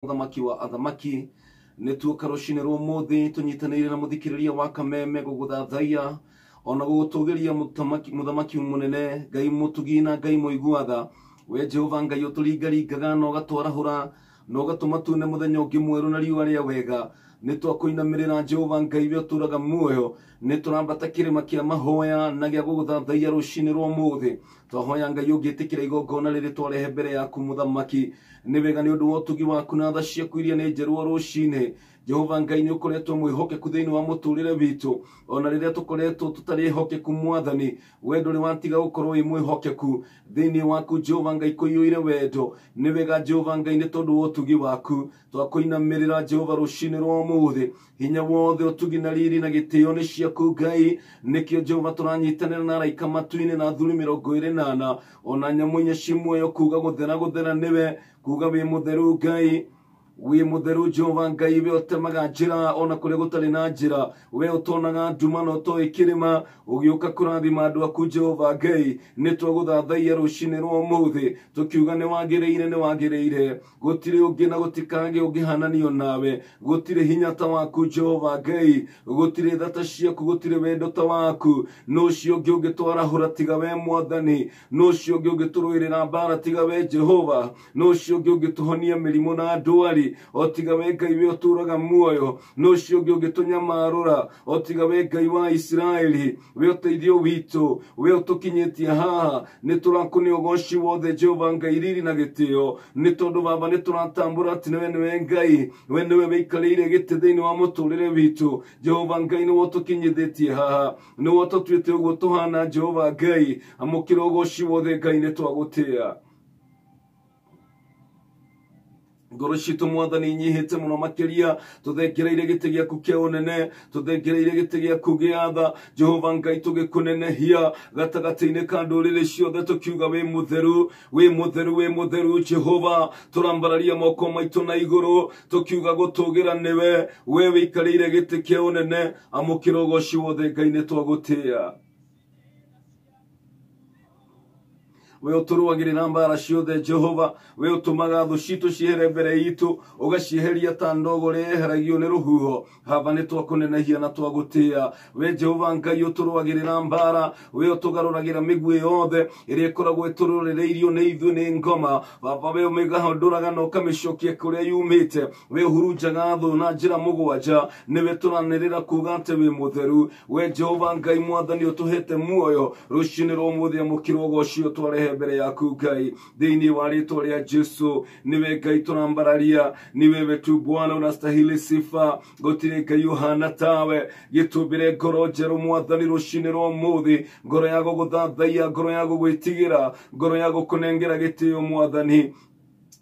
Mũthamaki wa athamaki, nĩ tuoka rũcinĩ rwa ũmũthĩ tũnyitanĩire na mũthikĩrĩria wa Kameme gũgũthathaiya ona gũgũtũgĩria, mũthamaki mũnene, Ngai mũtugi na Ngai mũigua tha. We Jehova Ngai ũtũringaringaga na ũgatwarahũra na ũgatũma tuone mũthenya ũngĩ mwerũ na riũa rĩa wega. Nĩ twakũinamĩrĩra Jehova Ngai, we ũtũraga muoyo. Nĩ tũrambata kĩrĩma kĩa mahoya na gĩa gũgũthathaiya rũcinĩ rwa ũmũthĩ. Twahoya Ngai ũngĩtĩkĩra igongona rĩrĩ twarehe mbere yaku, mũthamaki. Nĩ wega nĩ ũndũ wa ũtugi waku na tha ciaku iria nĩ njerũ o rũcinĩ. Jehova Ngai, nĩ ũkoretwo mwĩhokeku thĩinĩ wa mũtũrĩre witũ ona rĩrĩa tũkoretwo tũtarĩ ehokeku. Mwathani, we ndũrĩ watiga gũkorwo wĩ mwĩhokeku. Thĩinĩ waku Jehova Ngai kũiyũire wendo. Nĩ wega Jehova Ngai, nĩ tondũ wa ũtugi waku twakũinamĩrĩra Jehova rũcinĩ rwa ũmũthĩ. Hinya wothe, ũtugi na riri na gĩtĩo nĩ ciaku Ngai. Nĩkĩo Jehova tũranyitanĩra na araika matu-inĩ na athuri 24 ona nyamũ inya ci muoyo kuga gũthera gũthera nĩwe, kuga wĩ mũtheru Ngai, wĩ mũtheru Jehova Ngai. We ũtemaga njĩra ona kũrĩa gũtarĩ na njĩra, we ũtonaga nduma na ũtoĩ kĩrĩma, ũgĩũka kũrathima andũ aku. Jehova Ngai, nĩ twagũthathaiya rũcinĩ rwa ũmũthĩ tũkiuga nĩ wagĩrĩire, nĩ wagĩrĩire. Gũtirĩ ũngĩ na gũtikagĩ ũngĩhananio nawe. Gũtirĩ hinya ta waku Jehova Ngai, gũtirĩ tha ta ciaku, gũtirĩ wendo ta waku. Nũ ũcio ũngĩ ũngĩtwarahũra tiga we Mwathani? Nũ ũcio ũngĩ ũngĩtũrũĩrĩra mbara tiga we Jehova? Nũ ũcio ũngĩ ũngĩtũhonia mĩrimũ na ndwari o tiga we Ngai we ũtũraga muoyo? Nũ ũcio ũngĩ ũngĩtũnyamarũra o tiga we Ngai wa Isiraeli? We ũteithio witũ, we ũtũkinyĩtie haha, nĩ tũrakũnĩ ũgoci wothe Jehova Ngai, riri na gĩtĩo, nĩ tondũ Baba nĩ tũratambũra atĩ nĩwe nĩwe Ngai, we nĩwe wĩikarĩire gĩtĩ thĩinĩ wa mũtũrĩre witũ. Jehova Ngai, nĩwe ũtũkinyithĩtie haha, nĩwe ũtũtuĩte ũguo tũhana. Jehova Ngai, amũkĩra ũgoci wothe. Ngai, nĩ twagũtĩa. Ngoro citũ Mwathani nyihĩte mũno makĩria, tũthengereire gĩtĩ gĩaku kĩa ũnene, tũthengereire gĩtĩ gĩaku gĩa tha. Jehova Ngai, tũgĩkũnenehia gatagatĩ-inĩ ka ndũrĩrĩ ciothe, tũkiuga wĩ mũtheru, wĩ mũtheru, wĩ mũtheru Jehova. Tũrambararia moko maitũ na igũrũ tũkiuga gũtũgĩra nĩwe, we wĩikarĩire gĩtĩ kĩa ũnene. Amũkĩra ũgoci wothe Ngai, nĩ twagũtĩa. We ũtũrũagĩrĩra mbara ciothe Jehova, we ũtũmaga thũ citũ ciehere mbere itũ, ũgacieheria ta ndogo ũrĩa yeheragio nĩ rũhuho. Haba, nĩ twakũnenehia na twagũtĩa. We Jehova Ngai ũtũrũagĩrĩra mbara, we ũtũgarũragĩra mĩguĩ yothe ĩrĩa ĩkoragwo ĩtũrũrĩrĩirio nĩ ithuĩ nĩ ngoma. Baba, we ũmĩgahũndũraga na ũkamĩcokia kũrĩa yumĩte, we ũhurunjaga thũ na njĩra mũgwanja, nĩwe tũranĩrĩra kuga atĩ wĩ mũtheru. We Jehova Ngai Mwathani ũtũhete muoyo rũcinĩ rwa ũmũthĩ, amũkĩra ũgoci ũtwarehe mbere yaku Ngai, thĩinĩ wa rĩtwa rĩa Jesu. Nĩwe Ngai tũrambararia, ni wewe tu Bwana unastahili sifa. Gũtirĩ Ngai ũhana tawe. Gĩtũmbĩre ngoro njerũ Mwathani rũcinĩ rwa ũmũthĩ, ngoro ya gũgũthathaiya, ngoro ya gũgwĩtigĩra, ngoro ya gũkũnengera gĩtĩo Mwathani.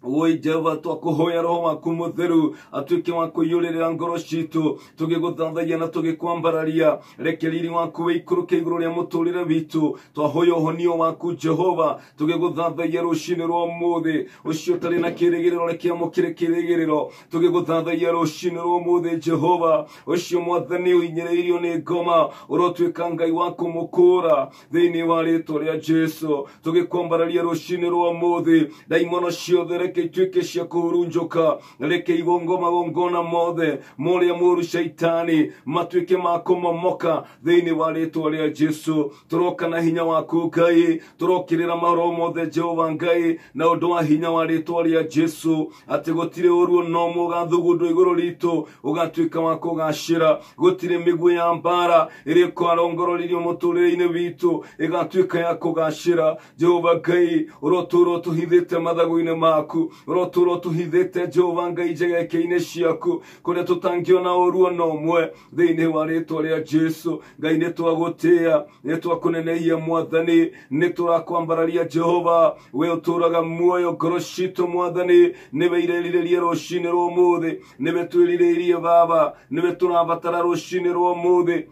Woi Jehova, twakũhoya roho waku mũtheru atuĩke wa kũiyũrĩrĩra ngoro citũ tũgĩgũthathaiya na tũgĩkwambararia. Reke riri waku wĩikũrũke igũrũ rĩa mũtũrĩre witũ. Twahoya ũhonio waku Jehova tũgĩgũthathaiya rũcinĩ rwa ũmũthĩ. Ũcio ũtarĩ na kĩrĩgĩrĩro, reke amũkĩre kĩrĩgĩrĩro tũgĩgũthathaiya rũcinĩ rwa ũmũthĩ. Jehova, ũcio Mwathani ũhinyĩrĩirio nĩ ngoma, ũrotuĩka Ngai wa kũmũkũra thĩinĩ wa rĩtwa rĩa Jesu. Tũgĩkwambararia rũcinĩ rwa ũmũthĩ, ndaimono ciothe reke ituĩke cia kũhurunjũka. Reke igongo magongona mothe morĩa mũru shaitani matuĩke ma kũmomoka thĩinĩ wa rĩtwa rĩa Jesu. Tũroka na hinya waku Ngai, tũrokĩrĩra maroho mothe Jehova Ngai na ũndũ wa hinya wa rĩtwa rĩa Jesu, atĩ gũtirĩ ũru no ũmwe ũgathugundwo igũrũ ritũ ũgatuĩka wa kũgacĩra. Gũtirĩ mĩguĩ ya mbara ĩrĩa ĩkwarongororirio mũtũrĩre-inĩ witũ ĩgatuĩka ya kũgacĩra. Jehova Ngai, ũrotũra ũtũhithĩte mathagu-inĩ maku, ũrotũra ũtũhithĩte Jehova Ngai njegeke-inĩ ciaku kũrĩa tũtangĩona ũru ona ũmwe, thĩinĩ wa rĩtwa rĩa Jesu. Ngai, nĩ twagũtĩa, nĩ twakũnenehia Mwathani, nĩ tũrakwambararia Jehova, we ũtũraga muoyo. Ngoro citũ Mwathani nĩwe irerirĩria rũcinĩ rwa ũmũthĩ, nĩwe twĩrirĩirie Baba, nĩwe tũrabatara rũcinĩ rwa ũmũthĩ.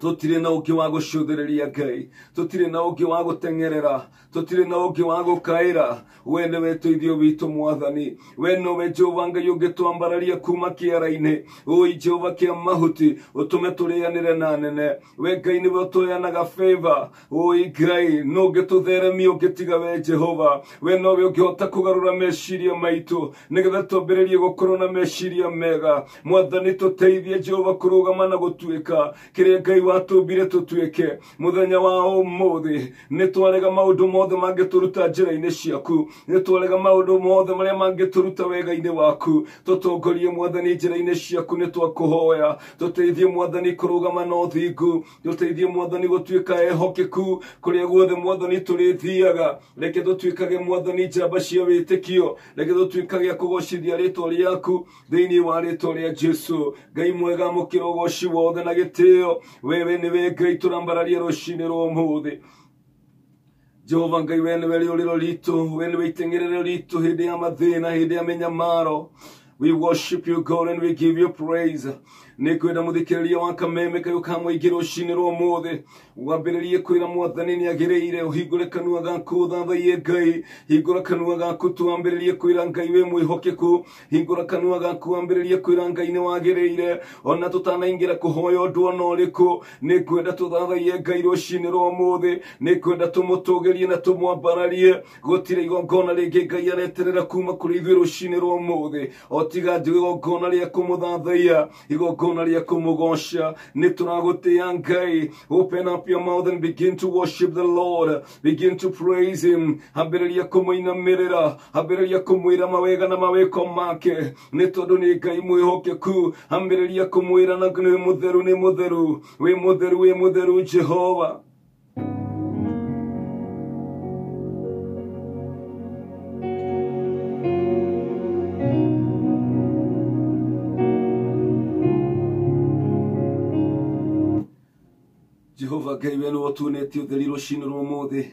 Tutire na ũngĩ wa gũcũthĩrĩria Ngai, tutire na ũngĩ wa gũteng'erera, tutire na ũngĩ wa gũkaĩra. We nĩwe ũteithio witũ Mwathani, we nowe Jehova Ngai ũngĩtwambararia kuma kĩara-inĩ, ũi Jehova kĩa mahuti, ũtũme tũrĩanĩre na nene. We Ngai nĩwe ũtũheanaga favor, ũi Ngai nũ ũngĩtũtheremia ũngĩtiga we Jehova. We nowe ũngĩhota kũgarũra meciria maitũ nĩgetha twambĩrĩrie gũkorwo na meciria mega. Mwathani tũteithie Jehova kũrũgama na gũtuĩka kĩrĩa Ngai watũmbire tũtuĩke. Mũthenya wa ũmũthĩ nĩ twarega maũndũ mothe mangĩtũruta njĩra-inĩ ciaku, nĩ twarega maũndũ mothe marĩa mangĩtũruta wega-inĩ waku. Tũtongorie Mwathani njĩra-inĩ ciaku, nĩ twakũhoya. Tũteithie Mwathani kũrũgama na ũthingu, tũteithie Mwathani gũtuĩka ehokeku kũrĩa guothe Mwathani tũrĩthiaga. Reke tũtuĩkage Mwathani njamba cia wĩtĩkio, reke tũtuĩkage a kũgocithia rĩtwa rĩaku thĩinĩ wa rĩtwa rĩa Jesu. Ngai mwega, amũkĩra ũgoci wothe na gĩtĩo. Wewe nĩwe Ngai tũrambararia rũcinĩ rwa ũmũthĩ. Jehova Ngai, we nĩwe rĩũrĩro ritũ, we nĩwe iteng'erero ritũ hĩndĩ ya mathĩna, hĩndĩ ya mĩnyamaro. We worship you, God, and we give you praise. Nĩ kwenda mũthikĩrĩria wa kameme kayũ ka mũingĩ rũcinĩ rwa ũmũthĩ, wambĩrĩrie kwĩra Mwathani nĩ agĩrĩire. Ũhingũre kanua gaku ũthathaiye Ngai, hingũra kanua gaku tuambĩrĩrie kwĩra Ngai wĩ mwĩhokeku, hingũra kanua gaku wambĩrĩrie kwĩra Ngai nĩ wagĩrĩire. Ona tũtanaingĩra kũhoya ũndũ ona ũrĩkũ, nĩ kwenda tũthathaiye Ngai rũcinĩ rwa ũmũthĩ, nĩ kwenda tũmũtũgĩrie na tũmwambararie. Gũtirĩ igongona rĩngĩ Ngai areterera kuma kũrĩ ithuĩ rũcinĩ rwa ũmũthĩ, o tiga igongona rĩa kũmũthathaiya, igongona rĩa kũmũgoca. Nĩ tũragũtĩĩa Ngai. Open up your mouth and begin to worship the Lord, begin to praise him. Ambĩrĩria kũmũinamĩrĩra, ambĩrĩria kũmwĩra mawega na mawĩko make, nĩ tondũ nĩ Ngai mwĩhokeku. Ambĩrĩria kũmwĩra na nĩ mũtheru, nĩ mũtheru, wĩ mũtheru, wĩ mũtheru Jehova. Jehova Ngai, we nĩwe ũtuonetie ũtheri rũcinĩ rwa ũmũthĩ,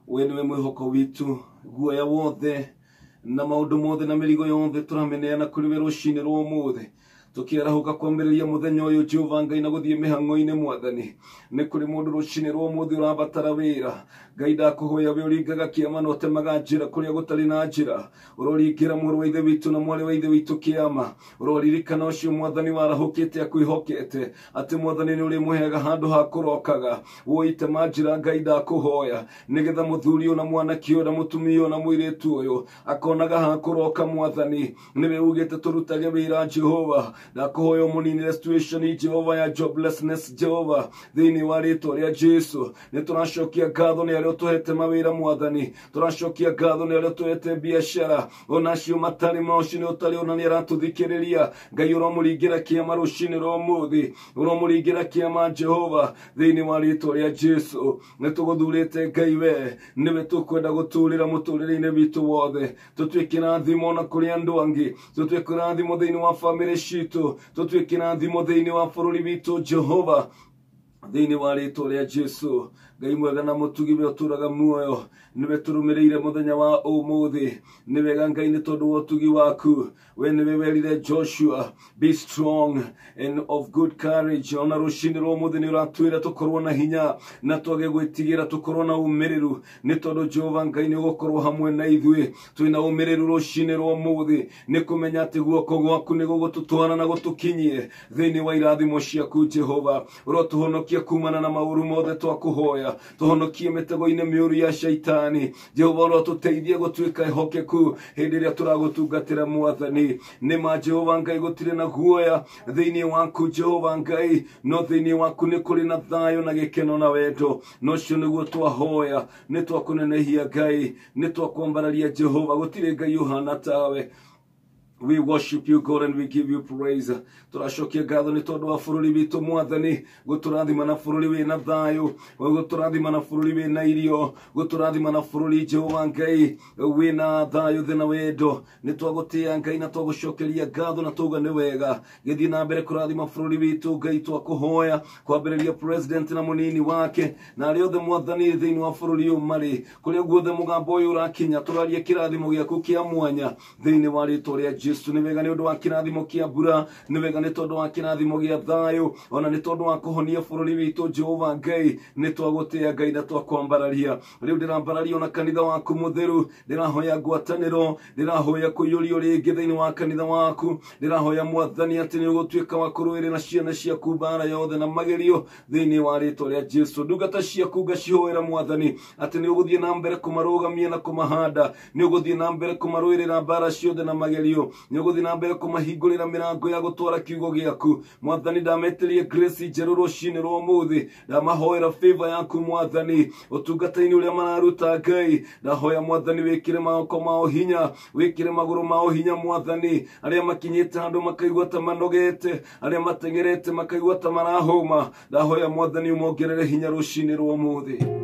we nĩwe mwĩhoko witũ. Guoya wothe na maũndũ mothe na mĩrigo yothe tũramĩneana kũrĩ we rũcinĩ rwa ũmũthĩ, tũkĩarahũka kwambĩrĩria mũthenya ũyũ Jehova Ngai na gũthiĩ mĩhang'o-inĩ. Mwathani, nĩ kũrĩ mũndũ rũcinĩ rwa ũmũthĩ ũrabatara wĩra. Ngai ndakũhoya, we ũringaga kĩama na ũtemaga njĩra kũrĩa gũtarĩ na njĩra. Ũroringĩra mũrũ wa ithe witũ na mwarĩ wa ithe witũ kĩama. Ũroririkana ũcio Mwathani warahũkĩte akwĩhokete atĩ Mwathani nĩ ũrĩmũheaga handũ ha kũrokaga. Wũitema njĩra Ngai ndakũhoya, nĩgetha mũthuri ũyũ na mwanake ũyũ na mũtumia ũyũ na mũirĩtu ũyũ akonaga ha kũroka. Mwathani, nĩwe ugĩte tũrutage wĩra. Jehova, ndakũhoya ũmũninĩre situation Jehova ya joblessness. Jehova, thĩinĩ wa rĩtwa rĩa Jesu, nĩ tũracokia ngatho nĩ arĩa ũtũhete mawĩra. Mwathani, tũracokia ngatho nĩ arĩa ũtũhete biacara, ona acio matarĩ maũcio nĩ ũtarĩ ona nĩ aratũthikĩrĩria. Ngai, ũromũringĩra kĩama rũcinĩ rwa ũmũthĩ, ũromũringĩra kĩama Jehova, thĩinĩ wa rĩtwa rĩa Jesu. Nĩ tũgũthurĩte Ngai, we nĩwe tũkwenda gũtũrĩra mũtũrĩre-inĩ witũ wothe. Tũtuĩke rathimo na kũrĩ andũ angĩ, tũtuĩke rathimo thĩinĩ wa bamĩrĩ citũ, tũtuĩke rathimo thĩinĩ wa bũrũri witũ Jehova, thĩinĩ wa rĩtwa rĩa Jesu. Ngai mwega na mũtugi, we ũtũraga muoyo, nĩwe tũrũmĩrĩire mũthenya wa ũmũthĩ. Nĩ wega Ngai, nĩ tondũ wa ũtugi waku. We nĩwe werire Joshua, be strong and of good courage. Ona rũcinĩ rwa ũmũthĩ nĩ ũratwĩra tũkorwo na hinya na twage gwĩtigĩra, tũkorwo na ũmĩrĩru, nĩ tondũ Jehova Ngai nĩ ũgũkorwo hamwe na ithuĩ. Twĩna ũmĩrĩru rũcinĩ rwa ũmũthĩ nĩ kũmenya atĩ guoko gwaku nĩ gũgũtũtwara na gũtũkinyie thĩinĩ wa irathimo ciaku. Jehova, ũrotũhonokia kumana na maũru mothe, twakũhoya tũhonokie mĩtego-inĩ mĩũru ya shaitani. Jehova, ũrotũteithie gũtuĩka ehokeku hĩndĩ ĩrĩa tũragũtungatĩra. Mwathani, nĩ ma Jehova Ngai, gũtirĩ na guoya thĩinĩ waku Jehova Ngai, no thĩinĩ waku nĩ kũrĩ na thayũ na gĩkeno na wendo. No ũcio nĩguo twahoya. Nĩ twakũnenehia Ngai, nĩ twakwambararia Jehova, gũtirĩ Ngai ũhana tawe. We worship you, God, and we give you praise. Tũracokia ngatho nĩ tondũ wa bũrũri witũ Mwathani, gũtũrathima na bũrũri wĩna thayũ, gũtũrathima na bũrũri wĩna irio, gũtũrathima na bũrũri Jehova Ngai wĩna thayũ thĩ na wendo. Nĩ twagũtĩĩa Ngai na twagũcokeria ngatho na twauga nĩ wega. Gĩthiĩ na mbere kũrathima bũrũri witũ Ngai, twakũhoya kwambĩrĩria president na mũnini wake na arĩa othe Mwathani thĩinĩ wa bũrũri ũyũ marĩ kũrĩa guothe mũgambo ũyũ ũrakinya. Tũraria kĩrathimo gĩaku kĩa mwanya thĩinĩ wa rĩtwa rĩa Jesu. Jesu. Nĩ wega nĩ ũndũ wa kĩrathimo kĩa mbura, nĩ wega nĩ tondũ wa kĩrathimo gĩa thayũ, ona nĩ tondũ wa kũhonia bũrũri witũ. Jehova Ngai, nĩ twagũtĩĩa Ngai na twakwambararia. Rĩu ndĩrambararia ona kanitha waku mũtheru, ndĩrahoya ngwatanĩro, ndĩrahoya kũiyũrio rĩngĩ thĩinĩ wa kanitha waku. Ndĩrahoya Mwathani atĩ nĩ ũgũtuĩka wa kũrũĩrĩra ciana ciaku mbara yothe na magerio thĩinĩ wa rĩtwa rĩa Jesu. Ndungata ciaku ngacihoera Mwathani atĩ nĩ ũgũthiĩ na mbere kũmarũgamia na kũmahanda, nĩ ũgũthiĩ na mbere kũmarũĩrĩra mbara ciothe na magerio, nĩ ũgũthiĩ na mbere kũmahingũrĩra mĩrango ya gũtwara kiugo gĩaku. Mwathani, ndametĩrie grace njerũ rũcinĩ rwa ũmũthĩ, ndamahoera favor yaku Mwathani ũtungata-inĩ ũrĩa mararuta. Ngai, ndahoya Mwathani wĩkĩre moko mao hinya, wĩkĩre magũrũ mao hinya Mwathani. Arĩa makinyĩte handũ makaigua ta manogete, arĩa mateng'erete makaigua ta marahũma, ndahoya Mwathani ũmongerere hinya rũcinĩ rwa ũmũthĩ.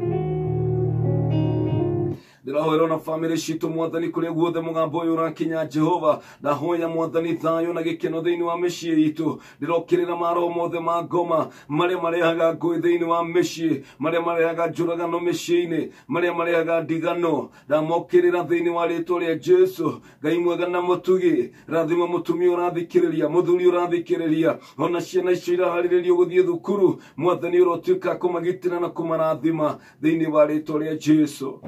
Ndĩrahoera na famĩlĩ citũ Mwathani kũrĩa guothe mũgambo ũyũ ũrakinya. Jehova, ndahoya Mwathani thayũ na gĩkeno thĩinĩ wa mĩciĩ itũ. Ndĩrokĩrĩra maroho mothe ma ngoma marĩa marehaga ngũĩ thĩinĩ wa mĩciĩ, marĩa marehaga njũragano mĩciĩ-inĩ, marĩa marehaga ndigano, ndamokĩrĩra thĩinĩ wa rĩtwa rĩa Jesu. Ngai mwega na mũtugi, rathima mũtumia ũrathikĩrĩria, mũthuri ũrathikĩrĩria, ona ciana icio iraharĩrĩrio gũthiĩ thukuru. Mwathani ũrotuĩka kũmagitĩra na kũmarathima thĩinĩ wa rĩtwa rĩa Jesu.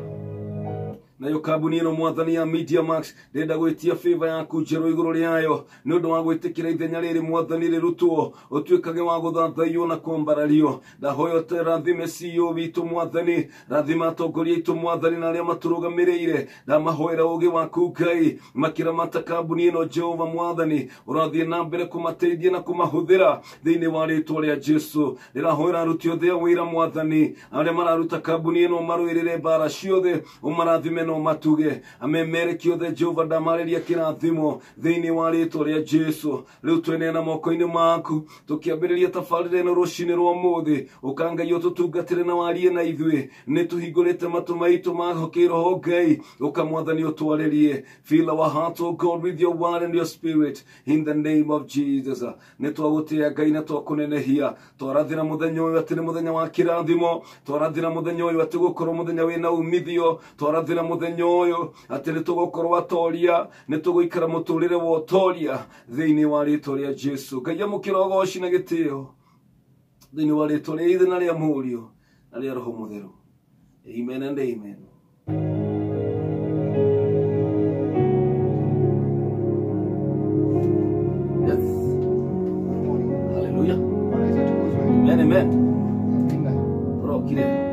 Nayo kambuni ĩno Mwathani ya Media Max, ndĩrenda gwĩtia favor yaku njerũ igũrũ rĩayo nĩ ũndũ wa gwĩtĩkĩra ithenya rĩrĩ Mwathani rĩrutwo, ũtuĩkage wa gũthathaiyo na kwambarario. Ndahoya ũterathime CEO witũ Mwathani, rathima atongoria aitũ Mwathani na arĩa matũrũgamĩrĩire. Ndamahoera ũũgĩ waku Ngai makĩramata kambuni ĩno. Jehova Mwathani, ũrathiĩ na mbere kũmateithia na kũmahũthĩra thĩinĩ wa rĩtwa rĩa Jesu. Ndĩrahoera aruti othe a wĩra Mwathani arĩa mararuta kambuni ĩno, marũĩrĩre mbara ciothe, ũmarathime no matuge amemereki othe. Jehova, ndamarĩria kĩrathimo thĩinĩ wa rĩtwa rĩa Jesu. Rĩu tweneana moko-inĩ maku tũkĩambĩrĩria tabarĩra ĩno rũcinĩ rwa ũmũthĩ. Ũka Ngai ũtũtungatĩre na warie na ithuĩ, nĩ tũhingũrĩte matũ maitũ ma kĩroho. Ngai, ũka Mwathani ũtwarĩrie. Fill our hearts, O God, with your word and your spirit in the name of Jesus. Nĩ twagũtĩĩa Ngai na twakũnenehia. Twarathĩra mũthenya ũyũ atĩ nĩ mũthenya wa kĩrathimo, twarathĩra mũthenya ũyũ atĩ gũkorwo mũthenya wĩna umithio, twarathĩra mũthenya ũyũ atĩ nĩ tũgũkorwo atoria, nĩ tũgũikara mũtũrĩre wa ũtoria thĩinĩ wa rĩtwa rĩa Jesu. Ngai, amũkĩra ũgoci na gĩtĩo thĩinĩ wa rĩtwa rĩa Ithe na rĩa Mũriũ na rĩa Roho Mũtheru. Amen and amen. Yes. Good morning. Hallelujah. Bwana Yesu atukuzwe. Amen, amen. Napenda. Tũrokire.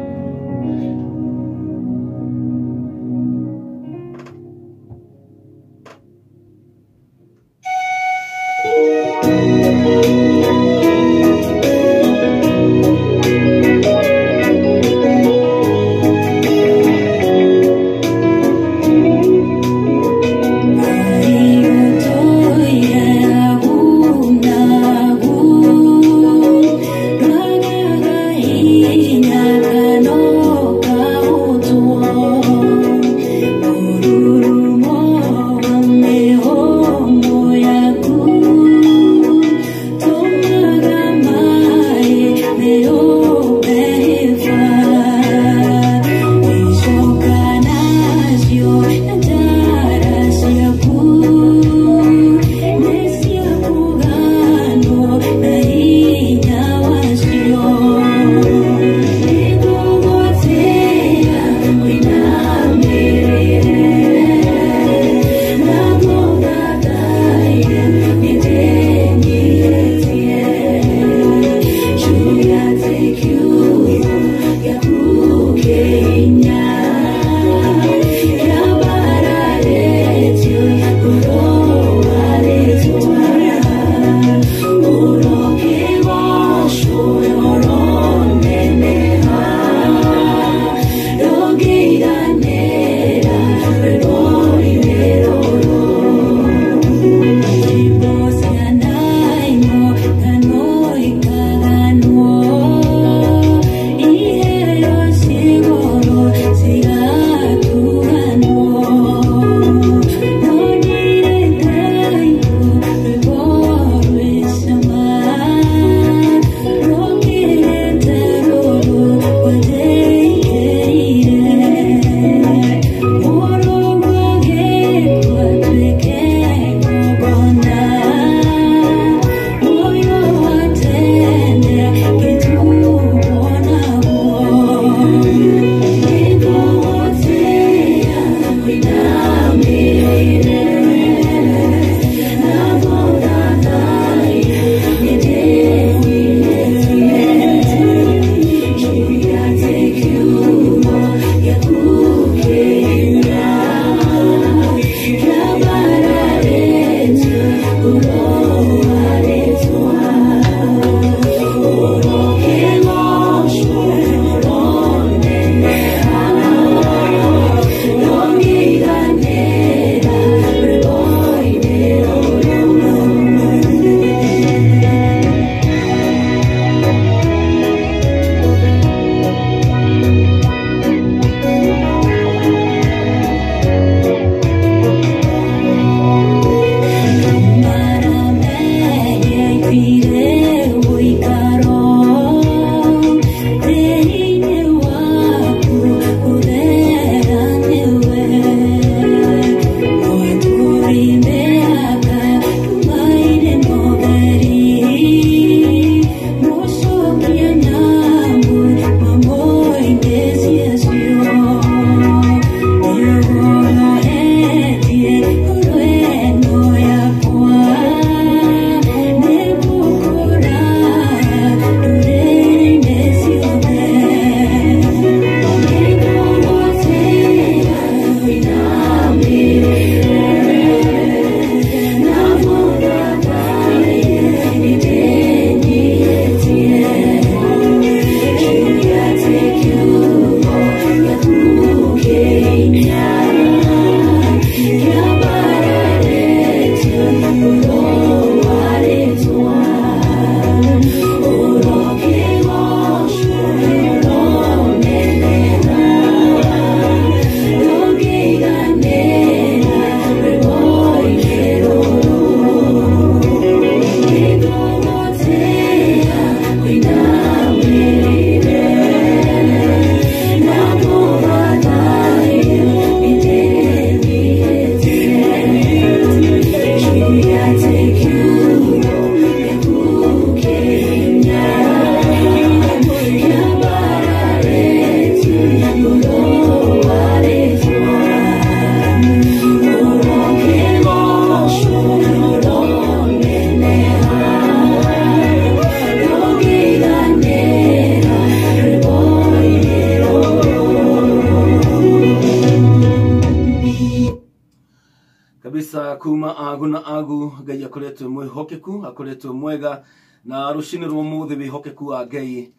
Kabisa kuma agu na agu Ngai akoretwo mwihokeku, akoretwo mwega na rucini rwa muthi wihokeku wa Ngai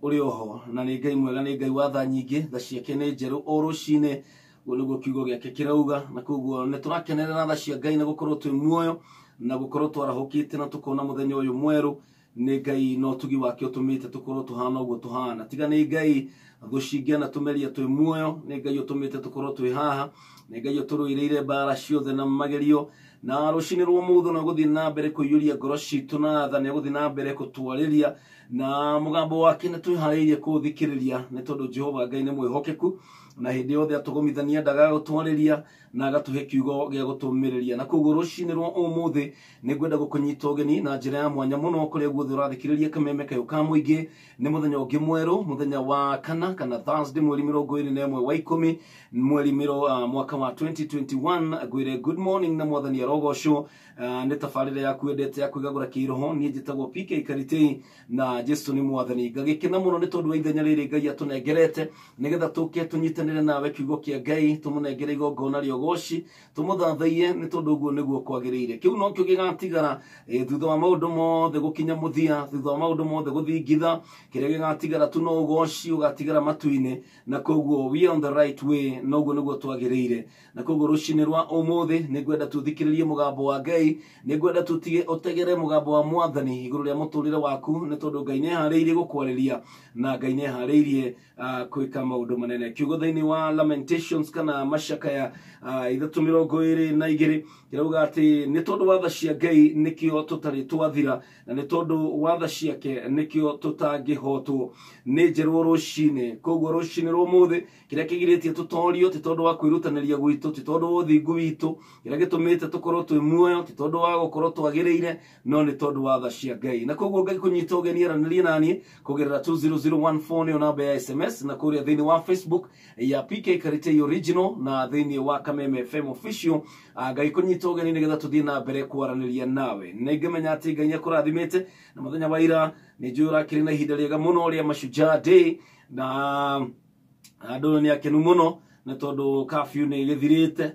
uri oho, na ni Ngai mwega, ni Ngai wa tha nyingi, tha ciake ni njeru o rucini, guo niguo kiugo giake kirauga, na koguo ni turakenerera tha cia Ngai na gukorwo twi muoyo na gukorwo twarahukite na tukona muthenya uyu mweru. Ni Ngai no tugi wake utumite tukorwo tuhana uguo tuhana, tiga ni Ngai thucingia na tumeria twi muoyo, ni Ngai utumite tukorwo twi haha, ni Ngai uturuireire mbara ciothe na magerio, na rucini rwa muthu na guthii na mbere kuiyuria ngoro citu na tha, ni guthii na mbere kutwarĩria na mugambo wake ni twihariirie kuthikiriria, ni tondu Jehova Ngai ni mwihokeku na hindi yothe atugomithania ndaga gutwarĩria na agatuhe kiugo gĩa gũtũmĩrĩria. Na koguo rũcinĩ rwa ũmũthĩ nĩ ngwenda gũkũnyita ũgeni na njĩra ya mwanya mũno kũrĩa guothe ũrathikĩrĩria Kameme Kayũ ka Mũingĩ. Nĩ mũthenya ũngĩ mwerũ, mũthenya wa kana kana Thursday, mweri 21 wa 10 mweri mwaka wa 2021. Ngwĩre good morning na mwathani arogocwo. Nĩ tabarĩra yaku endete ya kwĩgagũra kĩroho. Niĩ njĩtagwo PK Karitei na Jesu nĩ mwathani. Ngagĩkena mũno nĩ tondũ wa ithenya rĩrĩ Ngai atũnengerete nĩgetha tũke tũnyitanĩre nawe kiugo kĩa Ngai, tũmũnengere igongona rĩa ũgoci, tũmũthathaiye nĩ tondũ ũguo nĩguo kwagĩrĩire. Kĩu nokĩo gĩgatigara thutha wa maũndũ mothe gũkinya mũthia, thutha wa maũndũ mothe gũthingitha, kĩrĩa gĩgatigara tu no ũgoci ũgatigara matu-inĩ, na koguo we are on the right way, na ũguo nĩguo twagĩrĩire. Na koguo rũcinĩ rwa ũmũthĩ nĩ ngwenda tũthikĩrĩrie mũgambo wa Ngai, nĩ ngwenda tũtige ũtegere mũgambo wa mwathani igũrũ rĩa mũtũrĩre waku, nĩ tondũ Ngai nĩeharĩirie gũkwarĩria na Ngai nĩeharĩirie kwĩka maũndũ manene. Kiugo thĩinĩ wa Lamentations kana macakaya 3:22 kĩrauga atĩ nĩ tondũ wa tha cia Ngai nĩkĩo tũtarĩ twathira, na nĩ tondũ wa tha ciake nĩkĩo tũtangĩhotwo. Nĩ njerũ rũcinĩ. Koguo rũcinĩ rwa ũmũthĩ kĩrĩa kĩgirĩtie tũtorio ti tondũ wa kwĩrutanĩria gwitũ, ti tondũ wa ũthingu witũ, kĩrĩa gĩtũmĩte tũkorwo twĩ muoyo ti tondũ wa gũkorwo twagĩrĩire, no nĩ tondũ wa tha cia Ngai. Na koguo Ngai kũnyita ũgeni aranĩrie naniĩ kũgerera 20014 nĩyo namba ya SMS, na kũrĩa thĩinĩ wa Facebook ya PK Karitei Original na thĩinĩ wa Kameme FM Official. Ngai kũnyita ũgeni nĩgetha tũthiĩ na mbere kwaranĩria nawe. Nĩ ngĩmenya atĩ Ngai nĩakũrathimĩte, na mũthenya wa ira nĩ njũĩ ũrakĩrĩ na ihinda rĩega mũno rĩa Mashujaa Day, na andũ nĩ akenu mũno nĩ tondũ curfew nĩ ĩgĩthirĩte.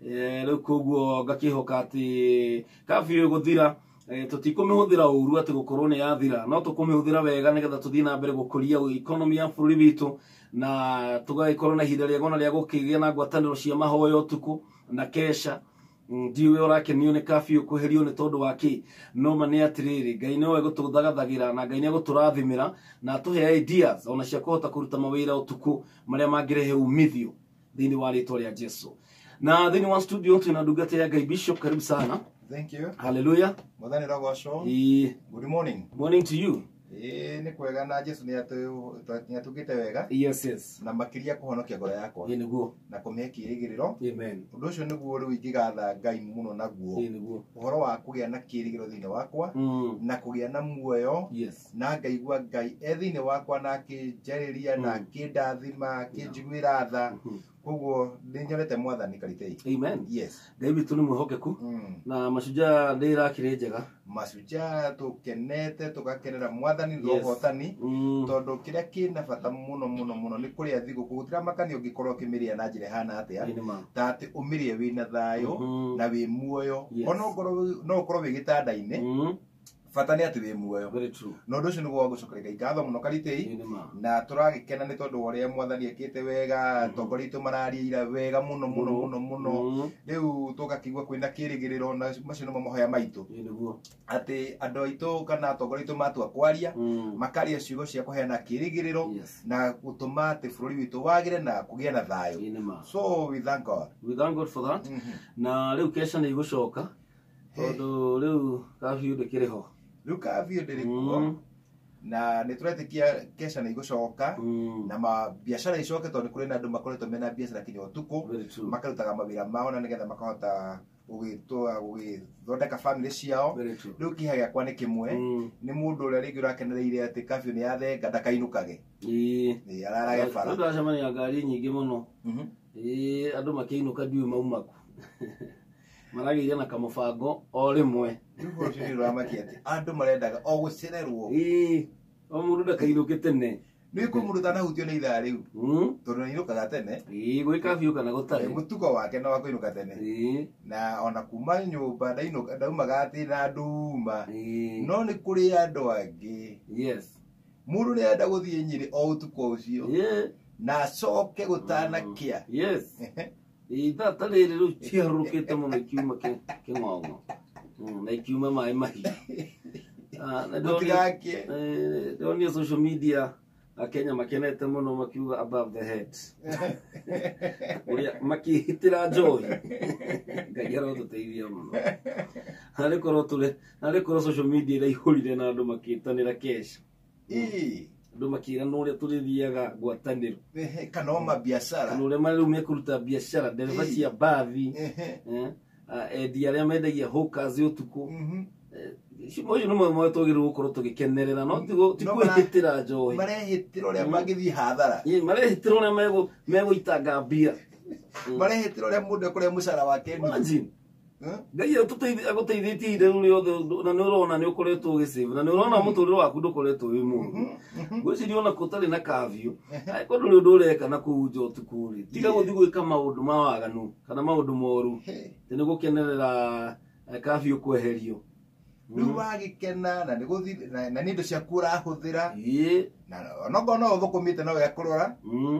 Rĩu koguo ngakĩhoka atĩ curfew ĩgũthira, tũtikũmĩhũthĩra ũru atĩ gũkorwo nĩ yathira, no tũkũmĩhũthĩra wega nĩgetha tũthiĩ na mbere gũkũria economy ya bũrũri witũ, na tũgagĩkorwo na ihinda rĩega ona rĩa gũkĩgĩa na ngwatanĩro cia mahoya ũtukũ na kesha. Ndiũĩ ũrakenio nĩ curfew kweherio nĩ tondũ wa kĩ, no ma nĩ atĩrĩrĩ, Ngai nĩwe gũtũthagathagĩra na Ngai nĩ egũtũrathimĩra na atũhe ideas ona cia kũhota kũruta mawĩra ũtukũ marĩa mangĩrehe umithio thĩinĩ wa rĩtwa rĩa Jesu. Na thĩinĩ wa studio twĩna ndungata ya Ngai Bishop, karibu sana. Thank you. Hallelujah. Mwathani rogocwo. Good morning. Morning to you. Ĩĩ nĩ kwega na Jesu nĩ atũgĩte wega. Yes, yes. Na makĩria kũhonokia ngoro yakwa. Ĩĩ nĩguo. Na kũmĩhe kĩĩrĩgĩrĩro. Amen. Ũndũ ũcio nĩguo rĩu ingĩgatha Ngai mũno naguo. Ĩĩ nĩguo. Ũhoro wa kũgĩa na kĩĩrĩgĩrĩro thĩinĩ wakwa. Na kũgĩa na muoyo. Yes. Na ngaigua Ngai e thĩinĩ wakwa na akĩnjarĩria na akĩndathima, akĩnjiguĩra tha. Koguo nĩ nyonete Mwathani Karitei. Amen. Yes. Ngai witũ nĩ mwĩhokeku. Na Mashujaa ndĩ ĩrakĩrĩ njega. Mashujaa tũkenete tũgakenera Mwathani nĩ ũhotani. Tondũ kĩrĩa kĩna bata mũno mũno mũno nĩ kũrĩa thigũkũ, gũtiramakania ũngĩkorwo ũkĩmĩrĩa na njĩra ĩhana atĩa, ta atĩ ũmĩrĩe wĩna thayũ na wĩ muoyo. Ona no ũkorwo wĩ gĩtanda-inĩ, bata nĩ atĩ wĩ muoyo. Very true. Na ũndũ ũcio nĩguo wa gũcokeria Ngai ngatho mũno Karitei. Na tũragĩkena nĩ tondũ wa ũrĩa Mwathani ekĩte wega, atongoria aitũ mararia ira wega mũno mũno mũno mũno. Rĩu tũgakĩigua kwĩna kĩĩrĩgĩrĩro, na macio nĩmo mahoya maitũ. Atĩ andũ aitũ kana atongoria aitũ matua kwaria, makaria ciugo cia kũheana kĩĩrĩgĩrĩro na gũtũma atĩ bũrũri witũ wagĩre na kũgĩe na thayũ. So we thank God. We thank God for that. Na rĩu kesha nĩ igũcoka tondũ rĩu curfew ndĩkĩrĩ ho. Rĩu curfew ndĩrĩ kuo, na nĩ tũretĩkia kesha nĩ igũcoka na mabiacara icoke, tondũ nĩ kũrĩ na andũ makoretwo mena biacara kinya ũtukũ, makarutaga mawĩra mao na nĩgetha makahota gũgĩthondeka family ciao. Rĩu kĩeha gĩakwa nĩ kĩmwe, nĩ mũndũ ũrĩa rĩngĩ ũrakenereire atĩ curfew nĩ yathenga ndakainũkage. Ĩĩ ararage bara. Ndacemania ngari nyingĩ mũno. Andũ makĩinũka ndiũĩ mauma kũ. Maragĩire na kamũbango o rĩmwe. Rĩu ũhoro ũcio nĩ ũramakia atĩ andũ marendaga o gũcererwo. Ĩĩ, o mũndũ ndakainũke tene. Nĩ kwĩ mũndũ ũtanahutio nĩ ithaa rĩu. Tondũ nĩainũkaga tene. Ĩĩ, gwĩ curfew kana gũtarĩ. Mũtugo wake no wa kũinũka tene. Ĩĩ. Na ona kuma nyũmba ndaumaga atĩ na nduma. Ĩĩ. No nĩ kũrĩ andũ angĩ. Yes. Mũndũ nĩarenda gũthiĩ Nyĩrĩ o ũtukũ ũcio. Ĩĩ. Na acoke gũtanakĩa. Yes. Ithaa ta rĩrĩ rĩu ciharũrũkĩte mũno ikiuma kĩng'ong'o. Na ikiuma maĩ mahiũ. Gũtigakie. Ndonire social media Akenya makenete mũno makiuga above the head. Ũrĩa makĩhitĩra njohi. Ngai arotũteithia mũno. Harĩ korwo social media ĩraihũrire na andũ makĩtanĩra kesha. Andũ makĩrana ũrĩa tũrĩthiaga ngwatanĩro. Kana o mabiacara. Kana ũrĩa rĩu mekũruta biacara, ndereba cia mbathi, endia arĩa mendagia hawkers ũtukũ. Ũcio nĩ mwega twagĩrĩirwo gũkorwo tũgĩkenerera, no ti kwĩhĩtĩra njohi. Marehĩtĩra ũrĩa mangĩthiĩ hathara. Marehĩtĩra ũrĩa megũitanga mbia. Marehĩtĩra ũrĩa mũndũ ekũrĩa mũcara wake nuthu. Imagine. Ngai agũteithĩtie ihinda rĩu rĩothe, na nĩ ũrona nĩ ũkoretwo ũgĩsave, na nĩ ũrona mũtũrĩre waku ndũkoretwo wĩ mũũru. Ngwĩciria ona gũtarĩ na curfew, angĩkorwo ndũrĩ ũndũ ũreka na kũu nja ũtukũ rĩ, tiga gũthiĩ gwĩka maũndũ ma waganu kana maũndũ moru, atĩ nĩ gũkenerera curfew kweherio. Rĩu wagĩkena na nĩ gũthiĩ na nĩ indo ciaku ũrahũthĩra. Ĩĩ. Na onokorwo no ũthũkũmĩte no wega kũrora,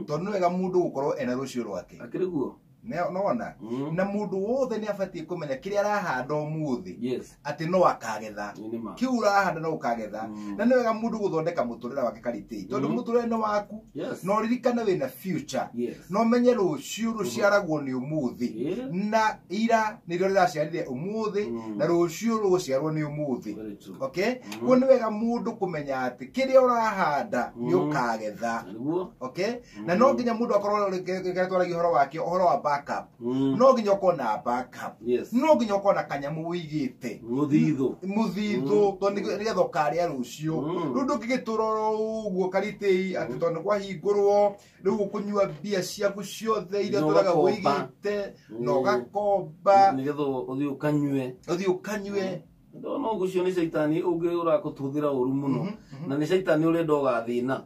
tondũ nĩ wega mũndũ gũkorwo ena rũciũ rwake. Akĩrĩ guo. Nona. Na mũndũ wothe nĩ abatiĩ kũmenya kĩrĩa arahanda ũmũthĩ. Yes. Atĩ no akagetha. Kĩu ũrahanda no ũkagetha. Na nĩ wega mũndũ gũthondeka mũtũrĩre wake Karitei, tondũ mũtũrĩre nĩ waku. Yes. Na ũririkane wĩna future. Yes. Na ũmenye rũciũ rũciaragwo nĩ ũmũthĩ. Na ira nĩrĩo rĩraciarire ũmũthĩ, na rũciũ rũgũciarwo nĩ ũmũthĩ. Very true. Okay? Koguo nĩ wega mũndũ kũmenya atĩ kĩrĩa ũrahanda nĩ ũkagetha. Nĩguo. Okay? Na no nginya mũndũ akorwo rĩrĩa twaragia ũhoro wake, ũhoro wa backup. No nginya ũkorwo na backup. Yes. No nginya ũkorwo na kanyamũ ũigĩte. Mũthithũ. Mũthithũ, tondũ nĩgetha ũkarĩa rũciũ. Rĩu ndũngĩgĩtũra oro ũguo Karitei atĩ tondũ kwahingũrwo, rĩu ũkũnyua mbia ciaku ciothe iria Na ũtũraga ũgakomba. ũigĩte, na ũgakomba. Nĩgetha ũthiĩ ũkanyue. Ũthiĩ ũkanyue. Ndona ũguo nĩ caitani ũngĩ ũrakũtũthĩra ũru mũno. Na nĩ caitani ũrenda ũgathĩna.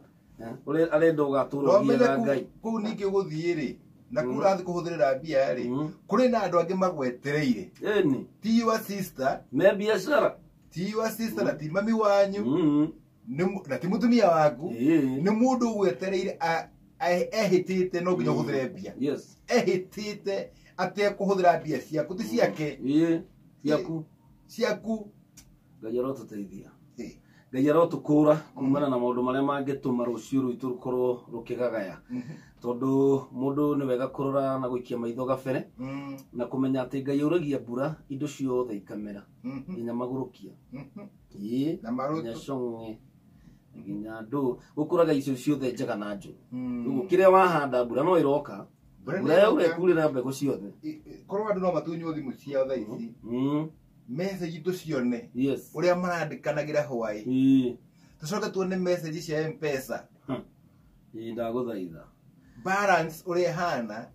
Ũrĩa arenda ũgatũra No ũgiaga menye Ngai. Kũu ningĩ ũgũthiĩ rĩ, Na kuu ũrathiĩ kũhũthĩrĩra mbia rĩ, kũrĩ na andũ angĩ magwetereire. Ĩni. Ti your sister. Me biacara. Ti your sister na ti mami wanyu. Na ti mũtumia waku. Nĩ mũndũ ũgwetereire ehĩtĩte no nginya ũhũthĩre mbia. Yes. Ehĩtĩte atekũhũthĩra mbia ciaku ti ciake. Ciaku. Ciaku. Ngai arotũteithia. Ngai arotũkũra kumana na maũndũ marĩa mangĩtũma rũciũ rwitũ rũkorwo rũkĩgagaya. Tondũ mũndũ nĩ wega kũrora na gũikia maitho gabere na kũmenya atĩ Ngai auragia mbura indo ciothe ikamera nginya magũrũkia. Nginya cong'e nginya ndũ gũkũraga icio ciothe njega na njũru. Ũguo kĩrĩa wahanda mbura no ĩroka. Mbura yaura ĩkurĩra mbegũ ciothe. Korwo andũ no matunywo thimũ ciao thaa ici. Message tucione. Yes. Ũrĩa marandĩkanagĩra hwaĩ. Tũcoke tuone message cia M-Pesa. Ndagũthaitha. Balance ũrĩa ĩhana.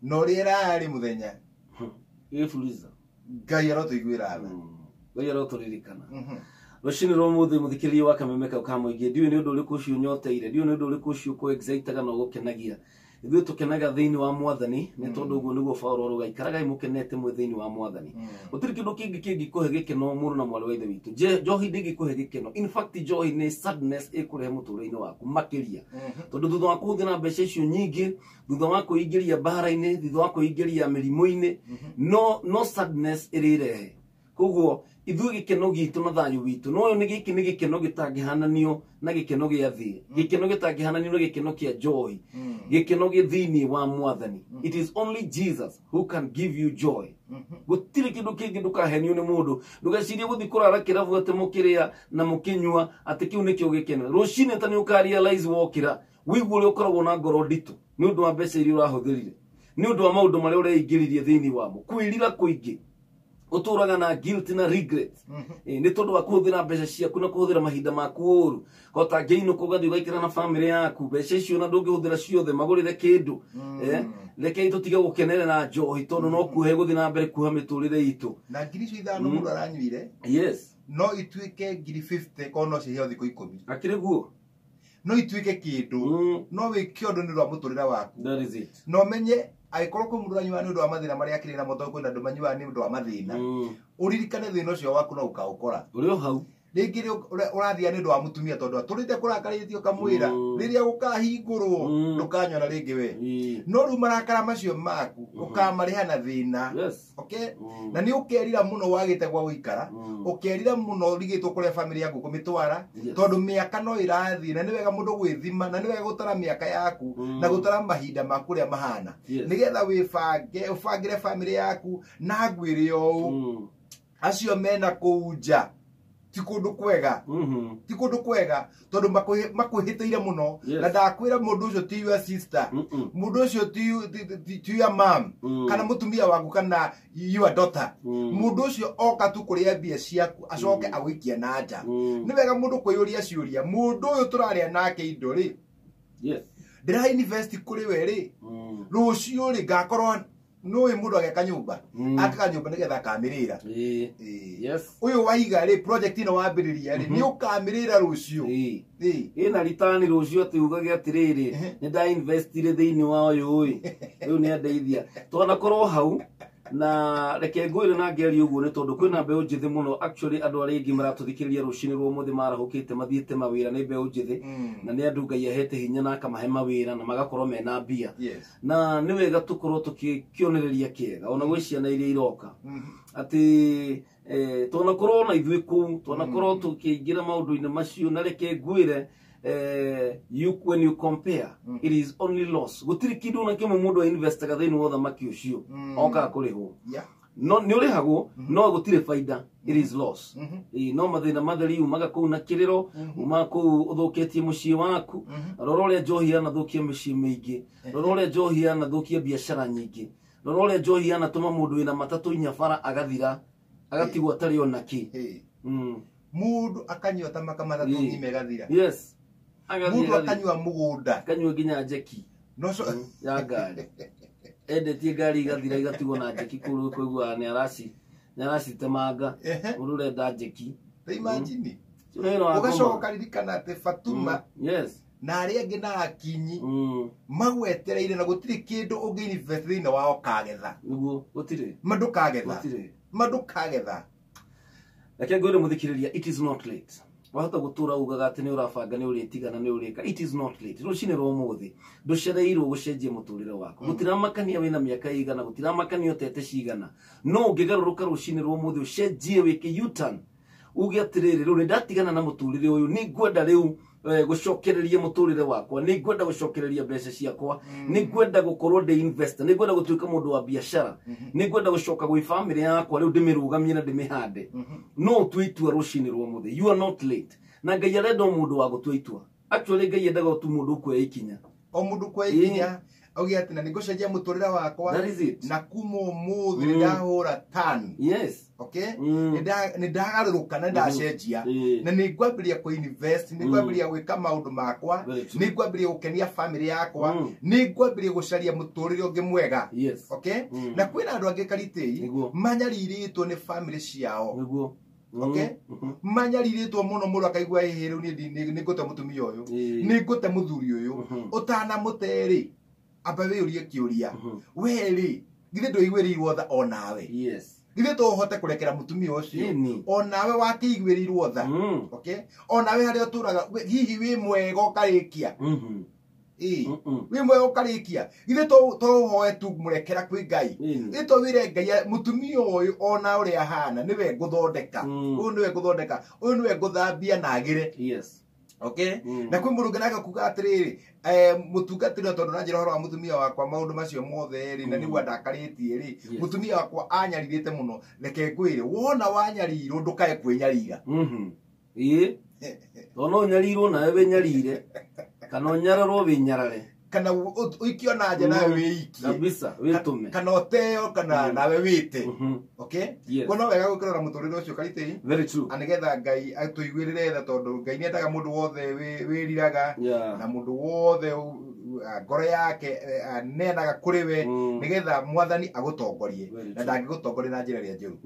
Na ũrĩa ĩrarĩ mũthenya. Ĩ fuliza. Ngai arotũiguĩra tha. Ngai arotũririkana. Rũcinĩ rwa ũmũthĩ mũthikĩrĩria wa Kameme kau ka mũingĩ, ndiũĩ nĩ ũndũ ũrĩkũ ũcio ũnyoteire, ndiũĩ nĩ ũndũ ũrĩkũ ũcio ũkũ-excitaga na ũgũkenagia. Ithuĩ tũkenaga thĩinĩ wa Mwathani nĩ tondũ ũguo nĩguo Paũlũ arauga, ikaragai mũkenete mwĩ thĩinĩ wa Mwathani. Gũtirĩ kĩndũ kĩngĩ kĩngĩkũhe gĩkeno mũrũ na mwarĩ wa Ithe witũ. Njohi ndĩngĩkũhe gĩkeno. In fact njohi nĩ sadness ĩkũrehe mũtũrĩre-inĩ waku makĩria. Tondũ thutha wa kũhũthĩra mbeca icio nyingĩ, thutha wa kwĩingĩria mbara-inĩ, thutha wa kwĩingĩria mĩrimũ-inĩ, no sadness ĩrĩrehe. Koguo ithuĩ gĩkeno gitũ na thayũ witũ no nĩ gĩkĩ nĩ gĩkeno gĩtangĩhananio na gĩkeno gĩa thĩ, gĩkeno gĩtangĩhananio na gĩkeno kĩa njohi, gĩkeno gĩ thĩinĩ wa Mwathani. It is only Jesus who can give you joy. Gũtirĩ kĩndũ kĩngĩ, ndũkahenio nĩ mũndũ, ndũgecirie gũthiĩ kũrara kĩrabu atĩ mũkĩrĩa na mũkĩnyua atĩ kĩu nĩkĩo gĩkeno. Rũcinĩ ta nĩ ũka-realize wokĩra wĩigue ũrĩa ũkoragwo na ngoro nditũ nĩ ũndũ wa mbeca iria ũrahũthĩrire, nĩ ũndũ wa maũndũ marĩa ũreingĩririe thĩinĩ wamo, kwĩrira kũingĩ ũtũraga na guilt na regret nĩ tondũ wa kũhũthĩra mbeca ciaku na kũhũthĩra mahinda maku ũru. Hota ngĩinũka ũgathiĩ ũgaikara na famĩlĩ yaku, mbeca icio na ndũngĩhũthĩra ciothe, magũrĩre kĩndũ. Rekei tũtige gũkenerera njohi tondũ no kuhe gũthiĩ na mbere kuha mĩtũrĩre itũ. Na ngiri icio ithano mũndũ aranyuire, yes, no ituĩke ngiri 50 korwo no ciheo thikũ 10. Akĩrĩ guo no ituĩke kĩndũ, no wĩke ũndũ nĩ ũndũ wa mũtũrĩre waku. That is it. Na ũmenye angĩkorwo kwĩ mũndũ ũranyuaga nĩ ũndũ wa mathĩna marĩa akĩrĩ namo, tondũ kwĩna andũ manyuaga nĩ ũndũ wa mathĩna, ũririkane thĩna ũcio waku no ũkaũkora. Ũrĩ o hau. Rĩngĩ ũrathiĩ nĩ ũndũ wa mũtumia tondũ atũrĩte kũrakarĩtio ũkamwĩra rĩrĩa gũkahingũrwo ndũkanyona rĩngĩ we. No rĩu marakara macio maku ũkamarĩha na thĩna. Yes. Okay? Na nĩ ũkerira mũno wagĩte gwa gũikara, ũkerira mũno ũrigĩtwo kũrĩa famĩlĩ yaku kũmĩtwara, tondũ mĩaka no ĩrathiĩ, na nĩ wega mũndũ gwĩthima, na nĩ wega gũtara mĩaka yaku na gũtara mahinda maku ũrĩa mahana, nĩgetha wĩbange, ũbangĩre famĩlĩ yaku. Na ngwĩre ũũ, acio mena kũu nja ti kũndũ kwega, ti kũndũ kwega, tondũ makwĩhĩtĩire mũno. Na ndakwĩra mũndũ ũcio ti your sister, mũndũ ũcio ti your mom, kana mũtumia waku, kana your daughter. Mũndũ ũcio oka tu kũrĩa mbia ciaku acoke agũikie na nja. Nĩ wega mũndũ kwĩyũria ciũria, mũndũ ũyũ tũrarĩa nake indo rĩ, ndĩra invest kũrĩ we rĩ, rũciũ rĩ ngakorwo nũĩ mũndũ ageka nyũmba, akaga nyũmba nĩgetha akamĩrĩra. Ũyũ waiga rĩ, project ĩno wambĩrĩria rĩ, nĩ ũkamĩrĩra rũciũ. Ĩna ritani rũciũ atĩ ugage atĩrĩrĩ, nĩ nda investire thĩinĩ wa ũyũ ĩ, rĩu nĩ andeithia. Twanakorwo hau na reke ngwĩre na ngerie ũguo nĩ tondũ kwĩna mbeũ njĩthĩ mũno. Actually andũ arĩa aingĩ maratũthikĩrĩria rũcinĩ rwa ũmũthĩ marahũkĩte mathiĩte mawĩra nĩ mbeũ njĩthĩ, na nĩ andũ Ngai ahete hinya na akamahe mawĩra na magakorwo mena mbia. Na nĩ wega tũkorwo tũkĩonereria kĩega ona gwĩ ciana iria iroka atĩ twanakorwo na ithuĩ kũu, twanakorwo tũkĩingĩra maũndũ-inĩ macio. Na reke ngwĩre, when you compare, it is only loss. Gũtirĩ kĩndũ ona kĩmwe mũndũ ainvestaga thĩinĩ wa ũthamaki ũcio okaga kũrĩhwo. No nĩ ũrĩhagwo, no gũtirĩ baida, it is loss. No mathĩna matheri umaga kũu na kĩrĩro, umaga kũu ũthũkĩtie mũciĩ waku. Rora ũrĩa njohi yanathũkia mĩciĩ mĩingĩ, rora ũrĩa njohi yanathũkia biacara nyingĩ, rora ũrĩa njohi yanatũma mũndũ wĩna matatũ inya bara agathira, agatigwo atarĩ ona kĩ. Mũndũ akanyua ta maka matatũ ng'ima ĩgathira. Yes. Mũndũ akanyua mũgũnda, akanyua nginya njeki ya ngari, endetie ngari igathira igatigwo na njeki kũu, kũigua nĩ aracitemanga. Mũndũ ũrenda njeki. Ta imagine. Ũgacoka ũkaririkana atĩ Fatuma Yes. Na arĩa angĩ na akinyi magwetereire na gũtirĩ kĩndũ ũngĩ invest thĩinĩ wao kagetha. Nĩguo gũtirĩ. Ma ndũkagetha. Ma ndũkagetha. Reke ngwĩre mũthikĩrĩria, it is not late. Wahota gũtũra ugaga atĩ nĩ ũrabanga nĩ ũrĩtigana nĩ ũrĩka. It is not late. Rũcinĩ rwa ũmũthĩ ndũcereirwo gũcenjia mũtũrĩre waku. Gũtiramakania wĩna mĩaka ĩigana, gũtiramakania ũtete cigana. No ũngĩgarũrũka rũcinĩ rwa ũmũthĩ ũcenjie wĩke U-turn. Uge atĩrĩrĩ, rĩu nĩndatigana na mũtũrĩre ũyũ, nĩngwenda rĩu gũcokereria mũtũrĩre wakwa, nĩngwenda gũcokereria mbeca ciakwa, nĩngwenda gũkorwo ndĩ investor, nĩngwenda gũtuĩka mũndũ wa biacara, nĩngwenda gũcoka gwĩ famĩlĩ yakwa rĩu ndĩmĩrũgamie na ndĩmĩhande. No ũtue itua rũcinĩ rwa ũmũthĩ. You are not late. Na Ngai arenda o mũndũ wa gũtua itua. Actually Ngai endaga tu mũndũ ũkuoya ikinya. O mũndũ kuoya ikinya auge atĩ na nĩngũcenjia mũtũrĩre wakwa. That is it. Na kuma ũmũthĩ nĩndahũra turn. Yes. Okay? Nĩndagarũrũka na nĩndacenjia. Na nĩngwambĩrĩria kũ-invest, nĩngwambĩrĩria gwĩka maũndũ makwa, nĩngwambĩrĩria gũkenia famĩlĩ yakwa, nĩngwambĩrĩria gũcaria mũtũrĩre ũngĩ mwega. Yes. Okay? Na kwĩna andũ angĩ Karitei manyarirĩtwo nĩ famĩlĩ ciao. Nĩguo. Okay? Manyarirĩtwo mũno mũno akaigua ĩhĩ rĩu niĩ nĩngũte mũtumia ũyũ, nĩngũte mũthuri ũyũ. Ũtanamũte rĩ, amba wĩyũrie kĩũria. We rĩ, githĩ ndũiguĩrĩirwo tha o nawe? Yes. Githĩ to ũhote kũrekera mũtumia ũcio? O nawe wakĩiguĩrĩirwo tha. Okay? O nawe harĩa ũtũraga hihi wĩ mwega ũkarĩkia. Wĩ mwega ũkarĩkia. Githĩ to ũhoe tu mũrekera kwĩ Ngai. Githĩ to wĩre Ngai mũtumia ũyũ ona ũrĩa ahana nĩwe ngũthondeka. Ũyũ nĩwe ngũthondeka. Ũyũ nĩwe ngũthambia na agĩre. Yes. Okay? Na kwĩ mũndũ ũngĩ nake kuga atĩrĩrĩ, mũtungatĩri tondũ na njĩra ũhoro wa mũtumia wakwa maũndũ macio mothe rĩ, na nĩguo andakarĩtie rĩ, mũtumia wakwa anyarirĩte mũno, reke ngwĩre, wona wanyarirwo ndũkae kwĩnyarira. Ĩĩ. Tondũ no ũnyarirwo nawe wĩnyarire, kana ũnyararwo wĩnyarare. Kana ũikio na nja nawe wĩikie. Kabisa, wĩtũme. Kana ũteo kana nawe wĩte. Okay? Kuo no wega gũkĩrora mũtũrĩre ũcio Karitei. Very true. Na nĩgetha Ngai atũiguĩrĩre tha tondũ Ngai nĩendaga mũndũ wothe wĩriraga na mũndũ wothe ngoro yake aneanaga kũrĩ we nĩgetha mwathani agũtongorie na ndangĩgũtongoria na njĩra ĩrĩa njũru.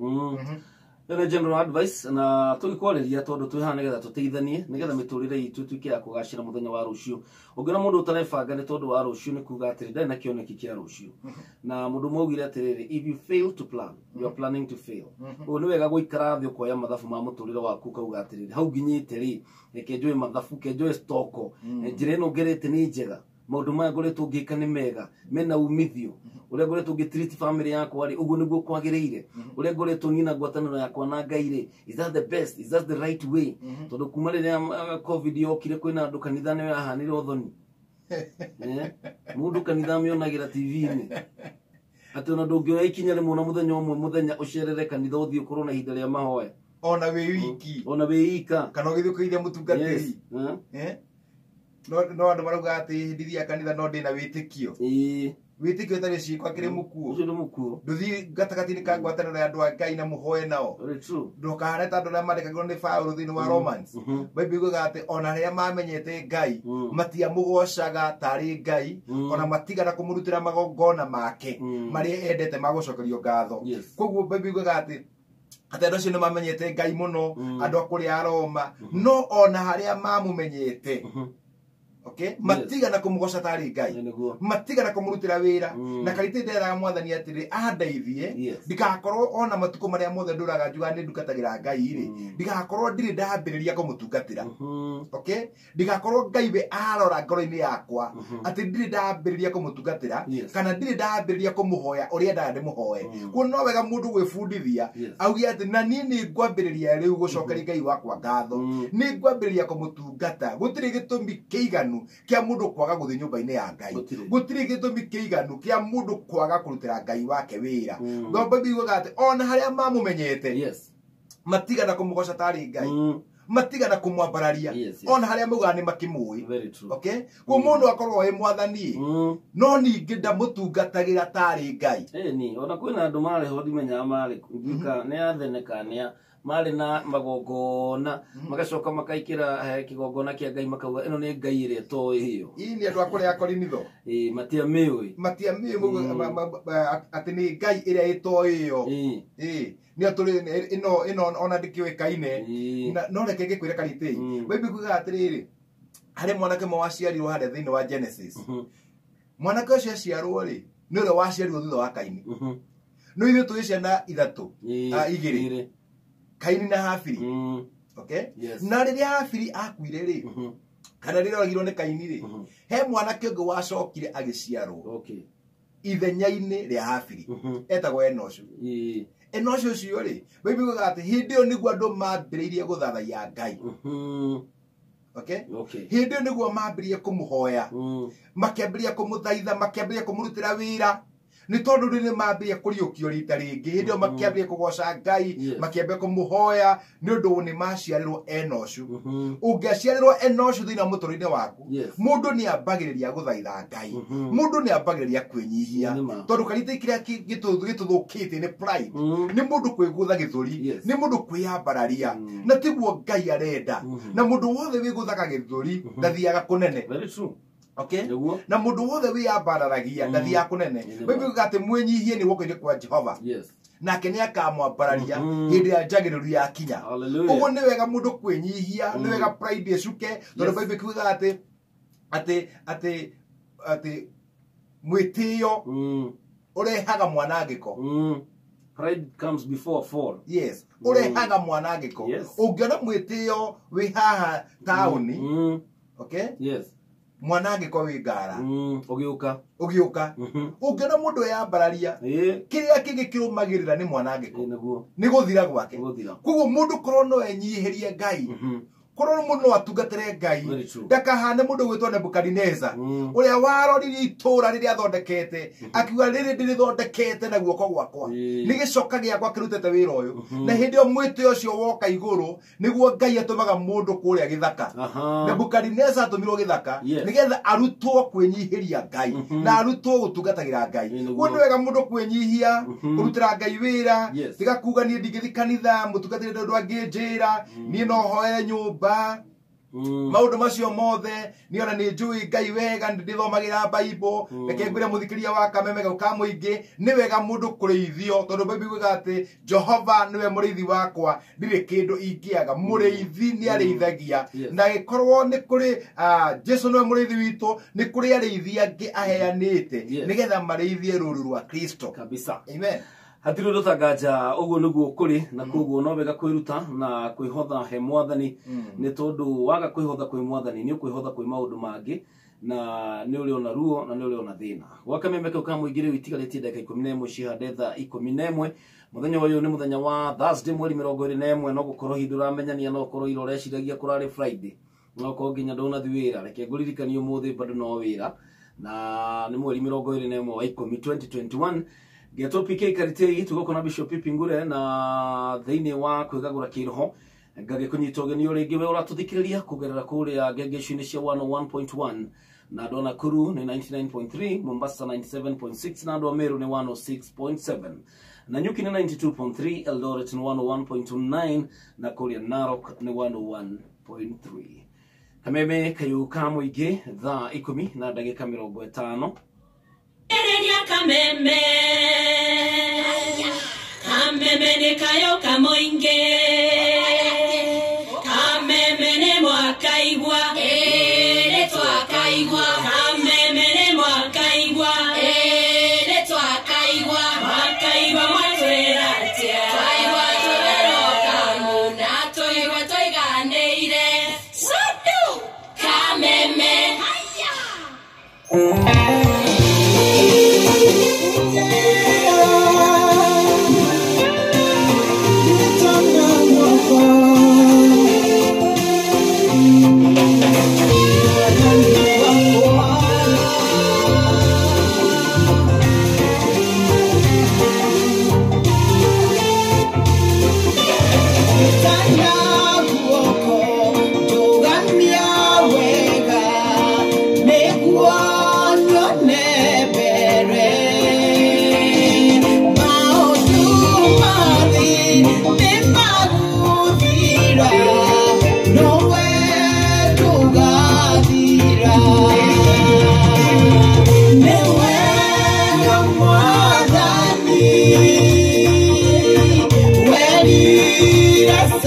Ĩno general advice na tũgĩkwarĩria tondũ twĩ haha nĩgetha tũteithanie nĩgetha mĩtũrĩre itũ ĩtuĩke ya kũgacĩra mũthenya wa rũciũ. Ũngĩona mũndũ ũtarebanga nĩ tondũ wa rũciũ nĩ kuga atĩrĩ ndarĩ na kĩoneki kĩa rũciũ. Na mũndũ ũmwe augire atĩrĩrĩ, if you fail to plan, you are planning to fail. Ũguo nĩ wega gũikara thĩ ũkoya mathabu ma mũtũrĩre waku ũkauga atĩrĩrĩ, hau nginyĩte rĩ, reke njoe mathabu, ke njoe stoko, njĩra ĩno ngerete nĩ njega, maũndũ maya ngoretwo ngĩka nĩ mega, mena umithio, ũrĩa ngoretwo ngĩtreat family yakwa rĩ, ũguo nĩguo kwagĩrĩire, ũrĩa ngoretwo ng'ina ngwatanĩro yakwa na Ngai rĩ, is that the best, is that the right way? Tondũ kuma rĩrĩa COVID yokire kwĩna andũ kanitha nĩyo yahanire ũthoni. Mũndũ kanitha amĩonagĩra TV-inĩ. Atĩ ona ndũngĩoya ikinya rĩmwe na mũthenya ũmwe mũthenya ũcerere kanitha ũthiĩ ũkorwo na ihinda rĩa mahoya. Ona wĩ wiki. Ona wĩ ika. Kana ũgĩthiĩ ũkĩgeithia mũtungatĩri. No andũ marauga atĩ ndithiaga kanitha no ndĩna wĩtĩkio. Wĩtĩkio ũtarĩ ciĩko akĩrĩ mũkuũ. Ũcio nĩ mũkuũ. Ndũthiĩ gatagatĩ-inĩ ka ngwatanĩro ya andũ a Ngai na mũhoe nao. Very true. Ndũkahane ta andũ arĩa mandĩkagĩrwo nĩ Paũlũ thĩinĩ wa Romans. Bible yugaga atĩ ona arĩa mamenyete Ngai matiamũgocaga tarĩ Ngai, ona matigana kũmũrutĩra magongona make marĩa endete ma gũcokerio ngatho. Koguo Bible yugaga atĩ andũ acio nĩ mamenyete Ngai mũno, andũ a kũrĩa Roma, no ona harĩa mamũmenyete, okay? Matigana kũmũgoca tarĩ Ngai, matigana kũmũrutĩra wĩra. Na Karitei nderaga mwathani atĩrĩ andeithie ndikakorwo ona matukũ marĩa mothe ndũraga njugaga nĩ ndungatagĩra Ngai rĩ, ndigakorwo ndirĩ ndambĩrĩria kũmũtungatĩra. Okay? Ndigakorwo Ngai we arora ngoro-inĩ yakwa atĩ ndirĩ ndambĩrĩria kũmũtungatĩra kana ndirĩ ndambĩrĩria kũmũhoya ũrĩa endaga ndĩmũhoe. Kuo no wega mũndũ gwĩbundithia auge atĩ na niĩ nĩ ngwambĩrĩria rĩu gũcokeria Ngai wakwa ngatho, nĩ ngwambĩrĩria kũmũtungata. Gũtirĩ gĩtũmi kĩiganu kĩa mũndũ kwaga gũthiĩ nyũmba-inĩ ya Ngai, gũtirĩ gĩtũmi kĩiganu kĩa mũndũ kwaga kũrutĩra Ngai wake wĩra. No Bible yugaga atĩ ona harĩa mamũmenyete matigana kũmũgoca tarĩ Ngai, matigana kũmwambararia, ona harĩa maugaga nĩ makĩmũĩ. Okay? Kuo mũndũ akorwo e mwathani no ningĩ ndamũtungatagĩra tarĩ Ngai. Ĩni, ona kwĩna andũ marĩ ho ndimenyaga marĩ kũ, nduĩka nĩ athene kana nĩ marĩ na magongona magacoka makaikĩra kĩgongona kĩa Ngai makauga ĩno nĩ Ngai ĩrĩa ĩtoĩ ĩyo. Ii nĩ andũ a kũrĩa Korinitho. Ĩĩ, matiamĩũĩ. Matiamĩũĩ atĩ nĩ Ngai ĩrĩa ĩtoĩ ĩyo. Ĩĩ, nĩ atũrĩ ĩno ĩno ona ndĩkĩũĩkaine. No reke ngĩkwĩre Karitei. Bible ĩkugaga atĩrĩrĩ, Harĩ mwanake ũmwe waciarirwo harĩa thĩinĩ wa Genesis. Mwanake ũcio aciarwo rĩ, nĩ ũrĩa waciarirwo thutha wa Kaini. No ithuĩ tũrĩ ciana ithatũ, igĩrĩ, Kaini na Habili. Okay? Yes. Na rĩrĩa Habili akuire rĩ, kana rĩrĩa oragirwo nĩ Kaini rĩ, he mwanake ũngĩ wacokire agĩciarwo. Okay. Ithenya-inĩ rĩa Habili. Etagwo Enoshu. Enoshu ũcio rĩ, Bible yugaga atĩ hĩndĩ ĩyo nĩguo andũ mambĩrĩirie gũthathaiya Ngai. Okay? Okay. Hĩndĩ ĩyo nĩguo mambĩrĩirie kũmũhoya. Makĩambĩrĩria kũmũthaitha, makĩambĩrĩria kũmũrutĩra wĩra. Nĩ tondũ rĩu nĩ mambĩrĩria kũriũkio rita rĩngĩ. Hĩndĩ ĩyo makĩambĩrĩria kũgoca Ngai, makĩambĩrĩria kũmũhoya nĩ ũndũ nĩ maciarĩrwo Enoshu. Ũngĩaciarĩrwo Enoshu thĩinĩ wa mũtũrĩre waku, mũndũ nĩ ambagĩrĩria gũthaitha Ngai. Mũndũ nĩ ambagĩrĩria kwĩnyihia. Tondũ karita kĩrĩa gĩtũthũkĩtie nĩ pride. Nĩ mũndũ kwĩgũtha gĩthũri, nĩ mũndũ kwĩyambararia. Na tiguo Ngai arenda. Na mũndũ wothe wĩgũthaga gĩthũri ndathiaga kũnene. Very true. Okay? Na mũndũ wothe wĩyambararagia ndathiaga kũnene. Bible yugaga atĩ mwĩnyihie nĩ guoko-inĩ kwa Jehova. Yes. Nake nĩ akamwambararia hĩndĩ ya njagĩrĩru yakinya. Ũguo nĩ wega mũndũ kwĩnyihia, nĩ wega pride ĩcuke, tondũ Bible ĩkiugaga atĩ atĩ atĩ atĩ mwĩtĩo ũrehaga mwanangĩko. Pride comes before fall. Yes. Ũrehaga mwanangĩko. Ũngĩona mwĩtĩo wĩ haha taũni, okay? Yes. Mwanangĩko wĩ ngara. Ũgĩũka. Ũgĩũka. Ũngĩona mũndũ eyambararia, kĩrĩa kĩngĩ kĩrũmagĩrĩra nĩ mwanangĩko. Nĩ gũthira gwake. Koguo mũndũ korwo no enyihĩrie Ngai, korwo mũndũ no atungatĩre Ngai, ndakahane mũndũ gwĩtwo Nebukadineza, ũrĩa waroririe itũũra rĩrĩa athondekete, akiuga rĩrĩ ndĩrĩthondekete na guoko gwakwa, nĩ gĩcoka gĩakwa kĩrutĩte wĩra ũyũ. Na hĩndĩ ĩyo mwĩtĩo ũcio woka igũrũ, nĩguo Ngai atũmaga mũndũ kũrĩa gĩthaka. Nebukadineza atũmirwo gĩthaka nĩgetha arutwo kwĩnyihĩria Ngai na arutwo gũtungatagĩra Ngai. Koguo nĩ wega mũndũ kwĩnyihia, kũrutĩra Ngai wĩra, tiga kuga niĩ ndingĩthiĩ kanitha, mũtungatĩri ndũ angĩnjĩra, niĩ no hoere nyũmba. Maũndũ macio mothe niĩ ona nĩ njũĩ Ngai wega, nĩ ndĩthomagĩra Bible. Reke ngwĩre mũthikĩria wa Kameme gau ka mũingĩ, nĩ wega mũndũ kũrĩithio, tondũ Bible yugaga atĩ Jehova nĩwe mũrĩithi wakwa, ndirĩ kĩndũ ingĩaga. Mũrĩithi nĩ arĩithagia. Na gĩkorwo nĩ kũrĩ Jesu nĩwe mũrĩithi witũ, nĩ kũrĩ arĩithi angĩ aheanĩte nĩgetha marĩithie rũũru rwa Kristo. Kabisa. Amen. Hatirĩ ũndũ ta nganja ũguo nĩguo kũrĩ, na koguo no wega kwĩruta na kwĩhotha he mwathani, nĩ tondũ waga kwĩhotha kwĩ mwathani nĩ ũkwĩhotha kwĩ maũndũ mangĩ, na nĩ ũrĩ ona ruo na nĩ ũrĩ ona thĩna. Gwa Kameme kau ka mũingĩ rĩu itigarĩtie ndagĩka 11 cihande thaa 11. Mũthenya ũyũ nĩ mũthenya wa Thursday mweri 21, no gũkorwo hihi ndũramenyania, no ũkorwo ira ũreciragia kũrarĩ Friday, no ũkorwo nginya ndũnathiĩ wĩra. Reke ngũririkanie ũmũthĩ bado no wĩra, na nĩ mweri 21 wa 10 2021. Ngetwo PK Karitei tugoko na Bishop Pipi Ngure na thĩinĩ wa kwĩgagũra kĩroho ngagĩkũnyita ũgeni o rĩngĩ we ũratũthikĩrĩria kũgerera kũrĩa ngengeci-inĩ cia 101.1 na andũ a Nakuru nĩ 99.3, Mombasa 97.6 na andũ a Meru nĩ 106.7, Nanyuki nĩ 92.3, Eldoret nĩ 101.9 na kũrĩa Narok nĩ 101.3. Kameme kayũ ka mũingĩ thaa 10 na ndagĩka 50. Kameme, kameme ni kayo kamoinge, kameme ni mwakaigwa, ni twakaigwa, kameme ni mwakaigwa, ni twakaigwa, mwakaigwa mwatwĩra atĩa, twaigwa tũreroka mũna, twaigwa tũiganĩire, Sadu kameme, haya. Yes,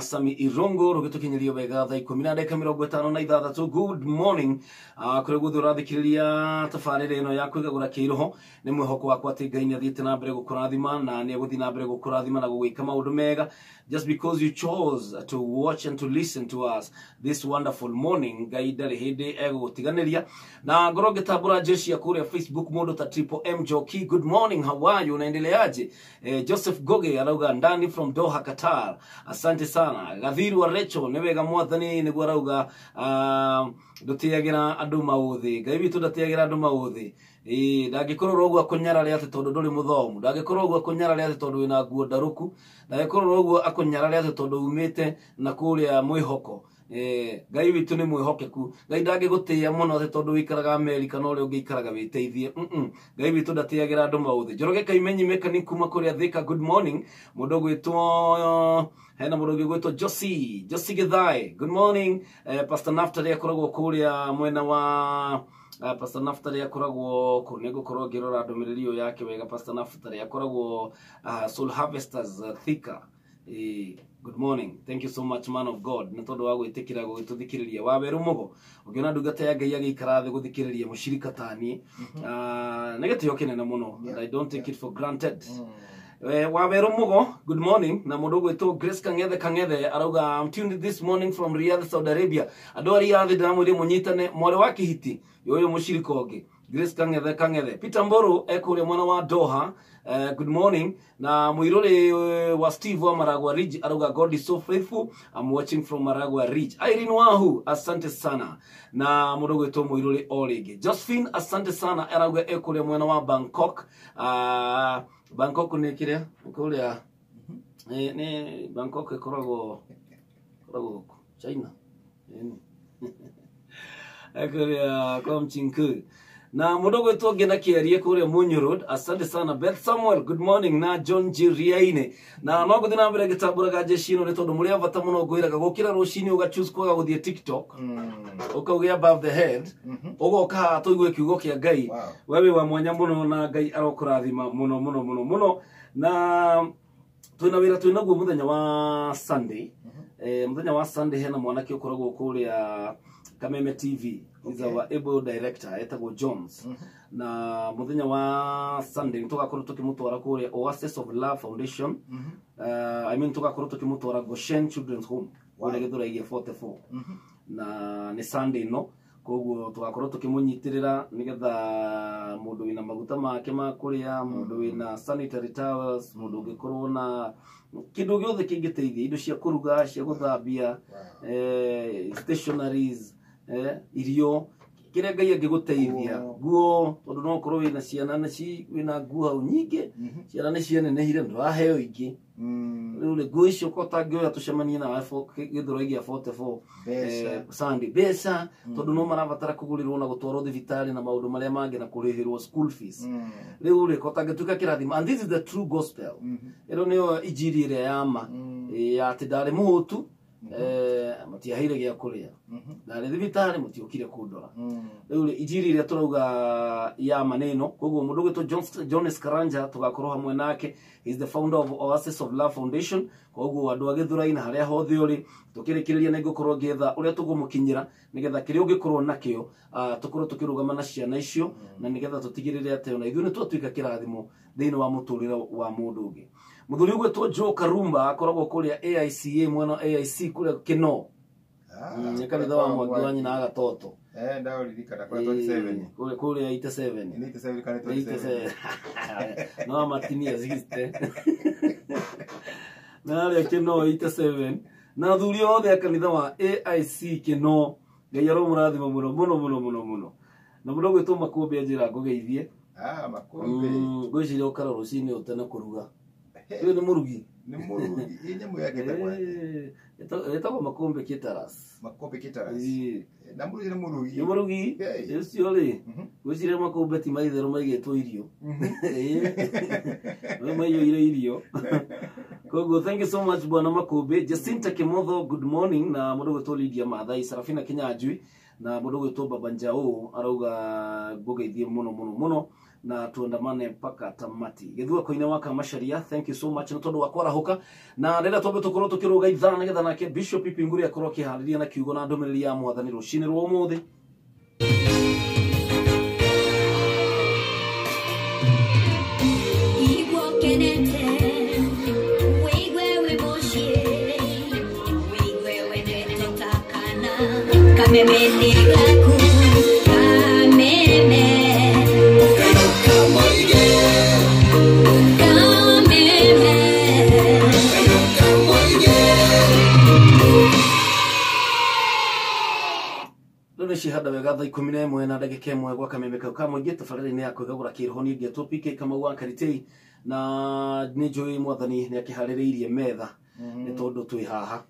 Sami Irongo rugitukinyirio wega thaa 10:56. Good morning. Kuri guthu rathikiriria tabarĩra ĩno ya kwĩgagũra kĩroho nĩ mwĩhoko wakwa atĩ Ngai nĩathiĩte na mbere gũkũrathima na nĩegũthiĩ na mbere gũkũrathima na gũgwĩka maũndũ mega just because you chose to watch and to listen to us this wonderful morning. Ngai ndarĩ hĩndĩ egũgũtiganĩria na ngorwo ngĩtambũra jeshi ya kũrĩa Facebook mũndũ ta Triple M Joki. Good morning, how are you, unaendeleaje? Joseph Goge arauga ndani from Doha, Qatar. Asante sana. Gathiru wa Recho nĩ wega mwathani nĩguo arauga ndũtĩagĩra andũ maũthĩ. Ngai witũ ndatĩagĩra andũ maũthĩ. Ndangĩkorwo ũguo akũnyarare atĩ tondũ ndũrĩ mũthomu, ndangĩkorwo ũguo akũnyarare atĩ tondũ wĩna nguo ndarũku, ndangĩkorwo ũguo akũnyarare atĩ tondũ umĩte na kũrĩa mwĩhoko. Ngai witũ nĩ mwĩhokeku. Ngai ndangĩgũtĩĩa mũno atĩ tondũ wĩikaraga Amerika na ũrĩa ũngĩikaraga wĩteithie. Ngai witũ ndatĩagĩra andũ maũthĩ. Njoroge Kaimenyi mechanic kuma kũrĩa Thika, good morning. Mũndũ ũgwĩtwo hena mũndũ ũngĩ ũgwĩtwo Josie, Josie Githae, good morning. Pastor Naftali akoragwo kũrĩa mwena wa Pastor Naftali akoragwo kũ, nĩ ngũkorwo ngĩrora ndũmĩrĩri ĩyo yake wega. Pastor Naftali akoragwo Soul Harvesters, Thika. Good morning, thank you so much man of God nĩ tondũ wa gwĩtĩkĩra gũgĩtũthikĩrĩria. Wawerũ Mũgo, ũngĩona ndungata ya Ngai agĩikara thĩ gũthikĩrĩria mũcirika tani, nĩ gĩtĩo kĩnene mũno, and I don't take it for granted. Wawerũ Mũgo, good morning. Na mũndũ ũgwĩtwo Grace Kang'ethe Kang'ethe arauga, I'm tuned this morning from Riyadh, Saudi Arabia. Andũ a Riyadh ndĩramwĩrie mũnyitane, mwarĩ wa Kĩhiti ũyũ mũcirika ũngĩ Grace Kang'ethe Kang'ethe. Peter Mburu ekũrĩa mwena wa Doha, good morning. Na mũirũrĩ wa Steve wa Maragua Ridge arauga, God is so faithful, I'm watching from Maragua Ridge. Irene Wahu, asante sana. Na mũndũ ũgwĩtwo mũirũrĩ o rĩngĩ Josephine, asante sana, arauga ekũrĩa mwena wa Bangkok. Bangkok nĩ kĩrĩa kũrĩa nĩ Bangkok ĩkoragwo kũ? China. Ĩni. Kũrĩa kwa Mchinku. Na mũndũ ũgwĩtwo Ngĩna Kĩarie kũrĩa Munyu Road, asante sana. Beth Samuel, good morning. Na John G Riaine. Na no ngũthiĩ na mbere ngĩtambũraga jeshi ĩno nĩ tondũ mũrĩ a bata mũno. Ngwĩraga gũkĩra rũcinĩ ũga choose kwaga gũthiĩ TikTok, ũkauge above the head, ũgoka haha tũigue kiugo kĩa Ngai. We wĩ wa mwanya mũno na Ngai arokũrathima mũno mũno mũno mũno. Na twĩna wĩra twĩnaguo mũthenya wa Sunday. Mũthenya wa Sunday hena mwanake ũkoragwo kũrĩa Kameme TV. He's our able director, etagwo Jones. Na mũthenya wa Sunday tũgakorwo tũkĩmũtwara kũrĩa Oasis of Love Foundation. I mean, tũgakorwo tũkĩmũtwara Goshen Children's Home kũrĩa Gĩthũrai gĩa 44, na nĩ Sunday no koguo tũgakorwo tũkĩmũnyitĩrĩra nĩgetha mũndũ wĩna maguta make ma kũrĩa, mũndũ wĩna sanitary towels, mũndũ ũngĩkorwo na kĩndũ gĩothe kĩngĩteithia, indo cia kũruga, cia gũthambia, stationaries, irio, kĩrĩa Ngai angĩgũteithia, nguo, tondũ no ũkorwo wĩna ciana na ci wĩna nguo hau nyingĩ, ciana nĩ cianenehire, ndũraheo ingĩ. Rĩu rĩ, nguo icio ko ũtangĩoya, tũcemanie nawe Gĩthũrai gĩa 44. Mbeca. Sunday mbeca, tondũ no marabatara kũgũrĩrwo na gũtwarwo thibitarĩ na maũndũ marĩa mangĩ na kũrĩhĩrwo school fees. Rĩu rĩ, ko ũtangĩtuĩka kĩrathimo? And this is the true gospel. Ĩno nĩyo injiri ĩrĩa ya ma. Ya atĩ ndarĩ mũhũtu, matiaheire gĩa kũrĩa, ndarĩ thibitarĩ, mũtiokire kũndora. Rĩu rĩ, injiri ĩrĩa tũrauga ya maneno. Koguo mũndũ ũgwĩtwo Jones Karanja tũgakorwo hamwe nake. He is the founder of Oasis of Love Foundation. Koguo andũ a Gĩthũrai na harĩa hothe ũrĩ, tũkĩrĩkĩrĩria nĩ ngũkorwo ngĩetha ũrĩa tũkũmũkinyĩra nĩgetha kĩrĩa ũngĩkorwo nakĩo, tũkorwo tũkĩrũgama na ciana icio, na nĩgetha tũtigĩrĩre atĩ ona ithuĩ nĩ twatuĩka kĩrathimo thĩinĩ wa mũtũrĩre wa mũndũ ũngĩ. Mũthuri ũgwĩtwo Joe Karumba akoragwo kũrĩa AICA, mwena wa AIC kũrĩa Kĩno. Nĩ kanitha wa Mwangi wa nyina agatoto. Ndaũririkana kũrĩa 27. Kũrĩa 87. Nĩ 87 kana 27? 87 no matinia 60 na arĩa Kĩno 87, na athuri othe a kanitha wa AIC Kĩno, Ngai aromũrathima mũno mũno mũno mũno mũno. Na mũndũ ũgwĩtwo Makũmbĩ anjĩra ngũgeithie. Ah, Makũmbĩ. Ngwĩciria ũkara rũcinĩ ũtene kũruga. Ũyũ nĩ mũrugi. Nĩ mũrugi. Ĩ nyamũ yake ĩtagwo atĩa? Ĩtagwo Makũmbĩ Kĩtaras. Makũmbĩ Kĩtaras. Ĩĩ. Na mũrugi nĩ mũrugi. Nĩ mũrugi. Hey. Ũcio rĩ, ngwĩciria makũmbĩ ti maitherũ maigĩtwo irio. Ĩĩ. Maiyũire irio. Koguo thank you so much, bwana Makũmbĩ. Jacinta Kimotho, good morning. Na mũndũ ũgwĩtwo Lydia Mathai, Sarafina Kinyanjui, na mũndũ ũgwĩtwo Baba Njau arauga ngũgeithie mũno mũno mũno na tuandamane mpaka tamati. Gĩthua koine wa Kamacharia, thank you so much nĩ tondũ wa kwarahuka. Na rĩrĩa twambe tũkorwo tũkĩrũga ithaa nĩgetha nake Bishop Ipinguri akorwo akĩharĩria na kiugo na ndũmĩrĩri ya Mwathani rũcinĩ rwa ũmũthĩ. Igua ũkenete, wĩigue wĩ mũciĩ, wĩigue wendete ta kana kameme nĩ gaku kameme, kameme. Rĩu nĩ cihanda wega thaa 11:01 gwa kameme kau ka mũingĩ, tabarĩra-inĩ ya kwĩgagũra kĩroho. Niĩ ngetwo PK Kamau wa Karitei, na nĩ njũĩ Mwathani nĩ akĩharĩrĩirie metha nĩ tondũ twĩ haha.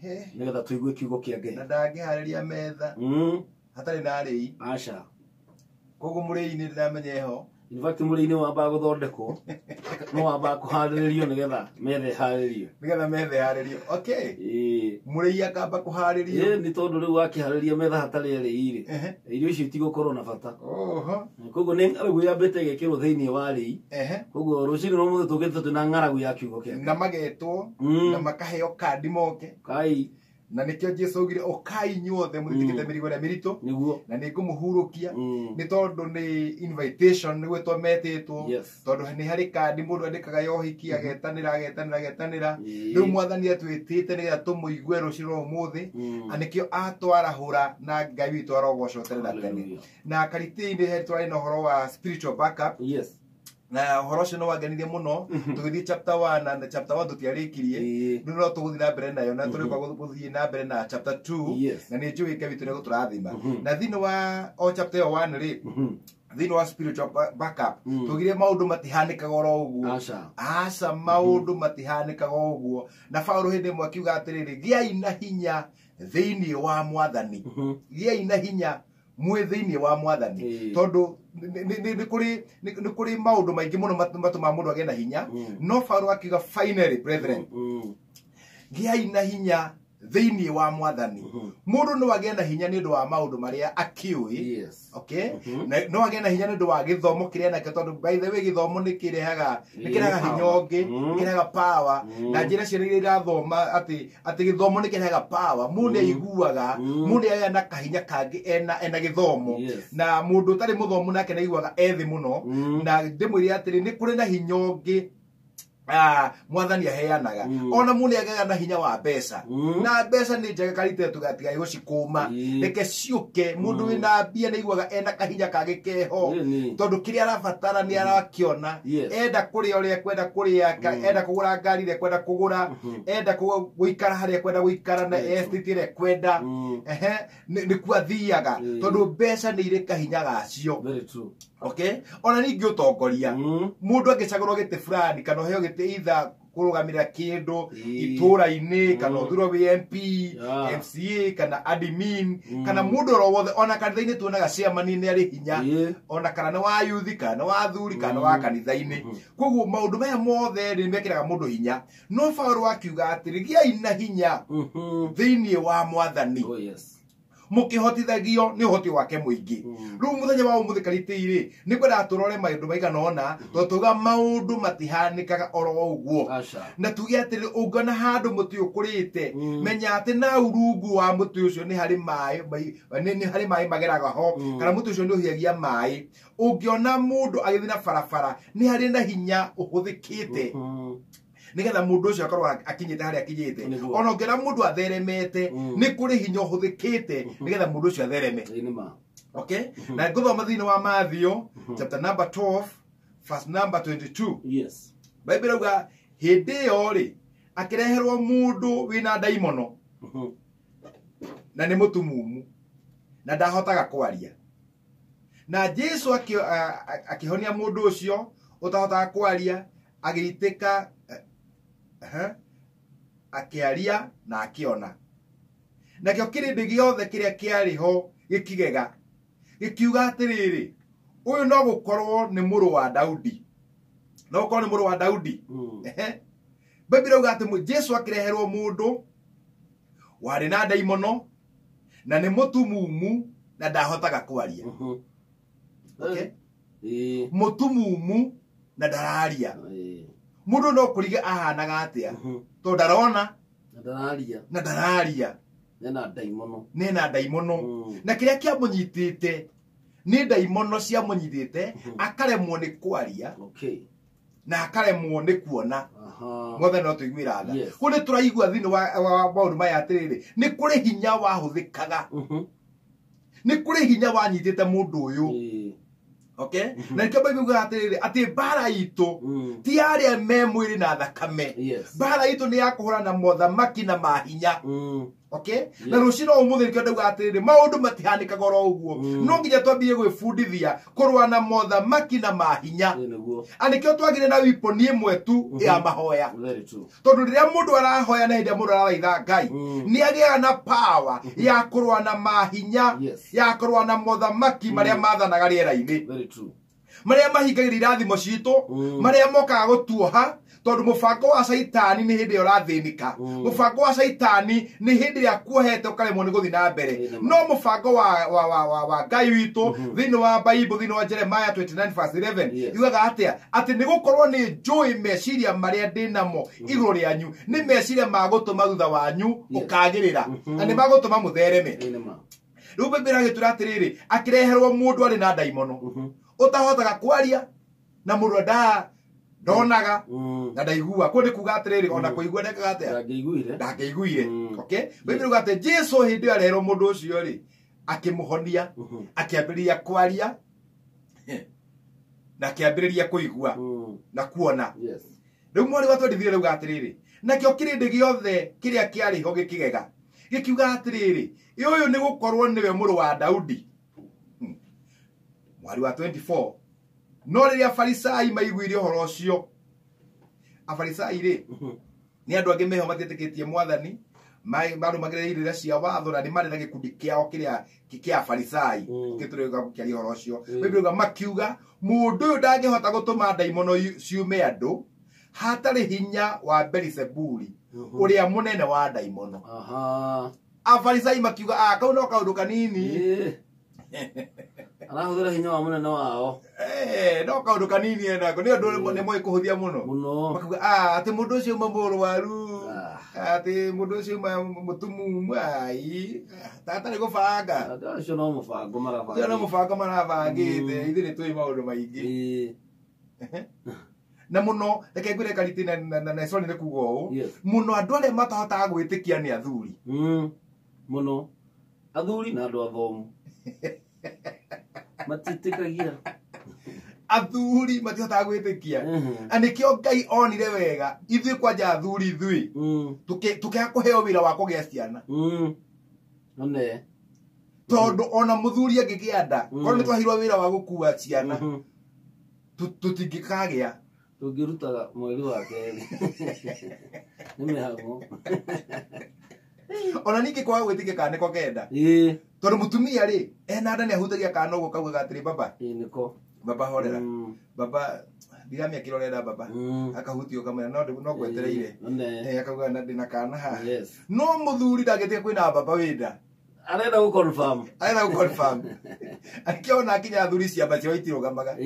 Nĩgetha tũigue kiugo kĩa Ngai. Na ndangĩharĩria metha hatarĩ na arĩi. Aca. Koguo mũrĩi nĩ ndĩramenya eho. In fact mũrĩi nĩ wambaga gũthondekwo, no wambaga kũharĩrĩrio nĩgetha metha ĩharĩrio. Nĩgetha metha ĩharĩrio. Okay. Ĩĩ. Mũrĩi akamba kũharĩrio. Ĩĩ, nĩ tondũ rĩu wakĩharĩria metha hatarĩ arĩi rĩ, irio icio itigũkorwo na bata. Oho. Koguo nĩ ng'aragu yambĩte ĩgekĩrwo thĩinĩ wa arĩi. Koguo rũcinĩ rwa ũmũthĩ tũkĩte twĩna ng'aragu ya kiugo kĩa Ngai. Na magetwo na makaheo kandi moke. Kai. Na nĩkĩo Jesu augire ũkai inyuothe mũthitĩkĩte mĩrigo ĩrĩa mĩritũ nĩguo na nĩngũmũhurũkia, nĩ tondũ nĩ invitation nĩ gwĩtwo metĩtwo, tondũ nĩ harĩ kandi mũndũ andĩkaga ya ũhiki, agetanĩra agetanĩra agetanĩra. Rĩu mwathani atwĩtĩte nĩgetha tũmũigue rũciũ rwa ũmũthĩ, na nĩkĩo atwarahũra na Ngai witũ arogocwo tene na tene. Na karitĩ-inĩ he twarĩ na ũhoro wa spiritual backup. Na ũhoro ũcio nĩ wangenirie mũno, tũgĩthiĩ chapter 1 na chapter 1 tũtiarĩkirie, rĩu no tũgũthiĩ na mbere nayo na tũrĩũka gũthiĩ na mbere na chapter 2, na nĩ njũĩ Ngai witũ nĩegũtũrathima. Na thĩinĩ wa o chapter ĩyo 1 rĩ, thĩinĩ wa spiritual backup, tugire maũndũ matihanĩkaga oro ũguo. Aca, maũndũ matihanĩkaga ũguo. Na Paũlũ hĩndĩ ĩmwe akiuga atĩrĩrĩ, gĩai na hinya thĩinĩ wa mwathani, gĩai na hinya mwĩ thĩinĩ wa mwathani, tondũ nĩ kũrĩ maũndũ maingĩ mũno matũmaga mũndũ agĩe na hinya. No Paũlũ akiuga finally brethren, gĩai na hinya thĩinĩ wa mwathani. Mũndũ no agĩe na hinya nĩ ũndũ wa maũndũ marĩa akĩũĩ. Okay? No agĩe na hinya nĩ ũndũ wa gĩthomo kĩrĩa nakĩo, tondũ by the way gĩthomo nĩ kĩrehaga hinya ũngĩ, nĩ kĩrehaga power. Na njĩra ciana iria irathoma atĩ gĩthomo nĩ kĩrehaga power, mũndũ nĩ aiguaga, mũndũ nĩ agĩa na kahinya kangĩ ena gĩthomo. Na mũndũ ũtarĩ mũthomu nake nĩ aiguaga ethĩ mũno. Na ndĩmwĩre atĩrĩ, nĩ kũrĩ na hinya ũngĩ mwathani aheanaga. Ona mũndũ nĩagĩaga na hinya wa mbeca, na mbeca nĩ njega karite tũgatigae gũcikũma, reke ciũke. Mũndũ wĩna mbia nĩ aiguaga ena kahinya kangĩ keho, tondũ kĩrĩa arabatara nĩ arakĩona. Enda kũrĩa ũrĩa ekwenda kũrĩa, enda kũgũra ngari ĩrĩa ekwenda kũgũra, enda gũikara harĩa ekwenda gũikara, na estate ĩrĩa ekwenda, nĩkuo athiaga, tondũ mbeca nĩ irĩ kahinya gacio. Okay? Ona ningĩ ũtongoria, mũndũ angĩcagũrwo gĩtĩ fulani kana ũheo gĩtĩ either kũrũgamĩrĩra kĩndũ itũra-inĩ, kana ũthurwo wĩ MP, MCA kana admin, kana mũndũ oro wothe. Ona kanitha-inĩ tuonaga chairman nĩ arĩ hinya, ona kana nĩ wa youth, kana nĩ wa athuri, kana nĩ wa kanitha-inĩ. Koguo maũndũ maya mothe nĩ mekĩraga mũndũ hinya. No Paũlũ akiuga atĩrĩ, gĩai na hinya thĩinĩ wa mwathani, mũkĩhotithagio nĩ ũhoti wake mũingĩ. Rĩu mũthenya wa ũmũthĩ karitĩ-rĩ, nĩ kwendaga tũrore maũndũ maigana ũna, tondũ tuga maũndũ matihanĩkaga oro ũguo. Na tuge atĩrĩ, ũngĩona handũ mũtĩ ũkũrĩte, menya atĩ na rungu wa mũtĩ ũcio nĩ harĩ maĩ, nĩ harĩ maĩ mageraga ho, kana mũtĩ ũcio nĩ ũhiagia maĩ. Ũngĩona mũndũ agĩthiĩ na barabara, nĩ harĩ na hinya ũhũthĩkĩte nĩgetha mũndũ ũcio akorwo akinyĩte harĩa akinyĩte. Ona ũngĩona mũndũ atheremete, nĩ kũrĩ hinya ũhũthĩkĩte nĩgetha mũndũ ũcio athereme. Okay? Na ngũthoma thĩinĩ wa Matthew chapter number 12 verse number 22. Bible ĩrauga hĩndĩ ĩyo rĩ, akĩreherwo mũndũ wĩna ndaimono, na nĩ mũtumumu, na ndahotaga kwaria. Na Jesu akĩhonia mũndũ ũcio ũtahotaga kwaria, agĩitĩka, akĩaria na akĩona. Nakĩo kĩrĩndĩ gĩothe kĩrĩa kĩarĩ ho gĩkĩgega, gĩkiuga atĩrĩrĩ, ũyũ no gũkorwo nĩ mũrũ wa Daudi. No gũkorwo nĩ mũrũ wa Daudi. Bible ĩrauga atĩ Jesu akĩreherwo mũndũ warĩ na ndaimono, na nĩ mũtumumu, na ndahotaga kwaria. Okay? Mũtumumu na ndararia. Mũndũ no kũriga ahanaga atĩa, tondũ ndarona na ndararia, nena ndaimono. Na kĩrĩa kĩamũnyitĩte nĩ ndaimono ciamũnyitĩte, akaremwo nĩ kwaria na akaremwo nĩ kuona. Mwathani no tũiguĩra tha. Kũu nĩ tũraigua thĩinĩ wa maũndũ maya atĩrĩrĩ, nĩ kũrĩ hinya wahũthĩkaga, nĩ kũrĩ hinya wanyitĩte mũndũ ũyũ. Okay? Na nĩkĩo Bible yugaga atĩrĩrĩ, atĩ mbara itũ ti arĩa me mwĩrĩ na thakame. Mbara itũ nĩ ya kũhũrana na mothamaki na mahinya. Okay? Na rũciũ no ũmũthĩ nĩkĩo ndauga atĩrĩrĩ, maũndũ matihanĩkaga oro ũguo. No nginya twambie gwĩbundithia kũrũa na mothamaki na mahinya. A nĩkĩo twagire na wiponi ĩmwe tu ya mahoya. Tondũ rĩrĩa mũndũ arahoya na hĩndĩ ĩrĩa mũndũ arathaitha Ngai, nĩ agĩaga na power ya kũrũa na mahinya, ya kũrũa na mothamaki marĩa mathanaga rĩera-inĩ. Marĩa mahingagĩria irathimo citũ, marĩa mokaga gũtuoha, tondũ mũbango wa caitani nĩ hĩndĩ ĩrĩa ũrathĩnĩka. Mũbango wa caitani nĩ hĩndĩ ĩrĩa akuohete ũkaremwo nĩ gũthiĩ na mbere. No mũbango wa Ngai witũ thĩinĩ wa Bible, thĩinĩ wa Jeremiah 29:11, yugaga atĩa? Atĩ nĩ gũkorwo nĩ njũĩ meciria marĩa ndĩ namo igũrũ rĩanyu, nĩ meciria ma gũtũma thutha wanyu ũkagĩrĩra, na nĩ magũtũma mũthereme. Rĩu Bible ĩragĩtwĩra atĩrĩrĩ, akĩreherwo mũndũ arĩ na ndaimono ũtahotaga kwaria, na mũndũ ndonaga na ndaigua. Kũu nĩ kuga atĩrĩrĩ, ona kũigua ndekaga atĩa? Ndangĩiguire. Okay? Bible ĩruga atĩ Jesu hĩndĩ ĩyo areherwo mũndũ ũcio rĩ, akĩmũhonia, akĩambĩrĩria kwaria na akĩambĩrĩria kũigua na kuona. Rĩu mwari wa 23 rauga atĩrĩrĩ, nakĩo kĩrĩndĩ gĩothe kĩrĩa kĩarĩ ho gĩkĩgega, gĩkiuga atĩrĩrĩ, ũyũ nĩ gũkorwo nĩwe mũrũ wa Daudi. Mwari wa 24, no rĩrĩa Afarisai maiguire ũhoro ũcio, Afarisai rĩ, nĩ andũ angĩ meho matiĩtĩkĩtie mwathani, marũmagĩrĩra irĩra cia watho na nĩ marĩ na gĩkundi kĩao kĩrĩa kĩa Afarisai. Gĩtũrĩga gũkĩaria ũhoro ũcio. Bible ĩruga makiuga mũndũ ũyũ ndangĩhota gũtũma ndaimono ciume andũ hatarĩ hinya wa Beelzebuli, ũrĩa mũnene wa ndaimono. Afarisai makiuga, kau no kaũndũ kanini. Arahũthĩra hinya wa mũnene wao. No kaũndũ kanini enako, nĩ ũndũ nĩ moĩ kũhũthia mũno. Makiuga, atĩ mũndũ ũcio uma mũrwaru, atĩ mũndũ ũcio uma mũtumumu, ai, tatarĩ gũbanga. Ũcio no mũbango marabangĩte. Ũcio no mũbango marabangĩte, ithuĩ nĩ tũĩ maũndũ maingĩ. Na mũno, reke ngwĩre Kariti na sorry nĩ kuga ũũ, mũno andũ arĩa matahotaga gwĩtĩkia nĩ athuri. Mũno. Athuri na andũ athomu. Matitĩkagia. Athuri matihotaga gwĩtĩkia. Na nĩkĩo Ngai onire wega ithuĩ kwanja athuri ithuĩ tũkĩaga kũheo wĩra wa kũgĩa ciana. Tondũ ona mũthuri angĩgĩa nda, korwo nĩ twaheirwo wĩra wa gũkua ciana, tũtingĩkagĩa. Tũngĩrutaga mweri wa kerĩ. Nĩ mĩhang'o. Ona ningĩ kwaga gwĩtĩkia kana nĩko kenda. Tondũ mũtumia rĩ, ena nda nĩ ahutagia kana ũguo kaugaga atĩrĩ, baba. Nĩko. Baba horera. Baba ndiramĩakĩra ũrenda baba. Akahutio kamwĩra no ngwetereire. Akauga ndĩna kana haha. No mũthuri ndangĩtiga kwĩna baba wĩnda. Arenda gũ confirm. Arenda gũ confirm. Akĩona kinya athuri ciama ciao itirũgamaga.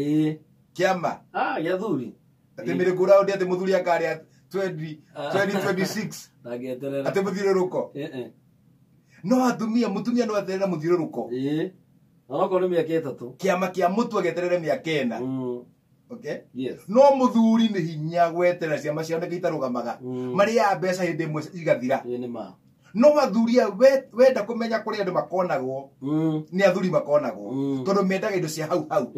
Kĩama. Gĩa athuri. Atĩ mĩrĩkũ round atĩ mũthuri akarĩa 2026. Ndangĩeterera. Atĩ mũthiũrũrũko. No atumia, mũtumia no eterere mũthiũrũrũko. Onokorwo nĩ mĩaka 3. Kĩama kĩa mũtu agĩeterere mĩaka 4. Okay? Yes. No mũthuri nĩ hinya gweterera ciama ciao nĩkĩo itarũgamaga. Marĩaga mbeca hĩndĩ ĩmwe igathira. Nĩ ma. No athuri aya wenda kũmenya kũrĩa andũ makonagwo, nĩ athuri makonagwo. Tondũ mendaga indo cia hau hau.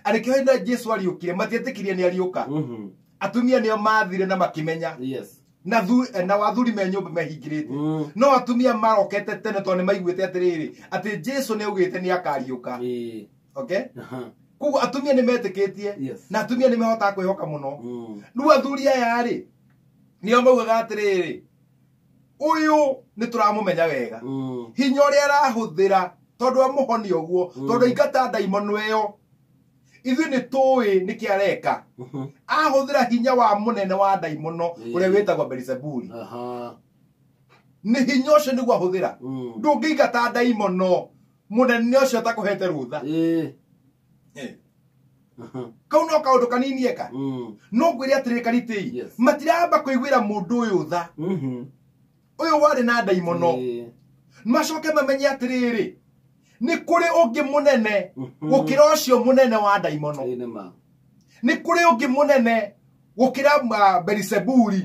Arĩkĩo hĩndĩ ĩrĩa Jesu ariũkire, matietĩkirie nĩ ariũka. Atumia nĩo mathire na makĩmenya. Na athuri me nyũmba mehingĩrĩte. No atumia marokete tene tondũ nĩ maiguĩte atĩrĩrĩ, atĩ Jesu nĩ augĩte nĩ akariũka. Okay? Koguo atumia nĩ metĩkĩtie, na atumia nĩ mahotaga kwĩhoka mũno. Rĩu athuri aya rĩ, nĩo maugaga atĩrĩrĩ, ũyũ nĩ tũramũmenya wega. Hinya ũrĩa arahũthĩra tondũ amũhonia ũguo, tondũ aingata ndaimono ĩyo, ithuĩ nĩ tũĩ nĩkĩ areka. Ahũthĩra hinya wa mũnene wa ndaimono ũrĩa wĩtagwo Beelzebuli. Nĩ hinya ũcio nĩguo ahũthĩra. Ndũngĩingata ndaimono mũnene ũcio atakũhete rũtha. Kau no kaũndũ kanini eka. No ngwĩre atĩrĩrĩ Kariti, matiramba kũiguĩra mũndũ ũyũ tha. Ũyũ warĩ na ndaimono. Macoke mamenye atĩrĩrĩ, nĩ kũrĩ ũngĩ mũnene gũkĩra ũcio mũnene wa ndaimono. Nĩ kũrĩ ũngĩ mũnene gũkĩra Beelzebuli,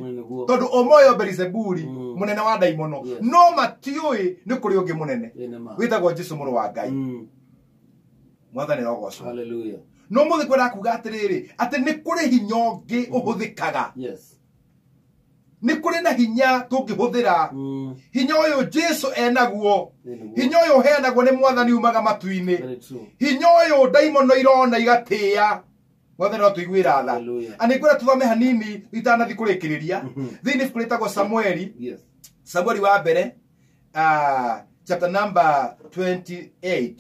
tondũ omoyo Beelzebuli mũnene wa ndaimono. No matiũĩ nĩ kũrĩ ũngĩ mũnene wĩtagwo Jesu mũrũ wa Ngai. Mwathani arogocwo. Hallelujah. No mũthĩ kwenda kuga atĩrĩrĩ, atĩ nĩ kũrĩ hinya ũngĩ ũhũthĩkaga. Nĩ kũrĩ na hinya tũngĩhũthĩra. Hinya ũyũ Jesu enaguo. Hinya ũyũ ũheanagwo nĩ mwathani umaga matu-inĩ. Hinya ũyũ ndaimono irona igatĩĩa. Mwathani no tũiguĩra tha. Hallelujah. Na nĩngwenda tũthome hanini itanathi kũrĩkĩrĩria. Thĩinĩ ibuku rĩtagwo Samueli. Yes. Samueli wa mbere chapter number 28.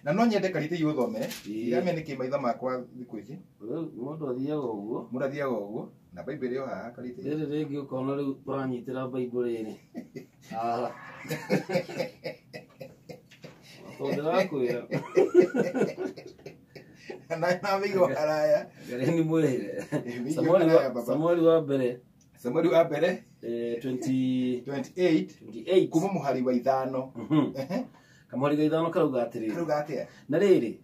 Na no nyende karite ũthome. Ndiramenya nĩkĩ maitho makwa thikũ ici. Mũndũ athiaga ũguo. Mũndũ athiaga ũguo. Na Bible ĩyo haha karite. Rĩrĩ rĩngĩ ũkona rĩu tũranyitĩra Bible rĩrĩ. Haha. Tondũ ndĩrakwĩra. Na mĩigo haraya. Ngareni mwĩhĩre. Mĩigo Samueli haraya wa baba. Samueli wa mbere Samueli wa mbere 28 28 kuma mũhari wa 5. Kamũhari ga 5 karauga atĩrĩrĩ. Karauga atĩa? Na rĩrĩ,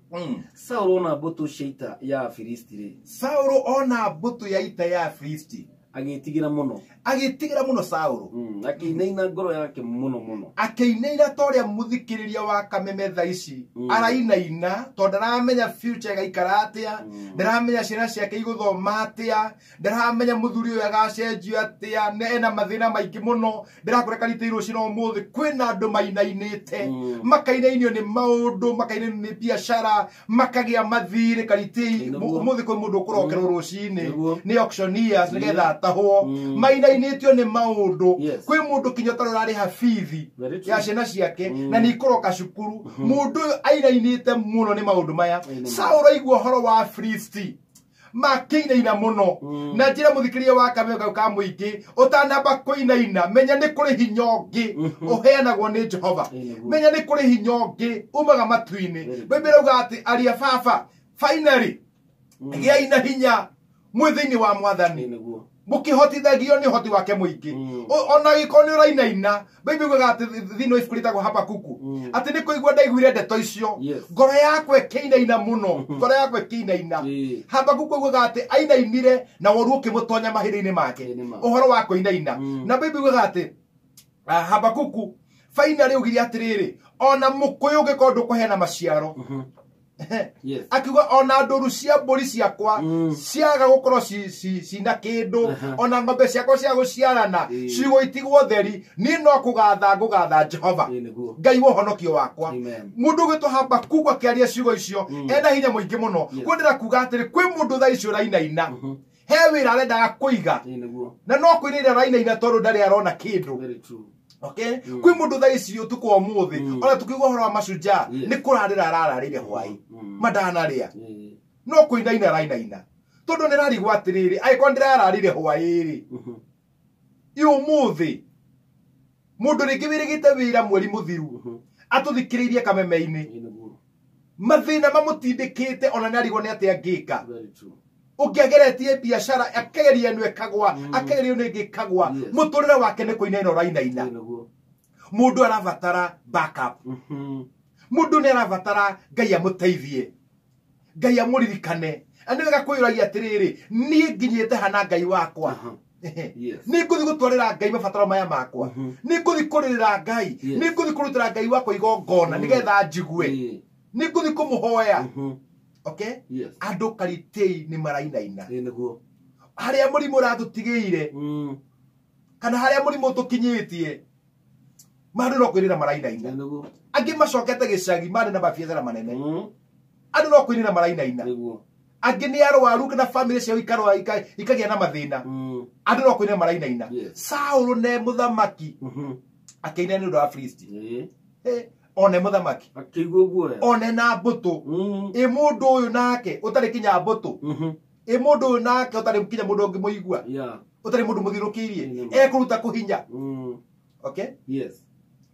Saũlũ ona mbũtũ cia ita ya Afilisti rĩ. Saũlũ ona mbũtũ ya ita ya Afilisti. Agĩtigĩra mũno. Agĩtigĩra mũno Saũlũ. Akĩinaina ngoro yake mũno mũno. Akĩinaina ta ũrĩa mũthikĩrĩria wa Kameme thaa ici. Arainaina tondũ ndaramenya future ĩgaikara atĩa, ndaramenya ciana ciake igũthoma atĩa, ndaramenya mũthuri ũyũ agacenjio atĩa, na ena mathĩna maingĩ mũno. Ndĩrakwĩra karite rũciũ ũmũthĩ kwĩna andũ mainainĩte, makainainio nĩ maũndũ, makainainio nĩ biacara, makagĩa mathirĩ karitei. Ũmũthĩ kwĩ mũndũ ũkũrokerwo rũcinĩ nĩ auctioneers nĩgetha atahwo. Mainainĩtio nĩ maũndũ. Kwĩ mũndũ kinya ũtarĩ ũrarĩha bithi ya ciana ciake na nĩ ikũroka cukuru. Mũndũ ũyũ ainainĩte mũno nĩ maũndũ maya. Saũlũ aigua ũhoro wa Afilisti makĩinaina mũno. Na njĩra mũthikĩrĩria wa Kameme kau ka mũingĩ ũtanamba kũinaina menya nĩ kũrĩ hinya ũngĩ ũheanagwo nĩ Jehova. Menya nĩ kũrĩ hinya ũngĩ umaga matu-inĩ. Bible ĩrauga atĩ aria baba finally gĩai na hinya mwĩ thĩinĩ wa mwathani. Mũkĩhotithagio nĩ ũhoti wake mũingĩ. Ona gĩkorwo nĩ ũrainaina, Bible ĩugaga atĩ thĩinĩ wa ibuku rĩtagwo Habakuku atĩ nĩ kũigua ndaiguire ndeto icio, ngoro yakwa ĩkĩinaina mũno, ngoro yakwa ĩkĩinaina. Habakuku augaga atĩ ainainire na woru ũkĩmũtonya mahĩndĩ-inĩ make, ũhoro wa kũinaina. Na Bible ĩugaga atĩ Habakuku finally augire atĩrĩrĩ, ona mũkũyũ ũngĩkorwo ndũkũheana maciaro, akiuga ona ndũru cia mbũri ciakwa ciaga gũkorwo cina kĩndũ, ona ng'ombe ciakwa cia gũciarana cigũitigwo theri, niĩ no kũgatha ngũgatha Jehova Ngai wa ũhonokio wakwa. Mũndũ ũgwĩtwo Habakuku akĩaria ciugo icio ena hinya mũingĩ mũno. Kwĩ ndĩra kuga atĩrĩ, kwĩ mũndũ thaa icio ũrainaina, he wĩra arendaga kũiga na no kũinaina arainaina tondũ ndarĩ arona kĩndũ. Okay? Kwĩ mũndũ thaa ici ũtukũ wa ũmũthĩ ona tũkiuga ũhoro wa mashujaa nĩ kũrarĩra arararĩire hwaĩ madanarĩa, no kũinaina arainaina tondũ nĩ rarigwo atĩrĩrĩ, angĩkorwo ndĩrararire hwaĩ rĩ, ĩ ũmũthĩ mũndũ rĩngĩ wĩrĩgĩte wĩra mweri mũthiru atũthikĩrĩirie Kameme-inĩ, mathĩna mamũtindĩkĩte ona nĩ arigwo nĩ atĩa angĩka. Ũngĩageretie biacara akegeria ĩno ĩkagwa, akegeria ĩno ĩngĩ ĩkagwa, mũtũrĩre wake nĩ kũinaina ũrainaina. Mũndũ arabatara backup. Mũndũ nĩ arabatara Ngai amũteithie, Ngai amũririkane. Na nĩ wega kwĩyũragia atĩrĩrĩ, niĩ nginyĩte ha na Ngai wakwa? Nĩ ngũthiĩ gũtwarĩra Ngai mabataro maya makwa, nĩ ngũthiĩ kũrĩrĩra Ngai, nĩ ngũthiĩ kũrutĩra Ngai wakwa igongona nĩgetha njigue, nĩ ngũthiĩ kũmũhoya. Okay? Andũ karitei nĩ marainaina. Harĩa mũrimũ ũratũtigĩire kana harĩa mũrimũ ũtũkinyĩtie, andũ no kwĩrĩra marainaina. Angĩ macokete gĩcagi marĩ na mabiacara manene, andũ no kwĩrĩra marainaina. Angĩ nĩ arwaru kana famĩlĩ ciao ikarwara ikagĩa na mathĩna, andũ no kwĩrĩra marainaina. Saũlũ ne mũthamaki akĩinaina nĩ ũndũ wa Afilisti. One mũthamaki akĩigua guoya, one na mbũtũ. Ĩ mũndũ ũyũ nake ũtarĩ kinya mbũtũ, ĩ mũndũ ũyũ nake ũtarĩ kinya mũndũ ũngĩmũigua, ũtarĩ mũndũ mũthiũrũkĩirie, ekũruta kũhinya. Okay?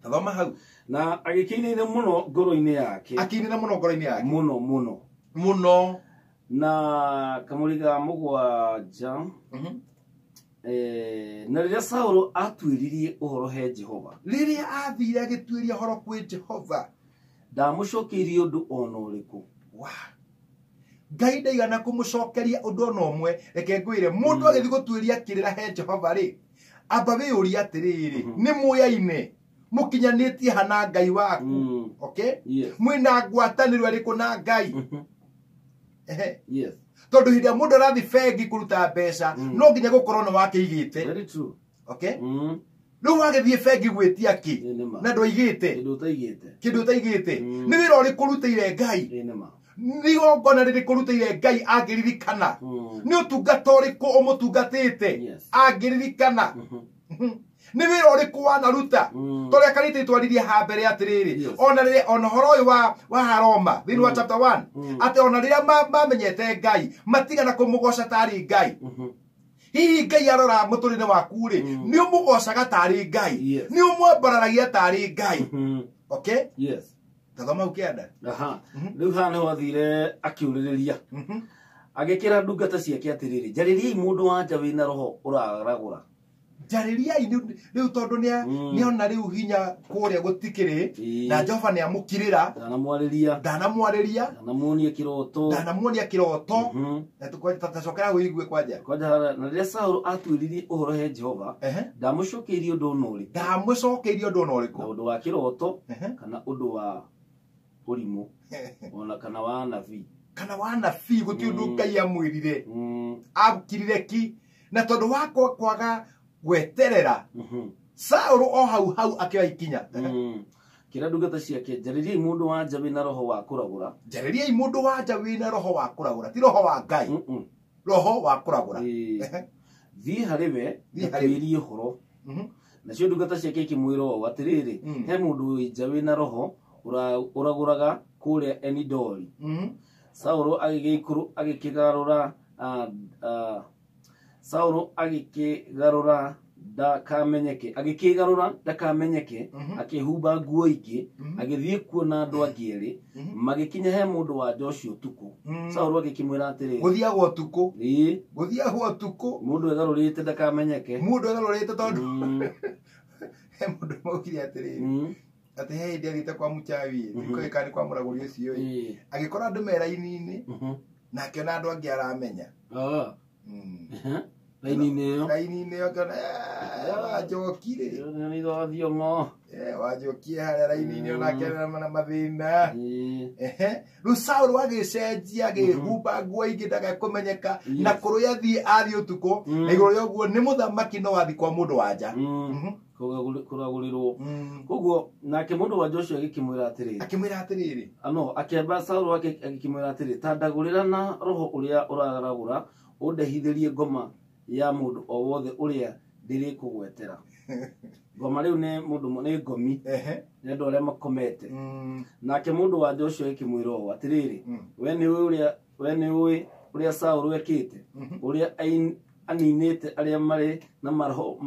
Tathoma hau. Na agĩkĩinaina mũno ngoro-inĩ yake. Akĩinaina mũno ngoro-inĩ yake. Mũno mũno. Mũno. Na kamũri ga 7. Na rĩrĩa Saũlũ atuĩririe ũhoro he Jehova, rĩrĩa athire agĩtuĩria ũhoro kwĩ Jehova, ndamũcokeirie ũndũ ona ũrĩkũ. Ngai ndaigana kũmũcokeria ũndũ ona ũmwe. Reke ngwĩre, mũndũ agĩthiĩ gũtuĩria kĩrĩra he Jehova rĩ, amba wĩyũrie atĩrĩrĩ, nĩ mũyaine mũkinyanĩtie ha na Ngai waku? Okay? Mwĩna ngwatanĩro ĩrĩkũ na Ngai? Yes. Tondũ hĩndĩ ĩrĩa mũndũ arathiĩ bengi kũruta mbeca no nginya gũkorwo nĩ wakĩigĩte. Very true. Okay? Rĩu wagĩthiĩ bengi gwĩtia kĩ Ĩĩ nĩ ma. na ndwaigĩte Kĩndũ ũtaigĩte. kĩndũ ũtaigĩte. Nĩ wĩra ũrĩkũ ũrutĩire Ngai? Ĩĩ nĩ ma. Nĩ igongona rĩrĩkũ ũrutĩire Ngai angĩririkana? Nĩ ũtungata ũrĩkũ ũmũtungatĩte Yes. angĩririkana? Nĩ wĩra ũrĩkũ wanaruta? Tũrĩa karĩte twaririe ha mbere atĩrĩrĩ, Yes. ona rĩrĩa ona ũhoro ũyũ wa Haroma thĩinĩ wa chapter 1 atĩ ona rĩrĩa mamenyete Ngai matigana kũmũgoca tarĩ Ngai. Hihi Ngai arora mũtũrĩre waku rĩ, nĩ ũmũgocaga tarĩ Ngai? Yes. Nĩ ũmwambararagia tarĩ Ngai? Okay? Yes. Tathoma ũkĩenda. Aha. Rĩu haha nĩho athire akĩũrĩrĩria. Agĩkĩra ndungata ciake atĩrĩrĩ, njarĩriai mũndũ wa nja wĩna roho ũraragũra. Njarĩriai rĩu tondũ nĩona rĩu hinya kũrĩa gũtikĩrĩ na Jehova nĩamũkirĩra. Ndanamwarĩria. Ndanamwarĩria. Ndanamuonia kĩroto. Ndanamuonia kĩroto. Na tũcokera wĩigue kwanja. Kwanja na rĩrĩa Saũlũ atuĩririe ũhoro he Jehova, ndamũcokeirie ũndũ ona ũrĩkũ. Ndamũcokeirie ũndũ ona ũrĩkũ. Na ũndũ wa kĩroto kana ũndũ wa ũrimũ ona kana wa nabii. Kana wa nabii gũtirĩ ũndũ Ngai amwĩrire. Akirire ki na tondũ wa kwaga gweterera Saũlũ o hau hau akĩoya ikinya. Kĩra ndungata ciake, njarĩriai mũndũ wa nja wĩna roho wa kũragũra. Njarĩriai mũndũ wa nja wĩna roho wa kũragũra, ti roho wa Ngai. Roho wa kũragũra. Thiĩ harĩ we, Thiĩ harĩ we. ngatuĩrie ũhoro. Nacio ndungata ciake ikĩmwĩra ũũ atĩrĩrĩ, he mũndũ wĩ nja wĩna roho ũragũraga kũrĩa Enidori. Saũlũ agĩkĩgarũra Saũlũ agĩkĩgarũra ndakamenyeke, agĩkĩgarũra ndakamenyeke, akĩhumba nguo ingĩ, agĩthiĩ kuo na andũ angĩ erĩ, magĩkinya he mũndũ wa nja ũcio ũtukũ. Saũlũ agĩkĩmwĩra atĩrĩrĩ, Gũthiagwo ũtukũ. Ĩĩ. Gũthiagwo ũtukũ. Mũndũ egarũrĩte ndakamenyeke. Mũndũ egarũrĩte tondũ he mũndũ maugire atĩrĩrĩ, atĩ he hĩndĩ athiĩte kwa mũchawi, ndikũĩ kana nĩ kwa mũragũri ũcio ĩ. Agĩkora andũ me raini-inĩ, na akĩona andũ angĩ aramenya. Raini-inĩ ĩyo. Raini-inĩ ĩyo akĩona, wanjoki rĩ. Nĩ Thiong'o. Wanjoki harĩa raini-inĩ ĩyo nake na mathĩna. Rĩu Saũlũ agĩcenjia, agĩhumba nguo ingĩ ndakae kũmenyeka, na kũrĩa athiĩ athiĩ ũtukũ, na igũrũ rĩa ũguo nĩ mũthamaki no athiĩ kwa mũndũ wa nja. Kũragũrĩrwo. Koguo nake mũndũ wa nja ũcio agĩkĩmwĩra atĩrĩrĩ. Akĩmwĩra atĩrĩrĩ. No, akĩamba Saũlũ agĩkĩmwĩra atĩrĩrĩ, ta ndagũrĩra na roho ũrĩa ũraragũra, ũndehithĩrie ngoma ya mũndũ o wothe ũrĩa ndĩrĩkũgwetera. Ngoma rĩu nĩ mũndũ nĩ ngomi. Nĩ andũ arĩa makomete. Nake mũndũ wa nja ũcio agĩkĩmwĩra ũũ atĩrĩrĩ, we nĩ ũĩ ũrĩa, we nĩ ũĩ ũrĩa Saũlũ ekĩte, ũrĩa aninĩte arĩa marĩ na maroho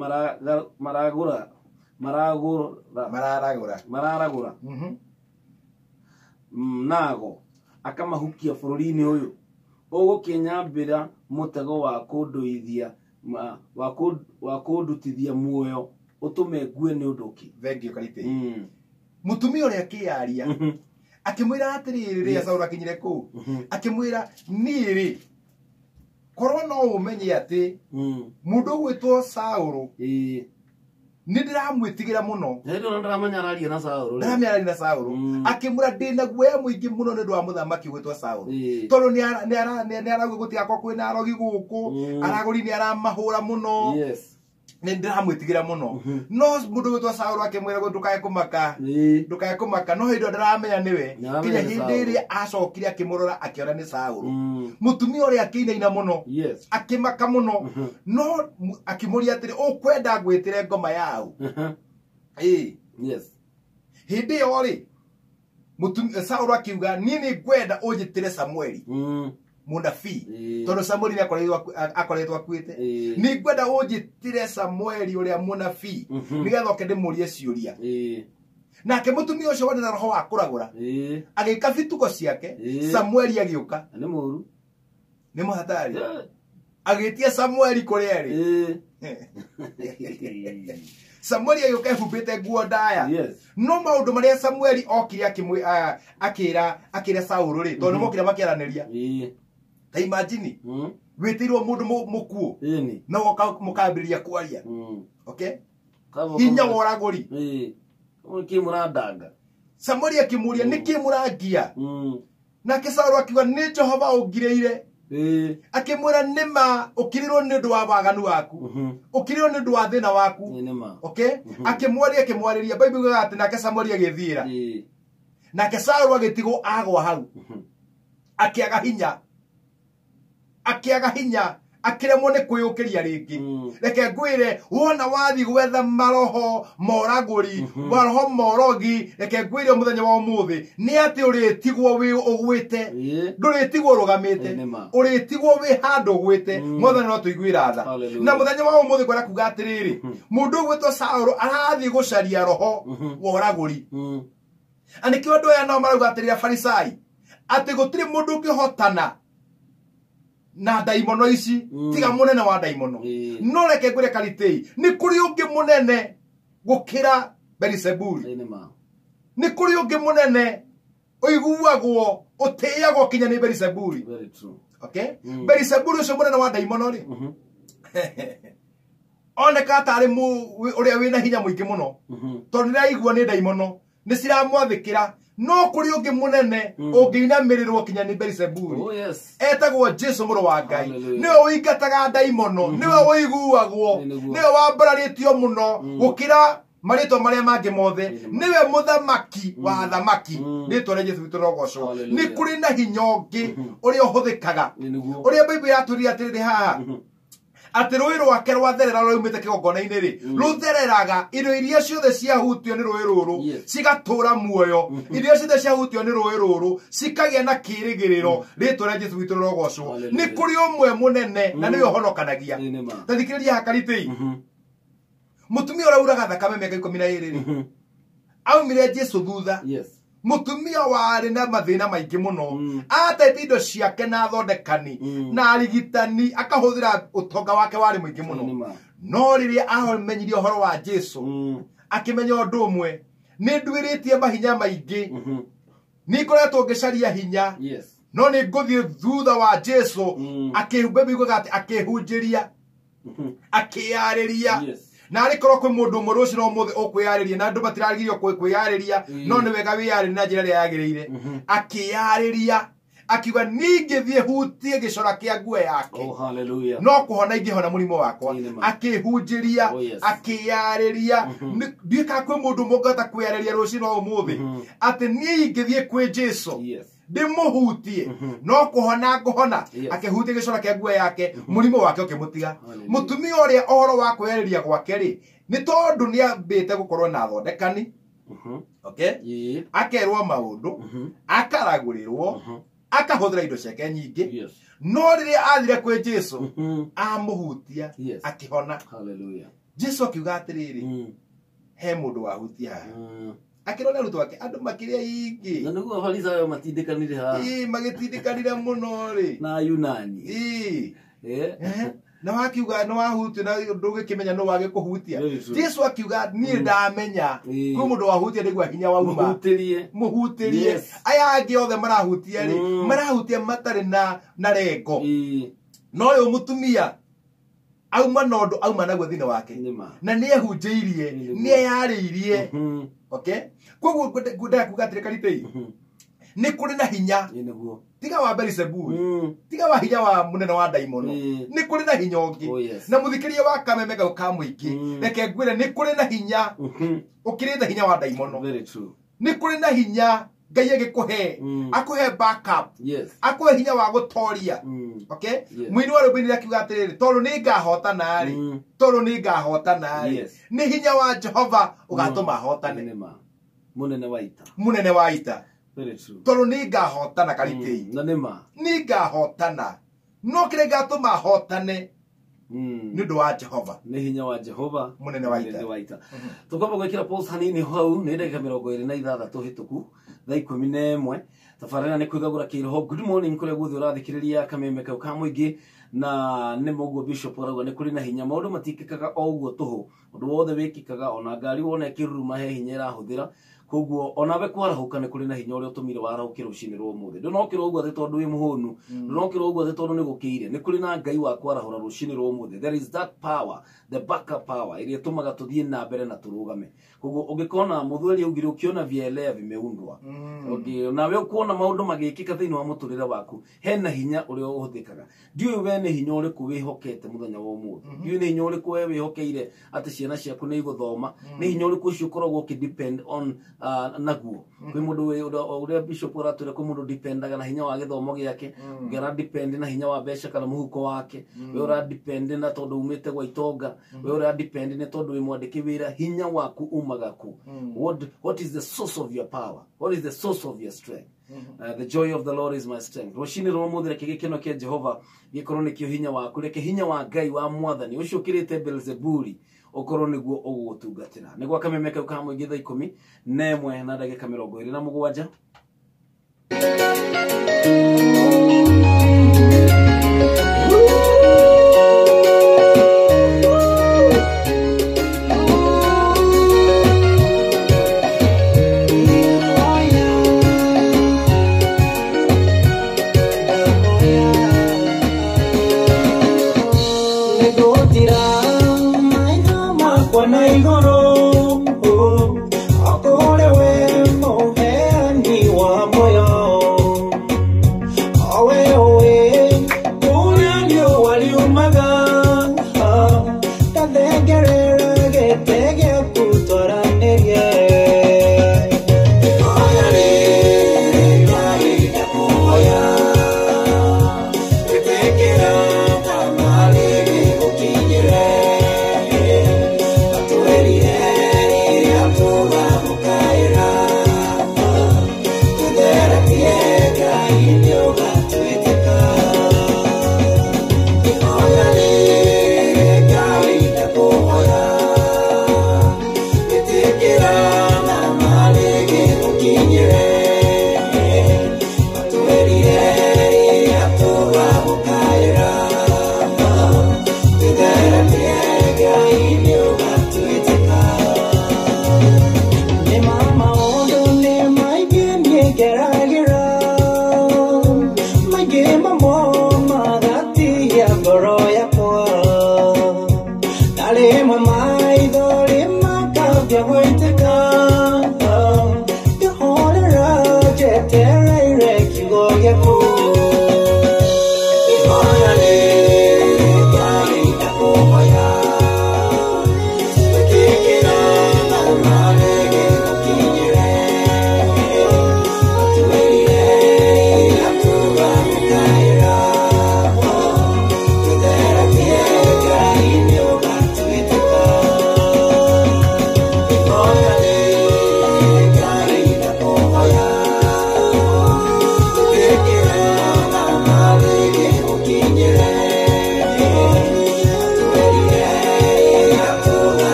maragũra, maragũra, Mararagũra. Mararagũra. Nago akamahukia bũrũri-inĩ ũyũ. Ũgũkĩnyambĩra mũtego wa kũndũithia, wa kũndutithia muoyo, ũtũme ngue nĩ ũndũ ũkĩ? Thank you, Karite. Mũtumia ũrĩa akĩaria, akĩmwĩra atĩrĩrĩ, rĩrĩa Saũlũ akinyire kũu, akĩmwĩra, niĩ rĩ, korwo no ũmenye atĩ mũndũ ũgwĩtwo Saũlũ, nĩ ndĩramwĩtigĩra mũno. Hĩndĩ ĩyo ndĩramenya araria na Saũlũ rĩ. Ndĩramenya araria na Saũlũ. Akĩmwĩra ndĩna guoya mũingĩ mũno nĩ ũndũ wa mũthamaki ũgwĩtwo Saũlũ. Tondũ nĩ arauga gũtigakorwo kwĩna arogi gũkũ, aragũri nĩ aramahũra mũno. Nĩ ndĩramwĩtigĩra mũno. No mũndũ ũgwĩtwo Saũlũ akĩmwĩra gũ ndũkae kũmaka. Ndũkae kũmaka. No hĩndĩ ĩyo ndĩramenya nĩwe. Nĩaramenya Nginya nĩ hĩndĩ Saũlũ. ĩrĩa acokire akĩmũrora akĩona nĩ Saũlũ. Mũtumia ũrĩa akĩinaina mũno. Akĩmaka mũno. No akĩmũria atĩrĩ, ũkwenda ngwĩtĩre ngoma yaũ? Hĩndĩ ĩyo rĩ, Saũlũ akiuga, niĩ nĩ ngwenda ũnjĩtĩre Samueli. Mũnabii. Tondũ Samueli nĩ akoretwo akuĩte. Nĩ ngwenda ũnjĩtĩre Samueli ũrĩa mũnabii, nĩgetha oke ndĩmũrie ciũria. Nake mũtumia ũcio warĩ na roho wa kũragũra, agĩka bituko ciake, Samueli agĩũka. Nĩ mũũru. Nĩ mũhatari. Agĩtia Samueli kũrĩa arĩ. Samueli agĩũka ehumbĩte nguo ndaya. No maũndũ marĩa Samueli okire akĩra Saũlũ rĩ, tondũ nĩmokire makĩaranĩria. Ta imagine, wĩtĩirwo mũndũ mũkuũ, na woka mũkambĩrĩria kwaria. Okay? Hinya wa ũragũri. Kĩ mũrandanga? Samueli akĩmũria, nĩ kĩ mũrangia? Nake Saũlũ akiuga nĩ Jehova ũngirĩire. Akĩmwĩra nĩma ũkirĩrwo nĩ ũndũ wa waganu waku, ũkirĩrwo nĩ ũndũ wa thĩna waku. Okay? Akĩmwarĩria Bible yugaga atĩ nake Samueli agĩthiĩra. Nake Saũlũ agĩtigwo agwa hau. Akĩaga hinya. Akĩaga hinya. Akĩremwo nĩ kwĩyũkĩria rĩngĩ. Reke ngwĩre wona wathi gwetha maroho moragũri, maroho morogi, reke ngwĩre mũthenya wa ũmũthĩ nĩ atĩ ũrĩtigwo wĩ ũgwĩte. Ndũrĩtigwo ũrũgamĩte, ũrĩtigwo wĩ handũ ũgwĩte. Mwathani no tũiguĩra tha. Na mũthenya wa ũmũthĩ kwenda kuga atĩrĩrĩ, mũndũ ũgwĩtwo Saũlũ arathiĩ gũcaria roho wa ũragũri. Na nĩkĩo andũ aya nao marauga atĩrĩrĩ Afarisai atĩ gũtirĩ mũndũ ũngĩhotana na ndaimono ici tiga munene wa ndaimono. No reke ngwĩre Karitei nĩ kũrĩ ũngĩ mũnene gũkĩra Beelzebuli. Nĩ kũrĩ ũngĩ mũnene ũiguagwo ũtĩagwo kinya nĩ Beelzebuli. Okay? Beelzebuli ũcio mũnene wa ndaimono rĩ, oneka tarĩ ũrĩa wĩna hinya mũingĩ mũno, tondũ nĩraigua nĩ ndaimono nĩ ciramwathĩkĩra. No kũrĩ ũngĩ mũnene ũngĩinamĩrĩrwo kinya nĩ Beelzebuli. Etagwo Jesu mũrũ wa Ngai. Nĩwe ũingataga ndaimono, nĩwe ũiguagwo, nĩwe wambararĩtio mũno gũkĩra marĩtwa marĩa mangĩ mothe, nĩwe mũthamaki wa athamaki. Rĩtwa rĩa Jesu witũ rĩrogocwo. Nĩ kũrĩ na hinya ũngĩ ũrĩa ũhũthĩkaga, ũrĩa Bible yatwĩrire atĩrĩrĩ haha atĩ rũĩ rwake rwatherera rwaumĩte kĩgongona-inĩ rĩ, rũthereraga indo iria ciothe ciahutio nĩ rũĩ rũrũ cigatũra muoyo, iria ciothe ciahutio nĩ rũĩ rũrũ cikagĩa na kĩĩrĩgĩrĩro. Rĩtwa rĩa Jesu witũ rĩrogocwo. Nĩ kũrĩ ũmwe mũnene na nĩwe ũhonokanagia. Ta thikĩrĩria haha Karitei, mũtumia ũrĩa uraga thakame mĩaka 12 rĩ, aumire Jesu thutha. Mũtumia warĩ na mathĩna maingĩ mũno, atete indo ciake na athondekani na arigitani, akahũthĩra ũtonga wake warĩ mũingĩ mũno. No rĩrĩa amenyire ũhoro wa Jesu, akĩmenya ũndũ ũmwe, nĩ nduĩrĩtie mahinya maingĩ, nĩ ngoretwo ngĩcaria hinya, no nĩ ngũthiĩ thutha wa Jesu. Akĩhumbĩra atĩ akĩhunjĩria, akĩyarĩria. Na arĩ korwo kwĩ mũndũ ũmwe rũciũ no ũmũthĩ ũkwĩyarĩria, na andũ matiragĩrĩrio kwĩyarĩria, no nĩ wega wĩyarĩrie na njĩra ĩrĩa yagĩrĩire. Akĩyarĩria akiuga ningĩthiĩ hutie gĩcora kĩa nguo yake, no kũhona ingĩhona mũrimũ wakwa. Akĩhunjĩria, akĩyarĩria. Ndiũĩ kana kwĩ mũndũ ũmwe ũngĩhota kwĩyarĩria rũciũ no ũmũthĩ atĩ niĩ ingĩthiĩ kwĩ Jesu ndĩmũhutie, no kũhona ngũhona. Akĩhutia gĩcora kĩa nguo yake, mũrimũ wake ũkĩmũtiga. Mũtumia ũrĩa ũhoro wa kwĩyarĩria gwake rĩ, nĩ tondũ nĩambĩte gũkorwo na athondekani, okay, akerwo maũndũ, akaragũrĩrwo, akahũthĩra indo ciake nyingĩ. No rĩrĩa athire kwĩ Jesu, amũhutia, akĩhona. Jesu akiuga atĩrĩrĩ, he mũndũ wahutia haha. Akĩrora arutwo ake andũ makĩrĩa ingĩ. Na nĩguo Afarisayo matindĩkanire haha. Magĩtindĩkanire mũno rĩ. Na Ayunani. Na wakiuga nĩ wahutio na ndũgĩkĩmenya nũ wagĩkũhutia. Jesu akiuga niĩ ndamenya kwĩ mũndũ wahutia nĩguo hinya wauma. Mũhutĩrie. Aya angĩ othe marahutia rĩ, marahutia matarĩ na rengo. No ũyũ mũtumia auma na ũndũ auma naguo thĩinĩ wake, na nĩ ehunjĩirie, nĩ eyarĩirie. Okay? Koguo ngwendaga kuga atĩrĩ Karitei, nĩ kũrĩ na hinya tiga wa Beelzebuli, tiga wa hinya wa mũnene wa ndaimono, nĩ kũrĩ na hinya ũngĩ. Na mũthikĩria wa Kameme gau ka mũingĩ, reke ngwĩre nĩ kũrĩ na hinya ũkĩrĩte hinya wa ndaimono. Nĩ kũrĩ na hinya Ngai agĩkũhe, akũhe backup, akũhe hinya wa gũtoria. Okay? Mũini wa rwĩmbo nĩ akiuga atĩrĩrĩ, tondũ nĩ ngahotana rĩ, tondũ nĩ ngahotana rĩ, nĩ hinya wa Jehova ũgatũma hotane. Mũnene wa ita. Mũnene wa ita. Tondũ nĩ ngahotana Karitei. Nĩ ngahotana. No kĩrĩa gĩgatũma hotane nĩ ũndũ wa Jehova. Nĩ hinya wa Jehova mũnene wa ita. Tũkwamba gwĩkĩra pause hanini hau nĩ ndagĩka 26 hĩtũku thaa 11. Tabarĩra nĩ kwĩgagũra kĩroho. Good morning kũrĩa guothe ũrathikĩrĩria Kameme kau ka mũingĩ. Na nĩ mũguo Bishop arauga nĩ kũrĩ na hinya, maũndũ matikĩkaga o ũguo tũhũ, ũndũ wothe wĩkĩkaga ona ngari wona ĩkĩruruma he hinya ĩrahũthĩra. Koguo onawe kwarahũka nĩ kũrĩ na hinya ũrĩa ũtũmire warahũke rũcinĩ rwa ũmũthĩ. Ndũnokĩra ũguo atĩ tondũ wĩ mũhũnu, ndũnokĩra ũguo atĩ tondũ nĩ gũkĩire. Nĩ kũrĩ na Ngai wa kwarahũra rũcinĩ rwa ũmũthĩ. There is that power, the backup power ĩrĩa ĩtũmaga tũthiĩ na mbere na tũrũgame. Koguo ũngĩkona mũthweri augire ũkĩona vielea vimeundwa, nawe ũkuona maũndũ magĩkĩka thĩinĩ wa mũtũrĩre waku, hena hinya ũrĩa ũhũthĩkaga. Ndiũĩ we nĩ hinya ũrĩkũ wĩhokete mũthenya wa ũmũthĩ, ndiũĩ nĩ hinya ũrĩkũ we wĩhokeire atĩ ciana ciaku nĩ igũthoma, nĩ hinya ũrĩkũ ũcio ũkoragwo ũkĩ depend on naguo. Kwĩ mũndũ ũrĩa Bishop aratwĩra kwĩ mũndũ dependaga na hinya wa gĩthomo gĩake, ũngĩ ara depend na hinya wa mbeca kana mũhuko wake, we ũra depend na tondũ umĩte gwa itonga, we ũra depend nĩ tondũ wĩ mwandĩki wĩra. Hinya waku umaga kũ? What is the source of your power? What is the source of your strength? The joy of the Lord is my strength. Rũcinĩ rwa ũmũthĩ reke gĩkeno kĩa Jehova gĩkorwo nĩkĩo hinya waku, reke hinya wa Ngai wa mwathani ũcio ũkĩrĩte Beelzebuli ũkorwo nĩguo ũgũgũtungatĩra. Nĩ gwa kameme kau ka mũingĩ thaa 11 na ndagĩka 27.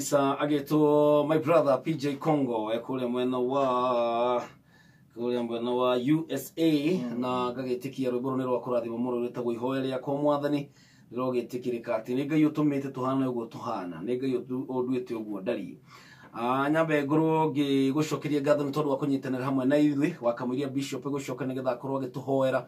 kabisa agĩtwo my brother PJ Congo kũrĩa mwena wa USA na ngagĩtĩkia rwĩmbo rũu nĩ rwa kũrathimwo mũno rwĩtagwo ihoya rĩakwa mwathani rĩrogĩtĩkĩrĩka atĩ nĩ Ngai ũtũmĩte tũhane ũguo tũhana, nĩ Ngai ũnduĩte ũguo ndariĩ. Nyambe ngorwo ngĩgũcokeria ngatho nĩ tondũ wa kũnyitanĩra hamwe na ithuĩ wakamũiria Bishop gũcoka nĩgetha akorwo agĩtũhoera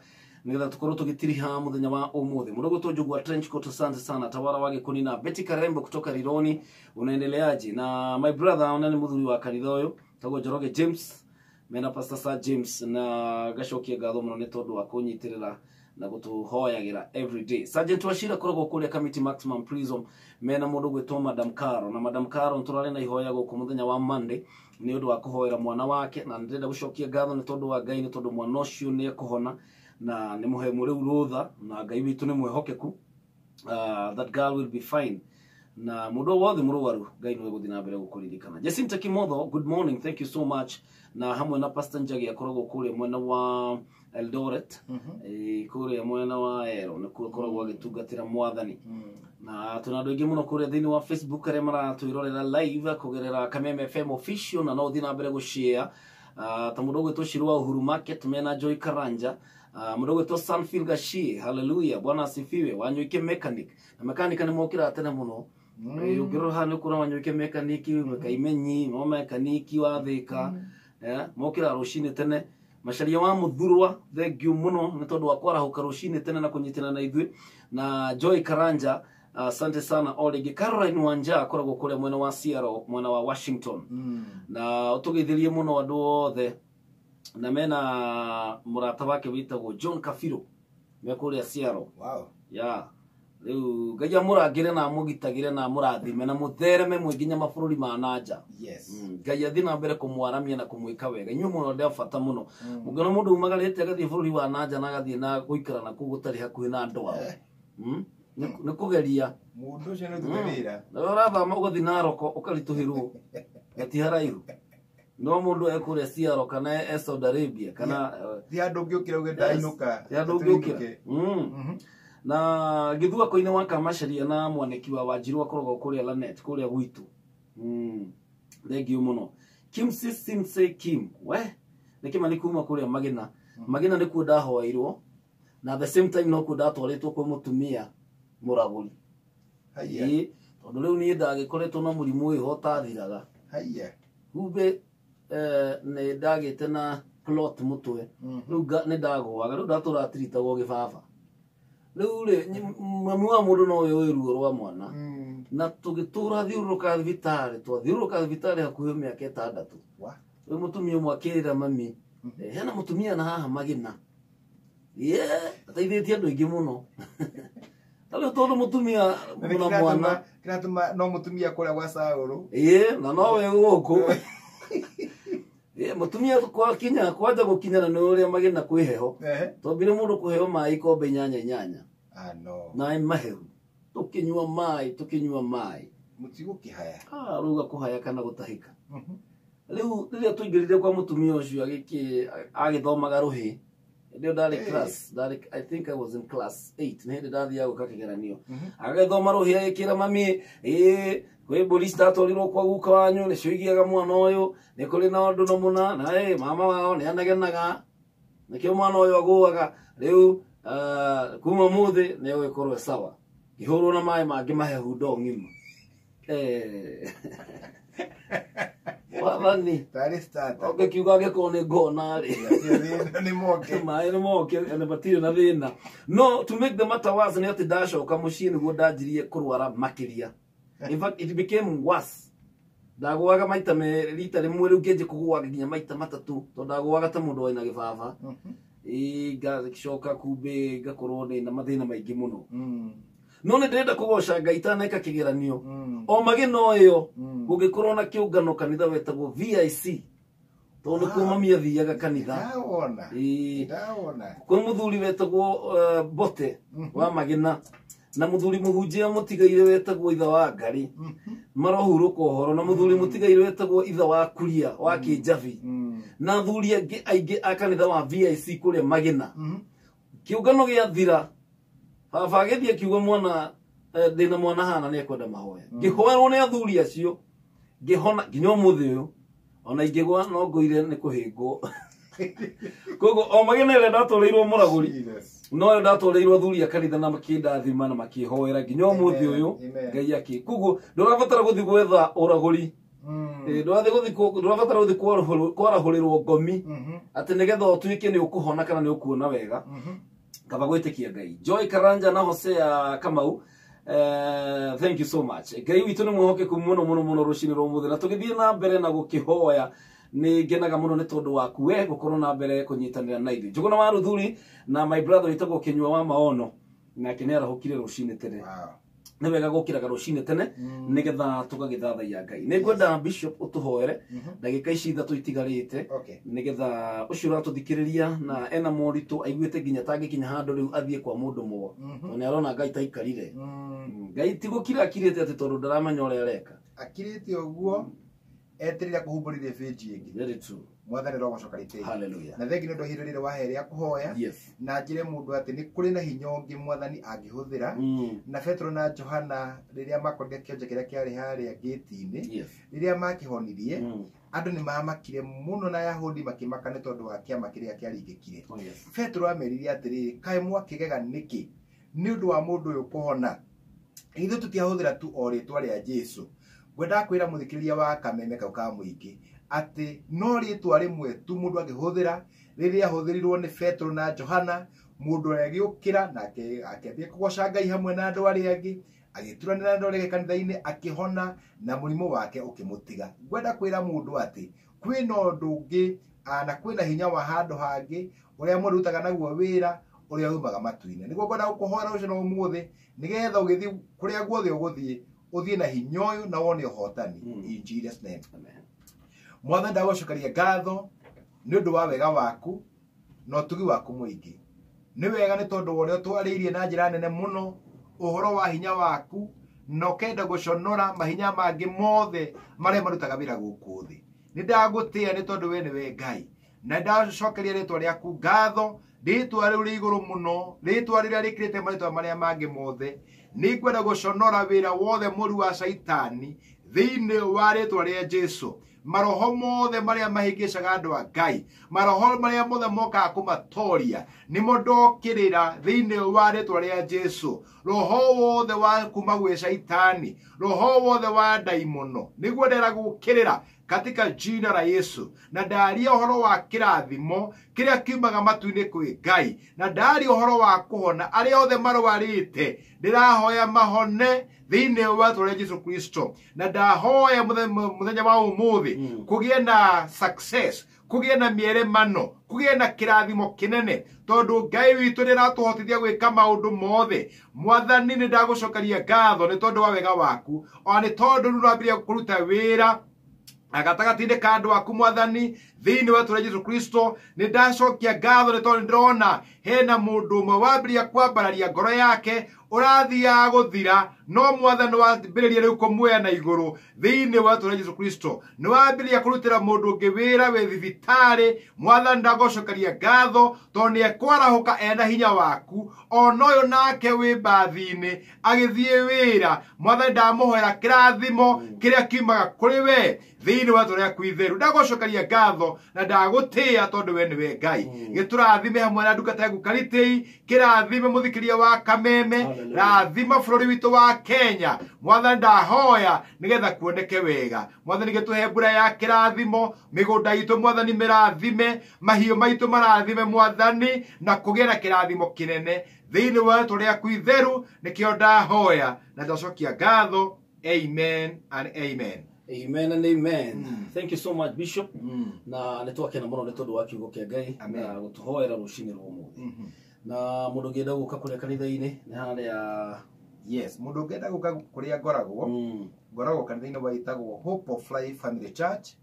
nĩgetha tũkorwo tũgĩtiriha mũthenya wa ũmũthĩ. Mũndũ ũgwĩtwo Njũgũa Trench Coat, asante sana. Tawara wa Gĩkũni na Betty Karembo kutoka Rironi, unaendeleaje? Na my brother ona nĩ mũthuri wa kanitha ũyũ tagwo Njoroge James mena Pastor Sir James, na ngacokia ngatho mũno nĩ tondũ wa kũnyitĩrĩra na gũtũhoyagĩra everyday. Sergeant Wachira akoragwo kũrĩa Kamiti Maximum Prison mena mũndũ ũgwĩtwo Madam Caro, na Madam Caro tũrarĩ na ihoya gũkũ mũthenya wa Monday nĩ ũndũ wa kũhoera mwana wake, na ndĩrenda gũcokia ngatho nĩ tondũ wa Ngai nĩ tondũ mwana ũcio nĩ ekũhona na nĩ mũhe rĩu rũtha, na Ngai witũ nĩ mwĩhokeku. That girl will be fine. Na mũndũ wothe mũrwaru Ngai nĩwe gũthiĩ na mbere gũkũririkana. Jacinta Kimotho, good morning, thank you so much. Na hamwe na Pastor Njagi akoragwo kũrĩa mwena wa Eldoret, kũrĩa mwena wa Ero nĩkuo akoragwo agĩtungatĩra mwathani. Na tuna andũ aingĩ mũno kũrĩa thĩinĩ wa Facebook arĩa maratwĩrorera live kũgerera Kameme FM official, na no ũthiĩ na mbere gũshare. Ta mũndũ ũgwĩtwo Shiru wa Uhuru Market mena Joy Karanja, mũndũ ũgwĩtwo Sanfield Gashie, hallelujah, Bwana asifiwe, Wanyoike mechanic, na mechanic nĩ mokĩraga tene mũno. Ũngĩrora haha nĩ ũkuona Wanyoike mechanic, Kaimenyi, no mechanic wa Thĩka, mokĩraga rũcinĩ tene. Macaria wa Mũthurwa, thank you mũno nĩ tondũ wa kwarahũka rũcinĩ tene na kũnyitana na ithuĩ. Na Joy Karanja, asante sana o rĩngĩ. Caroline Wanja akoragwo kũrĩa mwena wa Seattle, mwena wa Washington, na ũtũgeithirie mũno andũ othe, na mena mũrata wake wĩtagwo John Kafiro me kũrĩa Seattle. Wow. Ya rĩu Ngai amũrangĩre na amũgitagĩre na amũrathime na mũthereme mwĩ nginya mabũrũri ma nanja. Yes. Ngai athiĩ na mbere kũmwaramia na kũmwĩka wega. Inyuĩ mũno ndĩ bata mũno. Mũngĩona mũndũ umagarĩte agathiĩ bũrũri wa nanja na agathiĩ na gũikara na kũu gũtarĩ hakuhĩ na andũ ao, nĩ kũgeria. Mũndũ ũcio nĩ ũrutĩte wĩra. Na wewe ũrathama ũgathiĩ Naroko ũkaritũhĩrwo gati haraihu, no mũndũ ekũrĩa Seattle kana e Saudi Arabia kana Ti handũ ũngĩũkĩra uge ndainũka. Ti handũ ũngĩũkĩra. Na gĩthua-inĩ wa Kamacaria na mwanĩki wa Wanjiru akoragwo kũrĩa Lanet kũrĩa gwitũ. Thank you mũno. Kim Simse Kim, we nĩ kĩmani kuma kũrĩa Magina. Magina nĩkuo ndahoeirwo, na the same time nokuo ndatwarĩtwo kwĩ mũtumia mũragũri. Haiya. Tondũ rĩu niĩ ndagĩkoretwo na mũrimũ ũyũ ũtathiraga. Haiya. Kumbe nĩ ndagĩte na clot mũtwe. Rĩu nĩ ndagũaga, rĩu ndatũra tiritagwo gĩbaba. Rĩu rĩ, mami wa mũndũ no ũyũ ruo rwa mwana. Na tũgĩtũra thiũrũrũka thibitarĩ, twathiũrũrũka thibitarĩ hakuhĩ mĩaka 6. Rĩu mũtumia ũmwe akĩrĩra mami, hena mũtumia na haha Magina. Ateithĩtie andũ aingĩ mũno. Rĩu tondũ mũtumia na mwana kĩratũma no mũtumia kũrĩa gwa Saũlũ. Na nowe gũkũ. Mũtumia kwakinya kwanja gũkinyana nĩ ũrĩa Magina kwĩ heho. Twambire mũndũ kũheo maĩ ikombe 8 8. No. Maĩ mahehu. Tũkĩnyua maĩ, tũkĩnyua maĩ. Mũtigũkĩhaya. Rĩu gakũhaya kana gũtahĩka. Rĩu rĩrĩa tũingĩrire kwa mũtumia ũcio agĩthomaga rũhĩ. Ndio ndarĩ class, ndarĩ, I think I was in class 8, nĩ hĩndĩ ndathiaga gwĩka kĩgeranio. Agĩthoma rũhĩ agĩkĩra mami, kwĩ mbũri citatwarirwo kwa guka wanyu nĩcio igiaga mwana ũyũ, nĩ kũrĩ na ũndũ na mũna, na mama wao nĩ anegenaga, nĩkĩo mwana ũyũ agũaga. Rĩu kuma ũmũthĩ nĩ egũgĩkorwo e sawa. Ngĩhũrwo na maĩ mangĩ mahehu ndoo ng'ima. Wathani. Tarĩ starter. Ũngĩkiuga angĩkorwo nĩ ngona rĩ. Nĩ moke. Maĩ nĩ moke, na matirĩ na thĩna. No to make the matter worse nĩ atĩ ndacoka mũciĩ nĩguo ndanjirie kũrwara makĩria. In fact it became worse. Ndagũaga maita merĩ rita rĩmwe, rĩu ngĩanjia kũgũaga nginya maita 3, tondũ ndagũaga ta mũndũ wĩna gĩbaba. Ngacoka kumbĩ ngakorwo ndĩna mathĩna maingĩ mũno. No nĩ ndĩrenda kũgoca Ngai itaneka kĩgeranio. O Magina ĩyo gũgĩkorwo na kĩũngano kanitha wetagwo VIC, tondũ nĩkuo mami athiaga kanitha. Ndawona. Ndawona. Kwĩ mũthuri wetagwo Bote wa Magina, na mũthuri mũhunjia mũtigaire wetagwo Itha wa Ngarĩ, marohurũka ũhoro, na mũthuri mũtigaire wetagwo Itha wa Kuria wa Kĩnjabi, na athuri angĩ aingĩ a kanitha wa VIC kũrĩa Magina. Kĩũngano gĩathira, baba agĩthiĩ akiuga mwana Ndĩna mwana hana nĩ ekwenda mahoya. Ngĩhoerwo nĩ athuri acio, ngĩhona nginya ũmũthĩ ũyũ, ona ingĩgwa no ngũire nĩ kũhĩngwo. Koguo o magena ĩrĩa ndatwarĩirwo mũragũri, no yo ndatwarĩirwo athuri a kanitha na makĩndathima na makĩhoera nginya ũmũthĩ ũyũ. Ngai akĩ. Koguo ndũrabatara gũthiĩ gwetha ũragũri. Ndũrabatara gũthiĩ kwarahũrĩrwo ngomi atĩ nĩgetha ũtuĩke nĩ ũkũhona kana nĩ ũkuona wega. Kaba gwĩtĩkia Ngai. Joy Karanja na Hosea Kamau, thank you so much. Ngai witũ nĩ mwĩhokeku mũno mũno mũno rũcinĩ rwa ũmũthĩ, na tũgĩthiĩ na mbere na gũkĩhoya nĩ ngenaga mũno nĩ tondũ waku we gũkorwo na mbere kũnyitanĩra na ithuĩ. Njũgũna wa Ruthuri na my brother wĩtagwo Kĩnyua wa Maono, nake nĩ arahũkire rũcinĩ tene. Nĩ wega gũkĩraga rũcinĩ tene nĩgetha tũgagĩthathaiya Ngai. Nĩ ngwenda Bishop ũtũhoere ndagĩka ici ithatũ itigarĩte, nĩgetha ũcio ũratũthikĩrĩria na ena moritũ aiguĩte nginya tangĩkinya handũ rĩu athiĩ kwa mũndũ mũgo, tondũ nĩ arona Ngai taikarire. Ngai ti gũkira akirĩte atĩ tondũ ndaramenya ũrĩa areka. Akirĩte ũguo eterera kũhumbũrithia bĩnji ĩngĩ. Very true. Mwathani rogocoka rĩtĩi. Hallelujah. Na thengi nĩ ũndũ ihinda rĩrĩ wahe rĩa kũhoya. Na njĩre mũndũ atĩ nĩ kũrĩ na hinya ũngĩ mwathani angĩhũthĩra. Na Petero na Johana rĩrĩa makorire kĩonje kĩrĩa kĩarĩ harĩa gĩti-inĩ, rĩrĩa makĩhonirie, andũ nĩ mamakire mũno na Ayahudi makĩmaka nĩ tondũ wa kĩama kĩrĩa kĩaringĩkire. Petero amerire atĩrĩrĩ, kaĩ mwakĩgega nĩkĩ nĩ ũndũ wa mũndũ ũyũ kũhona? Ithuĩ tũtiahũthĩra tu o rĩtwa rĩa Jesũ. Ngwendaga kwĩra mũthikĩrĩria wa kameme kau ka mũingĩ atĩ no rĩtwa rĩmwe tu mũndũ angĩhũthĩra, rĩrĩa ahũthĩrirwo nĩ Petero na Johana, mũndũ ũrĩa agĩũkĩra na akĩambia kũgoca Ngai hamwe na andũ arĩa angĩ, agĩturanĩra na andũ arĩa angĩ kanitha-inĩ, akĩhona na mũrimũ wake ũkĩmũtiga. Ngwenda kwĩra mũndũ atĩ kwĩna ũndũ ũngĩ na kwĩna hinya wa handũ hangĩ ũrĩa mũndũ arutaga naguo wĩra ũrĩa umaga matu-inĩ. Nĩguo ngwenda gũkũhoera rũciũ na ũmũthĩ, nĩgetha ũgĩthiĩ kũrĩa guothe ũgũthiĩ, ũthiĩ na hinya ũyũ na wone ũhotani. In Jesus name. Amen. Mwathani, ndagũcokeria ngatho nĩ ũndũ wa wega waku na ũtugi waku mũingĩ. Nĩ wega nĩ tondũ wa ũrĩa ũtwarĩirie na njĩra nene mũno ũhoro wa hinya waku, na ũkenda gũconora mahinya mangĩ mothe marĩa marutaga wĩra gũkũ thĩ. Nĩ ndagũtĩĩa nĩ tondũ we nĩwe Ngai, na ndacokeria rĩtwa rĩaku ngatho, rĩtwa rĩu rĩ igũrũ mũno, rĩtwa rĩrĩa rĩkĩrĩte marĩtwa marĩa mangĩ mothe. Nĩ ngwenda gũconora wĩra wothe mũru wa Caitani thĩinĩ wa rĩtwa rĩa Jesũ. Maroho mothe marĩa mahĩngĩcaga andũ a Ngai, maroho marĩa mothe mokaga kũmatoria, nĩmo ndokĩrĩra thĩinĩ wa rĩtwa rĩa Jesũ. Roho wothe wa kuma gwĩ Caitani, roho wothe wa ndaimono, nĩguo ndera gũkĩrĩra katika jina la Yesu. Na ndaria ũhoro wa kĩrathimo kĩrĩa kiumaga matu-inĩ kwĩ Ngai, na ndaria ũhoro wa kũhona arĩa othe marwarĩte, ndĩrahoya mahone thĩinĩ wa rĩtwa rĩa Jesu Kristo. Na ndahoya mũthenya wa ũmũthĩ kũgĩe na success, kũgĩe na mĩeremano, kũgĩe na kĩrathimo kĩnene, tondũ Ngai witũ nĩ aratũhotithia gwĩka maũndũ mothe. Mwathani, nĩ ndagũcokeria ngatho nĩ tondũ wa wega waku, ona nĩ tondũ rĩu nĩwambĩrĩria kũruta wĩra gatagatĩ-inĩ ka andũ aku Mwathani thĩinĩ wa rĩtwa rĩa Jesu Kristo. Nĩ ndacokia ngatho nĩ tondũ nĩndĩrona hena mũndũ ũmwe wambĩrĩria kwambararia ngoro yake ũrathiaga gũthira, no Mwathani wambĩrĩria rĩu kũmuoya na igũrũ thĩinĩ wa rĩtwa rĩa Jesu Kristo. Nĩ wambĩrĩria kũrutĩra mũndũ ũngĩ wĩra wĩ thibitarĩ, Mwathani ndagũcokeria ngatho tondũ nĩ ekwarahũka ena hinya waku, ona ũyũ nake wĩ mbathi-inĩ agĩthiĩ wĩra. Mwathani ndamũhoera kĩrathimo kĩrĩa kiumaga kũrĩ we thĩinĩ wa rĩtwa rĩaku itheru. Ndagũcokeria ngatho na ndagũtĩĩa tondũ we nĩwe Ngai. Gĩtũrathime hamwe na ndungata yaku Karitei, kĩrathime mũthikĩria wa Kameme, rathima bũrũri witũ wa Kenya. Mwathani ndahoya nĩgetha kuoneke wega. Mwathani gĩtũhe mbura ya kĩrathimo, mĩgũnda itũ Mwathani mĩrathime, mahiũ maitũ marathime Mwathani, na kũgĩe na kĩrathimo kĩnene thĩinĩ wa rĩtwa rĩaku itheru. Nĩkĩo ndahoya na ndacokia ngatho. Amen and amen. Amen and amen. Thank you so much, Bishop. Na nĩ twakena mũno nĩ tondũ wa kiugo kĩa Ngai na gũtũhoera rũcinĩ rwa ũmũthĩ. Na mũndũ ũngĩenda gũka kũrĩa kanitha-inĩ nĩ harĩa? Yes, mũndũ ũngĩenda gũka kũrĩa ngoragwo, ngoragwo kanitha-inĩ wĩtagwo Hope of Life Family Church.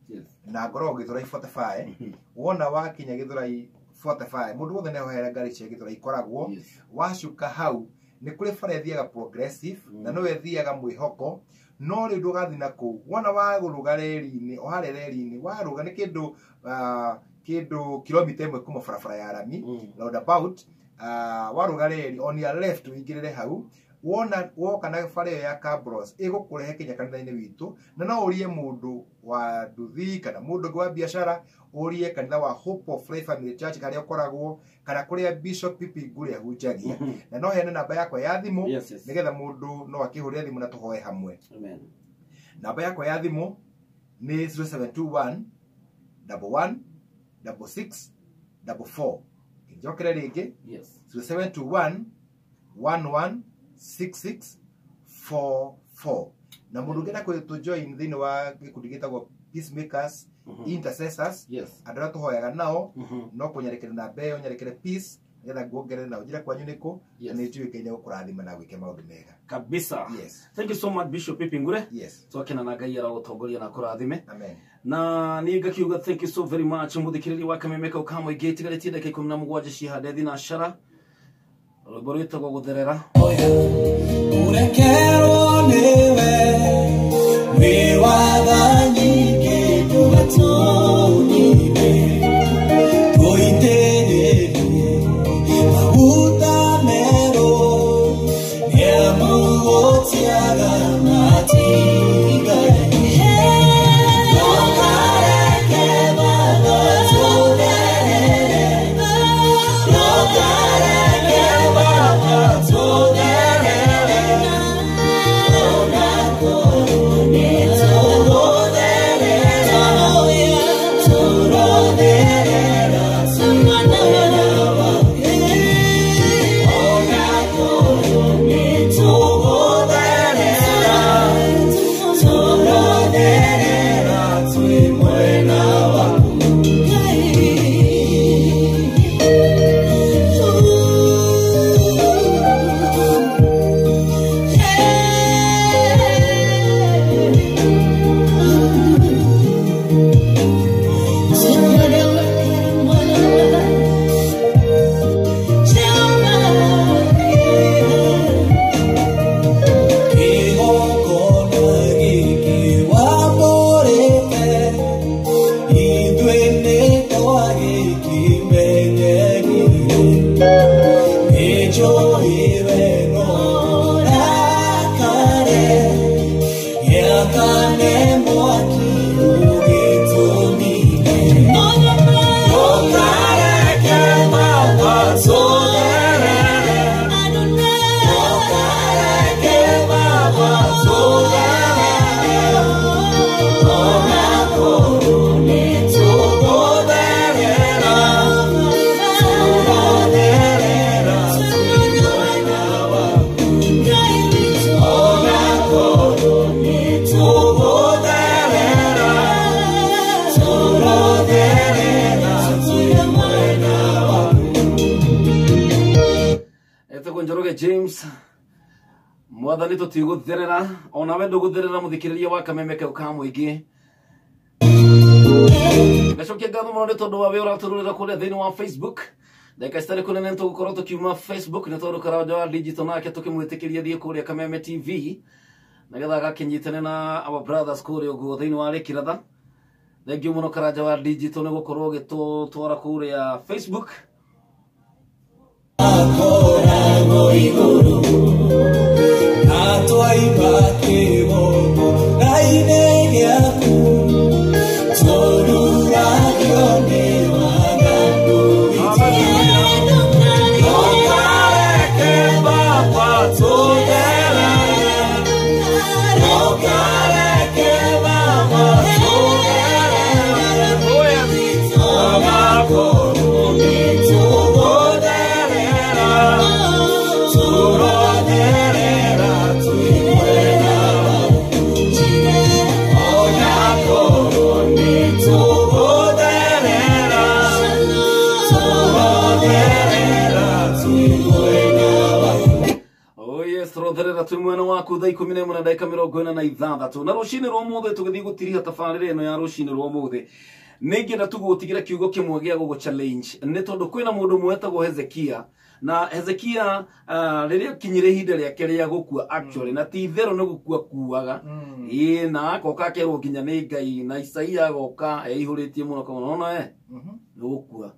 Na ngoragwo Gĩthũrai 45. Wona wakinya Gĩthũrai 45, mũndũ wothe nĩahoera ngari cia Gĩthũrai ikoragwo. Wacuka hau nĩ kũrĩ bara ĩthiaga Progressive, na no ĩthiaga Mwĩhoko, no rĩu ndũgathiĩ na kũu. Wona wagũrũga reri-inĩ, o harĩa reri-inĩ warũga nĩ kĩndũ kilomita ĩmwe kuma barabara ya rami, roundabout. Warũga reri on your left ũingĩrĩre hau. Wona woka na bara ĩyo ya Cabros ĩgũkũrehe kinya kanitha-inĩ witũ, na no ũrie mũndũ wa nduthi kana mũndũ ũngĩ wa biacara, ũrie kanitha wa Hope of Life Family Church harĩa ũkoragwo, kana kũrĩa Bishop Pipi Ngure ahunjagia. Na no heane namba yakwa ya thimũ, nĩgetha mũndũ no akĩhũrĩre thimũ na tũhoe hamwe. Amen. Namba yakwa ya thimũ nĩ 0721 11 66 44. Njokere rĩngĩ. 0721 11 66 44. Na mũndũ ũngĩenda kũ join thĩinĩ wa gĩkundi gĩtagwo Peacemakers Intercessors, andũ arĩa tũhoyaga nao, no kũnyarekere namba ĩyo, nyarekere peace, nĩgetha nguongerere na ũnjĩre kwanyu nĩkũ, na nĩ njuĩkaine gũkũrathima na gwĩke maũndũ mega kabisa. Yes. Thank you so much, Bishop Pipi Ngure. Yes. Twakena na Ngai aragũtongoria na kũrathime. Amen. Na niĩ ngakiuga thank you so very much mũthikĩrĩria wa Kameme kau ka mũingĩ. Itigarĩtie ndagĩka 17 cihande thinacara. Rwĩmbo rwĩtagwo gũtherera. Urekerwo nĩwe wĩ watha nyingĩ tũgatũnine tũitĩrĩrie maguta merũ nĩamũgũtiaga matigari. Ndũkareke Baba tũtherere, ndũkareke Baba tũtherere, James mwathani tũtigũtherera onawe ndũgũtherera mũthikĩrĩria wa Kameme kau ka mũingĩ. Ngacokia ngatho mũno nĩ tondũ wa wĩ ũratũrũrĩra kũrĩa thĩinĩ wa Facebook. Ndagĩka citarĩ kũnene nĩ tũgũkorwo tũkiuma Facebook nĩ tondũ Karanja wa digital nake tũkĩmwĩtĩkĩria thiĩ kũrĩa Kameme TV nĩgetha agakĩnyitane na our brothers kũrĩa ũguo thĩinĩ wa Rĩkiratha. Thengiũ mũno Karanja wa digital nĩ gũkorwo ũgĩtũtwara kũrĩa Facebook. Akoragwo igũrũ na twaimba kĩgongona-inĩ gĩaku tũruragio nĩ waganu witũ. Ndũkareke Baba tũtherere, ndũkareke Baba tũtherere, onakorwo nĩ tũgũtherera, tũrotherera twĩ mwena waku. Onakorwo nĩ tũgũtherera, tũrotherera twĩ mwena waku. Oh yes, tũrotherera twĩ mwena waku thaa 11 na ndagĩka 46 na rũcinĩ rwa ũmũthĩ tũgĩthiĩ gũtiriha tabarĩra ĩno ya rũcinĩ rwa ũmũthĩ. Nĩngĩenda tu gũgũtigĩra kiugo kĩmwe gĩa gũgũ challenge nĩ tondũ kwĩna mũndũ ũmwe wetagwo Hezekia na Hezekia rĩrĩa akinyire ihinda rĩake rĩa gũkua actually na ti itherũ nĩ gũkua kuaga ĩĩ na agoka akerwo nginya nĩ Ngai na Isaia agoka eihũrĩtie mũno kamũno nona we nĩ gũkua.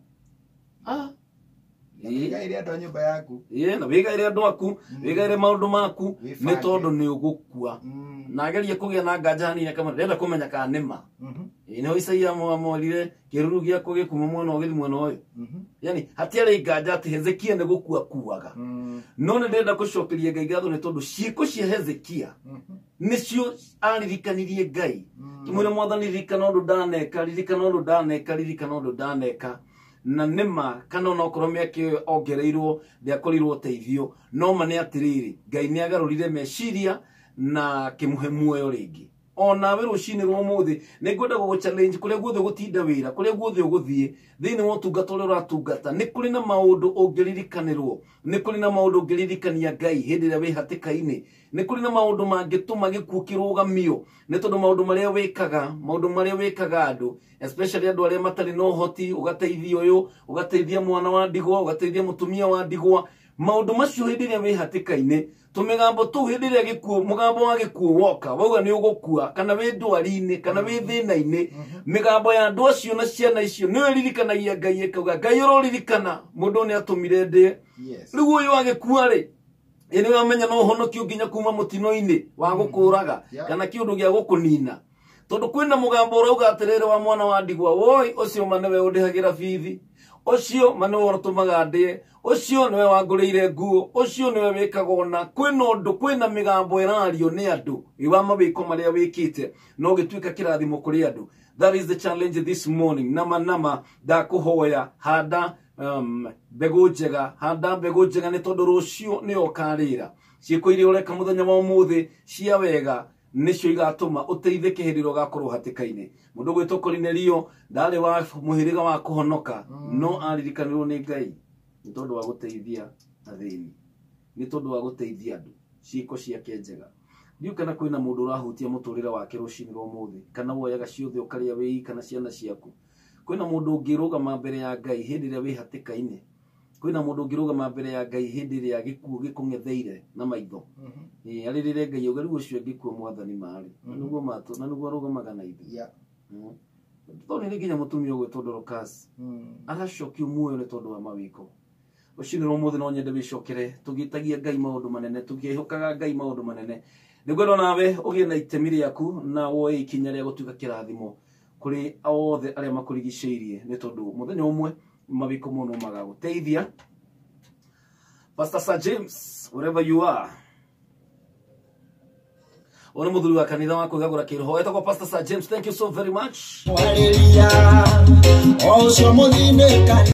Wĩgaĩre andũ a nyũmba yaku. Ĩĩ, na wĩgaĩre andũ aku, wĩgaĩre maũndũ maku, Wĩbange. nĩ tondũ nĩ ũgũkua. Mm. Na agerie kũgĩa na nganja hanini akamwĩra ndĩrenda kũmenya kana nĩ ma. Mhm. Ĩĩ, nĩho Isaia amwĩrire kĩruru gĩaku gĩkuma mwena ũyũ gĩthiĩ mwena ũyũ. Mhm. Yani hatiarĩ nganja atĩ Hezekia nĩ gũkua kuaga. Mm. No nĩ ndĩrenda gũcokeria Ngai ngatho nĩ tondũ ciĩko cia Hezekia Mhm. nĩcio aririkanirie Ngai. Mm. Kĩmwĩra Mwathani, ririkana ũndũ ndaneka, ririkana ũndũ ndaneka, ririkana ũndũ ndaneka. Na nĩma kana onokorwo mĩaka ĩyo ongereirwo ndĩakorirwo ũteithio, no ma nĩ atĩrĩrĩ, Ngai nĩ agarũrire meciria na akĩmũhe muoyo rĩngĩ. Onawe rũcinĩ rwa ũmũthĩ nĩ ngwenda gũgũ challenge kũrĩa guothe ũgũtinda wĩra, kũrĩa guothe ũgũthiĩ thĩinĩ wa ũtungata ũrĩa ũratungata, nĩ kũrĩ na maũndũ ũngĩririkanĩrwo, nĩ kũrĩ na maũndũ ũngĩririkania Ngai hĩndĩ ĩrĩa wĩ hatĩka-inĩ, nĩ kũrĩ na maũndũ mangĩtũma gĩkuũ kĩrũgamio, nĩ tondũ maũndũ marĩa wĩkaga, maũndũ marĩa wĩkaga andũ, especially andũ arĩa matarĩ na ũhoti, ũgateithia ũyũ, ũgateithia mwana wa ndigwa, ũgateithia mũtumia wa ndigwa, maũndũ macio hĩndĩ ĩrĩa wĩ hatĩka-inĩ, tũmĩgambo tũu hĩndĩ ĩrĩa gĩkuũ, mũgambo wa gĩkuũ woka, wauga nĩ ũgũkua, kana wĩ ndwari-inĩ, kana wĩ thĩna-inĩ, mĩgambo ya andũ acio na ciana icio nĩyo ĩririkanagia Ngai ĩkauga, Ngai ũroririkana mũndũ ũyũ nĩ atũmire ndĩe. Yes. Rĩu ũyũ agĩkua rĩ, ĩ nĩ wamenya no ũhonokio nginya kuma mũtino-inĩ wa gũkũraga Yeah. kana kĩũndũ gĩa gũkũnina, tondũ kwĩna mũgambo ũrauga atĩrĩrĩ wa mwana wa ndigwa, woi ũcio ma nĩwe ũndĩhagĩra bithi, ũcio ma nĩwe ũtũmaga ndĩe, ũcio nĩwe wangũrĩire nguo, ũcio nĩwe wĩkaga ũna. Kwĩna ũndũ, kwĩna mĩgambo ĩrario nĩ andũ wa mawĩko marĩa wĩkĩte, no ũgĩtuĩka kĩrathimo kũrĩ andũ. That is the challenge this morning. Nama nama ndakũhoya, handa mbegũ njega, handa mbegũ njega, nĩ tondũ rũciũ nĩyo ũkarĩra. Ciĩko iria ũreka mũthenya wa ũmũthĩ cia wega nĩcio igatũma ũteithĩke hĩndĩ ĩrĩa ũgakorwo hatĩka-inĩ. Mũndũ ũgwĩtwo Korinelio ndarĩ wa mũhĩrĩga wa kũhonoka, no aririkanirwo nĩ Ngai nĩ tondũ wa gũteithia athĩni, nĩ tondũ wa gũteithia andũ, ciĩko ciake njega. Ndiũ kana kwĩna mũndũ ũrahutia mũtũrĩre wake rũcinĩ rwa ũmũthĩ, kana woyaga ciothe ũkarĩa wĩi kana ciana ciaku. Kwĩna mũndũ ũngĩrũgama mbere ya Ngai hĩndĩ ĩrĩa wĩ hatĩka-inĩ, kwĩna mũndũ ũngĩrũgama mbere ya Ngai hĩndĩ ĩrĩa gĩkuũ gĩkũng'etheire na maitho. Mhm. Ĩĩ, arĩrĩre Ngai auge rĩu ũcio angĩkua Mwathani marĩ, na nĩguo matũ, na nĩguo arũgamaga na ithuĩ. Yeah. Tondũ nĩ nginya mũtumia ũgwĩtwo Dorcas Mm. aracokio muoyo nĩ tondũ wa mawĩko. Rũcinĩ rwa ũmũthĩ no nyende wĩcokere tũgĩtagia Ngai maũndũ manene, tũkĩhokaga Ngai maũndũ manene. Nĩngwenda nawe ũgĩe na itemi rĩaku na woe ikinya rĩa gũtuĩka kĩrathimo kũrĩ othe arĩa makũrigicĩirie, nĩ tondũ mũthenya ũmwe mawĩko mau no magagũteithia. Pastor Sir James, wherever you are, ũyũ nĩ mũthuri wa kanitha wa kwĩgagũra kĩroho, etagwo Pastor Sir James. Thank you so very much. Mwarĩria o ũcio mũthinĩka.